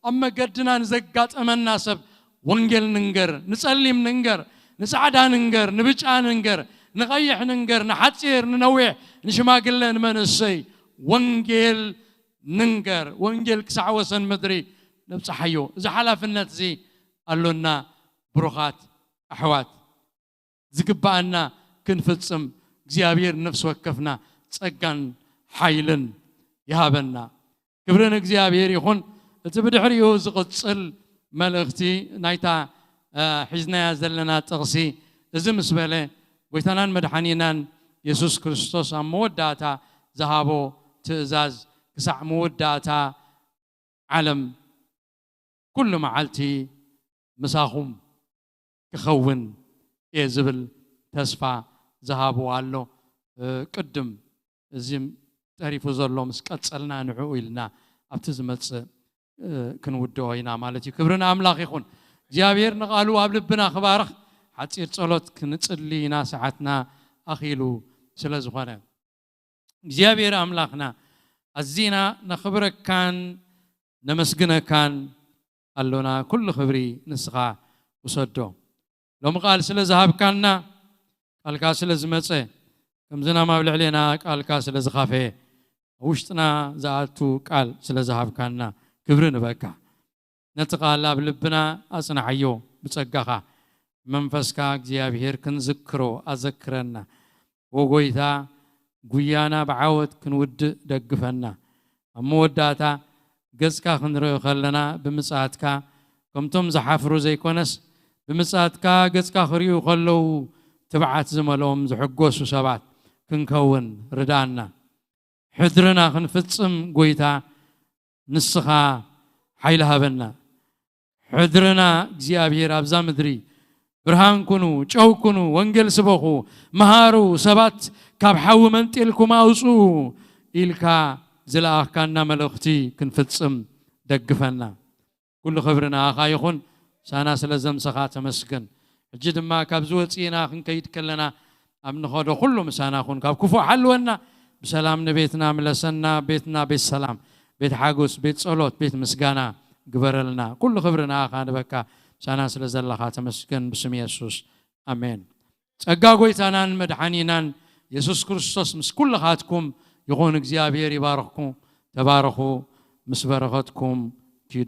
ኣብ መገድና ንዘጋጠመና ሰብ ወንጌል ንንገር፣ ንጸሊም ንንገር፣ ንጻዕዳ ንንገር፣ ንብጫ ንንገር፣ ንቐይሕ ንንገር፣ ንሓጺር ንነዊሕ፣ ንሽማግለ ንመንእሰይ ወንጌል ንንገር። ወንጌል ክሳዕ ወሰን ምድሪ ነብጽሓዮ። እዚ ሓላፍነት እዚ ኣሎና ብሩኻት ኣሕዋት። ዝግብኣና ክንፍጽም እግዚኣብሔር ነፍሲ ወከፍና ጸጋን ሓይልን ይሃበና። ክብሪ ንእግዚኣብሔር ይኹን። እቲ ብድሕሪኡ ዝቕጽል መልእኽቲ ናይታ፣ እ፣ ሒዝናያ ዘለና ጥቕሲ እዚ ምስ በለ፣ ጎይታናን መድሓኒናን የሱስ ክርስቶስ ኣብ መወዳእታ ዝሃቦ ትእዛዝ፣ ክሳዕ መወዳእታ ዓለም ኩሉ መዓልቲ ምሳኹም ክኸውን እየ ዝብል ተስፋ ዝሃቡ ኣሎ። እ፣ ቅድም እዚ ተሪፉ ዘሎ ምስ ቀጸልና ንዕኡ ኢልና ኣብቲ ዝመጽእ፣ እ፣ ክንውድኦ ኢና ማለት እዩ። ክብሪ ንኣምላኽ ይኹን። እግዚኣብሔር ንቓሉ ኣብ ልብና ክባርኽ። ሓጺር ጸሎት ክንጽሊ ኢና፣ ሰዓትና ኣኺሉ ስለ ዝኾነ። እግዚኣብሔር ኣምላኽና፣ ኣዚና ነኽብረካን ነመስግነካን ኣሎና። ኩሉ ክብሪ ንስኻ ውሰዶ። ሎሚ ቃል ስለ ዝሃብካና፣ ቃልካ ስለ ዝመጸ፣ ከምዚ ናብ ልዕሌና ቃልካ ስለ ዝኻፈየ፣ ኣብ ውሽጥና ዝኣቱ ቃል ስለ ዝሃብካና ክብሪ ንበካ። ነቲ ቃል ኣብ ልብና ኣጽንዓዮ ብጸጋኻ። መንፈስካ እግዚኣብሔር ክንዝክሮ ኣዘክረና። ወጎይታ፣ ጉያና ብዓወት ክንውድእ ደግፈና። ኣብ መወዳእታ ገጽካ ክንርኢ ከለና ብምጽኣትካ፣ ከምቶም ዝሓፍሩ ዘይኮነስ፣ ብምጽኣትካ ገጽካ ክርእዩ ከለዉ ትብዓት ዝመልኦም ዝሕጎሱ ሰባት ክንከውን ርድኣና። ሕድርና ክንፍጽም ጎይታ ንስኻ ሓይሊ ሃበና። ሕድርና እግዚኣብሔር ኣብዛ ምድሪ ብርሃን ኩኑ፣ ጨው ኩኑ፣ ወንጌል ስበኹ፣ መሃሩ፣ ሰባት ካብ ሓዊ መንጢልኩም ኣውፅኡ ኢልካ ዝለኣኽካና መልእኽቲ ክንፍጽም ደግፈና። ኩሉ ክብሪ ንኣኻ ይኹን። ምሳና ስለ ዘምሰኻ ተመስገን። ሕጂ ድማ ካብዚ ወፂእና ክንከይድ ከለና ኣብ ንኸዶ ኩሉ ምሳና ኩን። ካብ ክፉእ ሓልወና፣ ብሰላም ንቤትና ምለሰና። ቤትና ቤት ሰላም፣ ቤት ሓጎስ፣ ቤት ጸሎት፣ ቤት ምስጋና ግበረልና። ኩሉ ክብሪ ንኣኻ ንበካ። ምሳና ስለ ዘለኻ ተመስገን። ብስም የሱስ ኣሜን። ጸጋ ጎይታናን መድሓኒናን የሱስ ክርስቶስ ምስ ኩልኻትኩም ይኹን። እግዚኣብሔር ይባርኽኩም። ተባረኹ። ምስ በረኸትኩም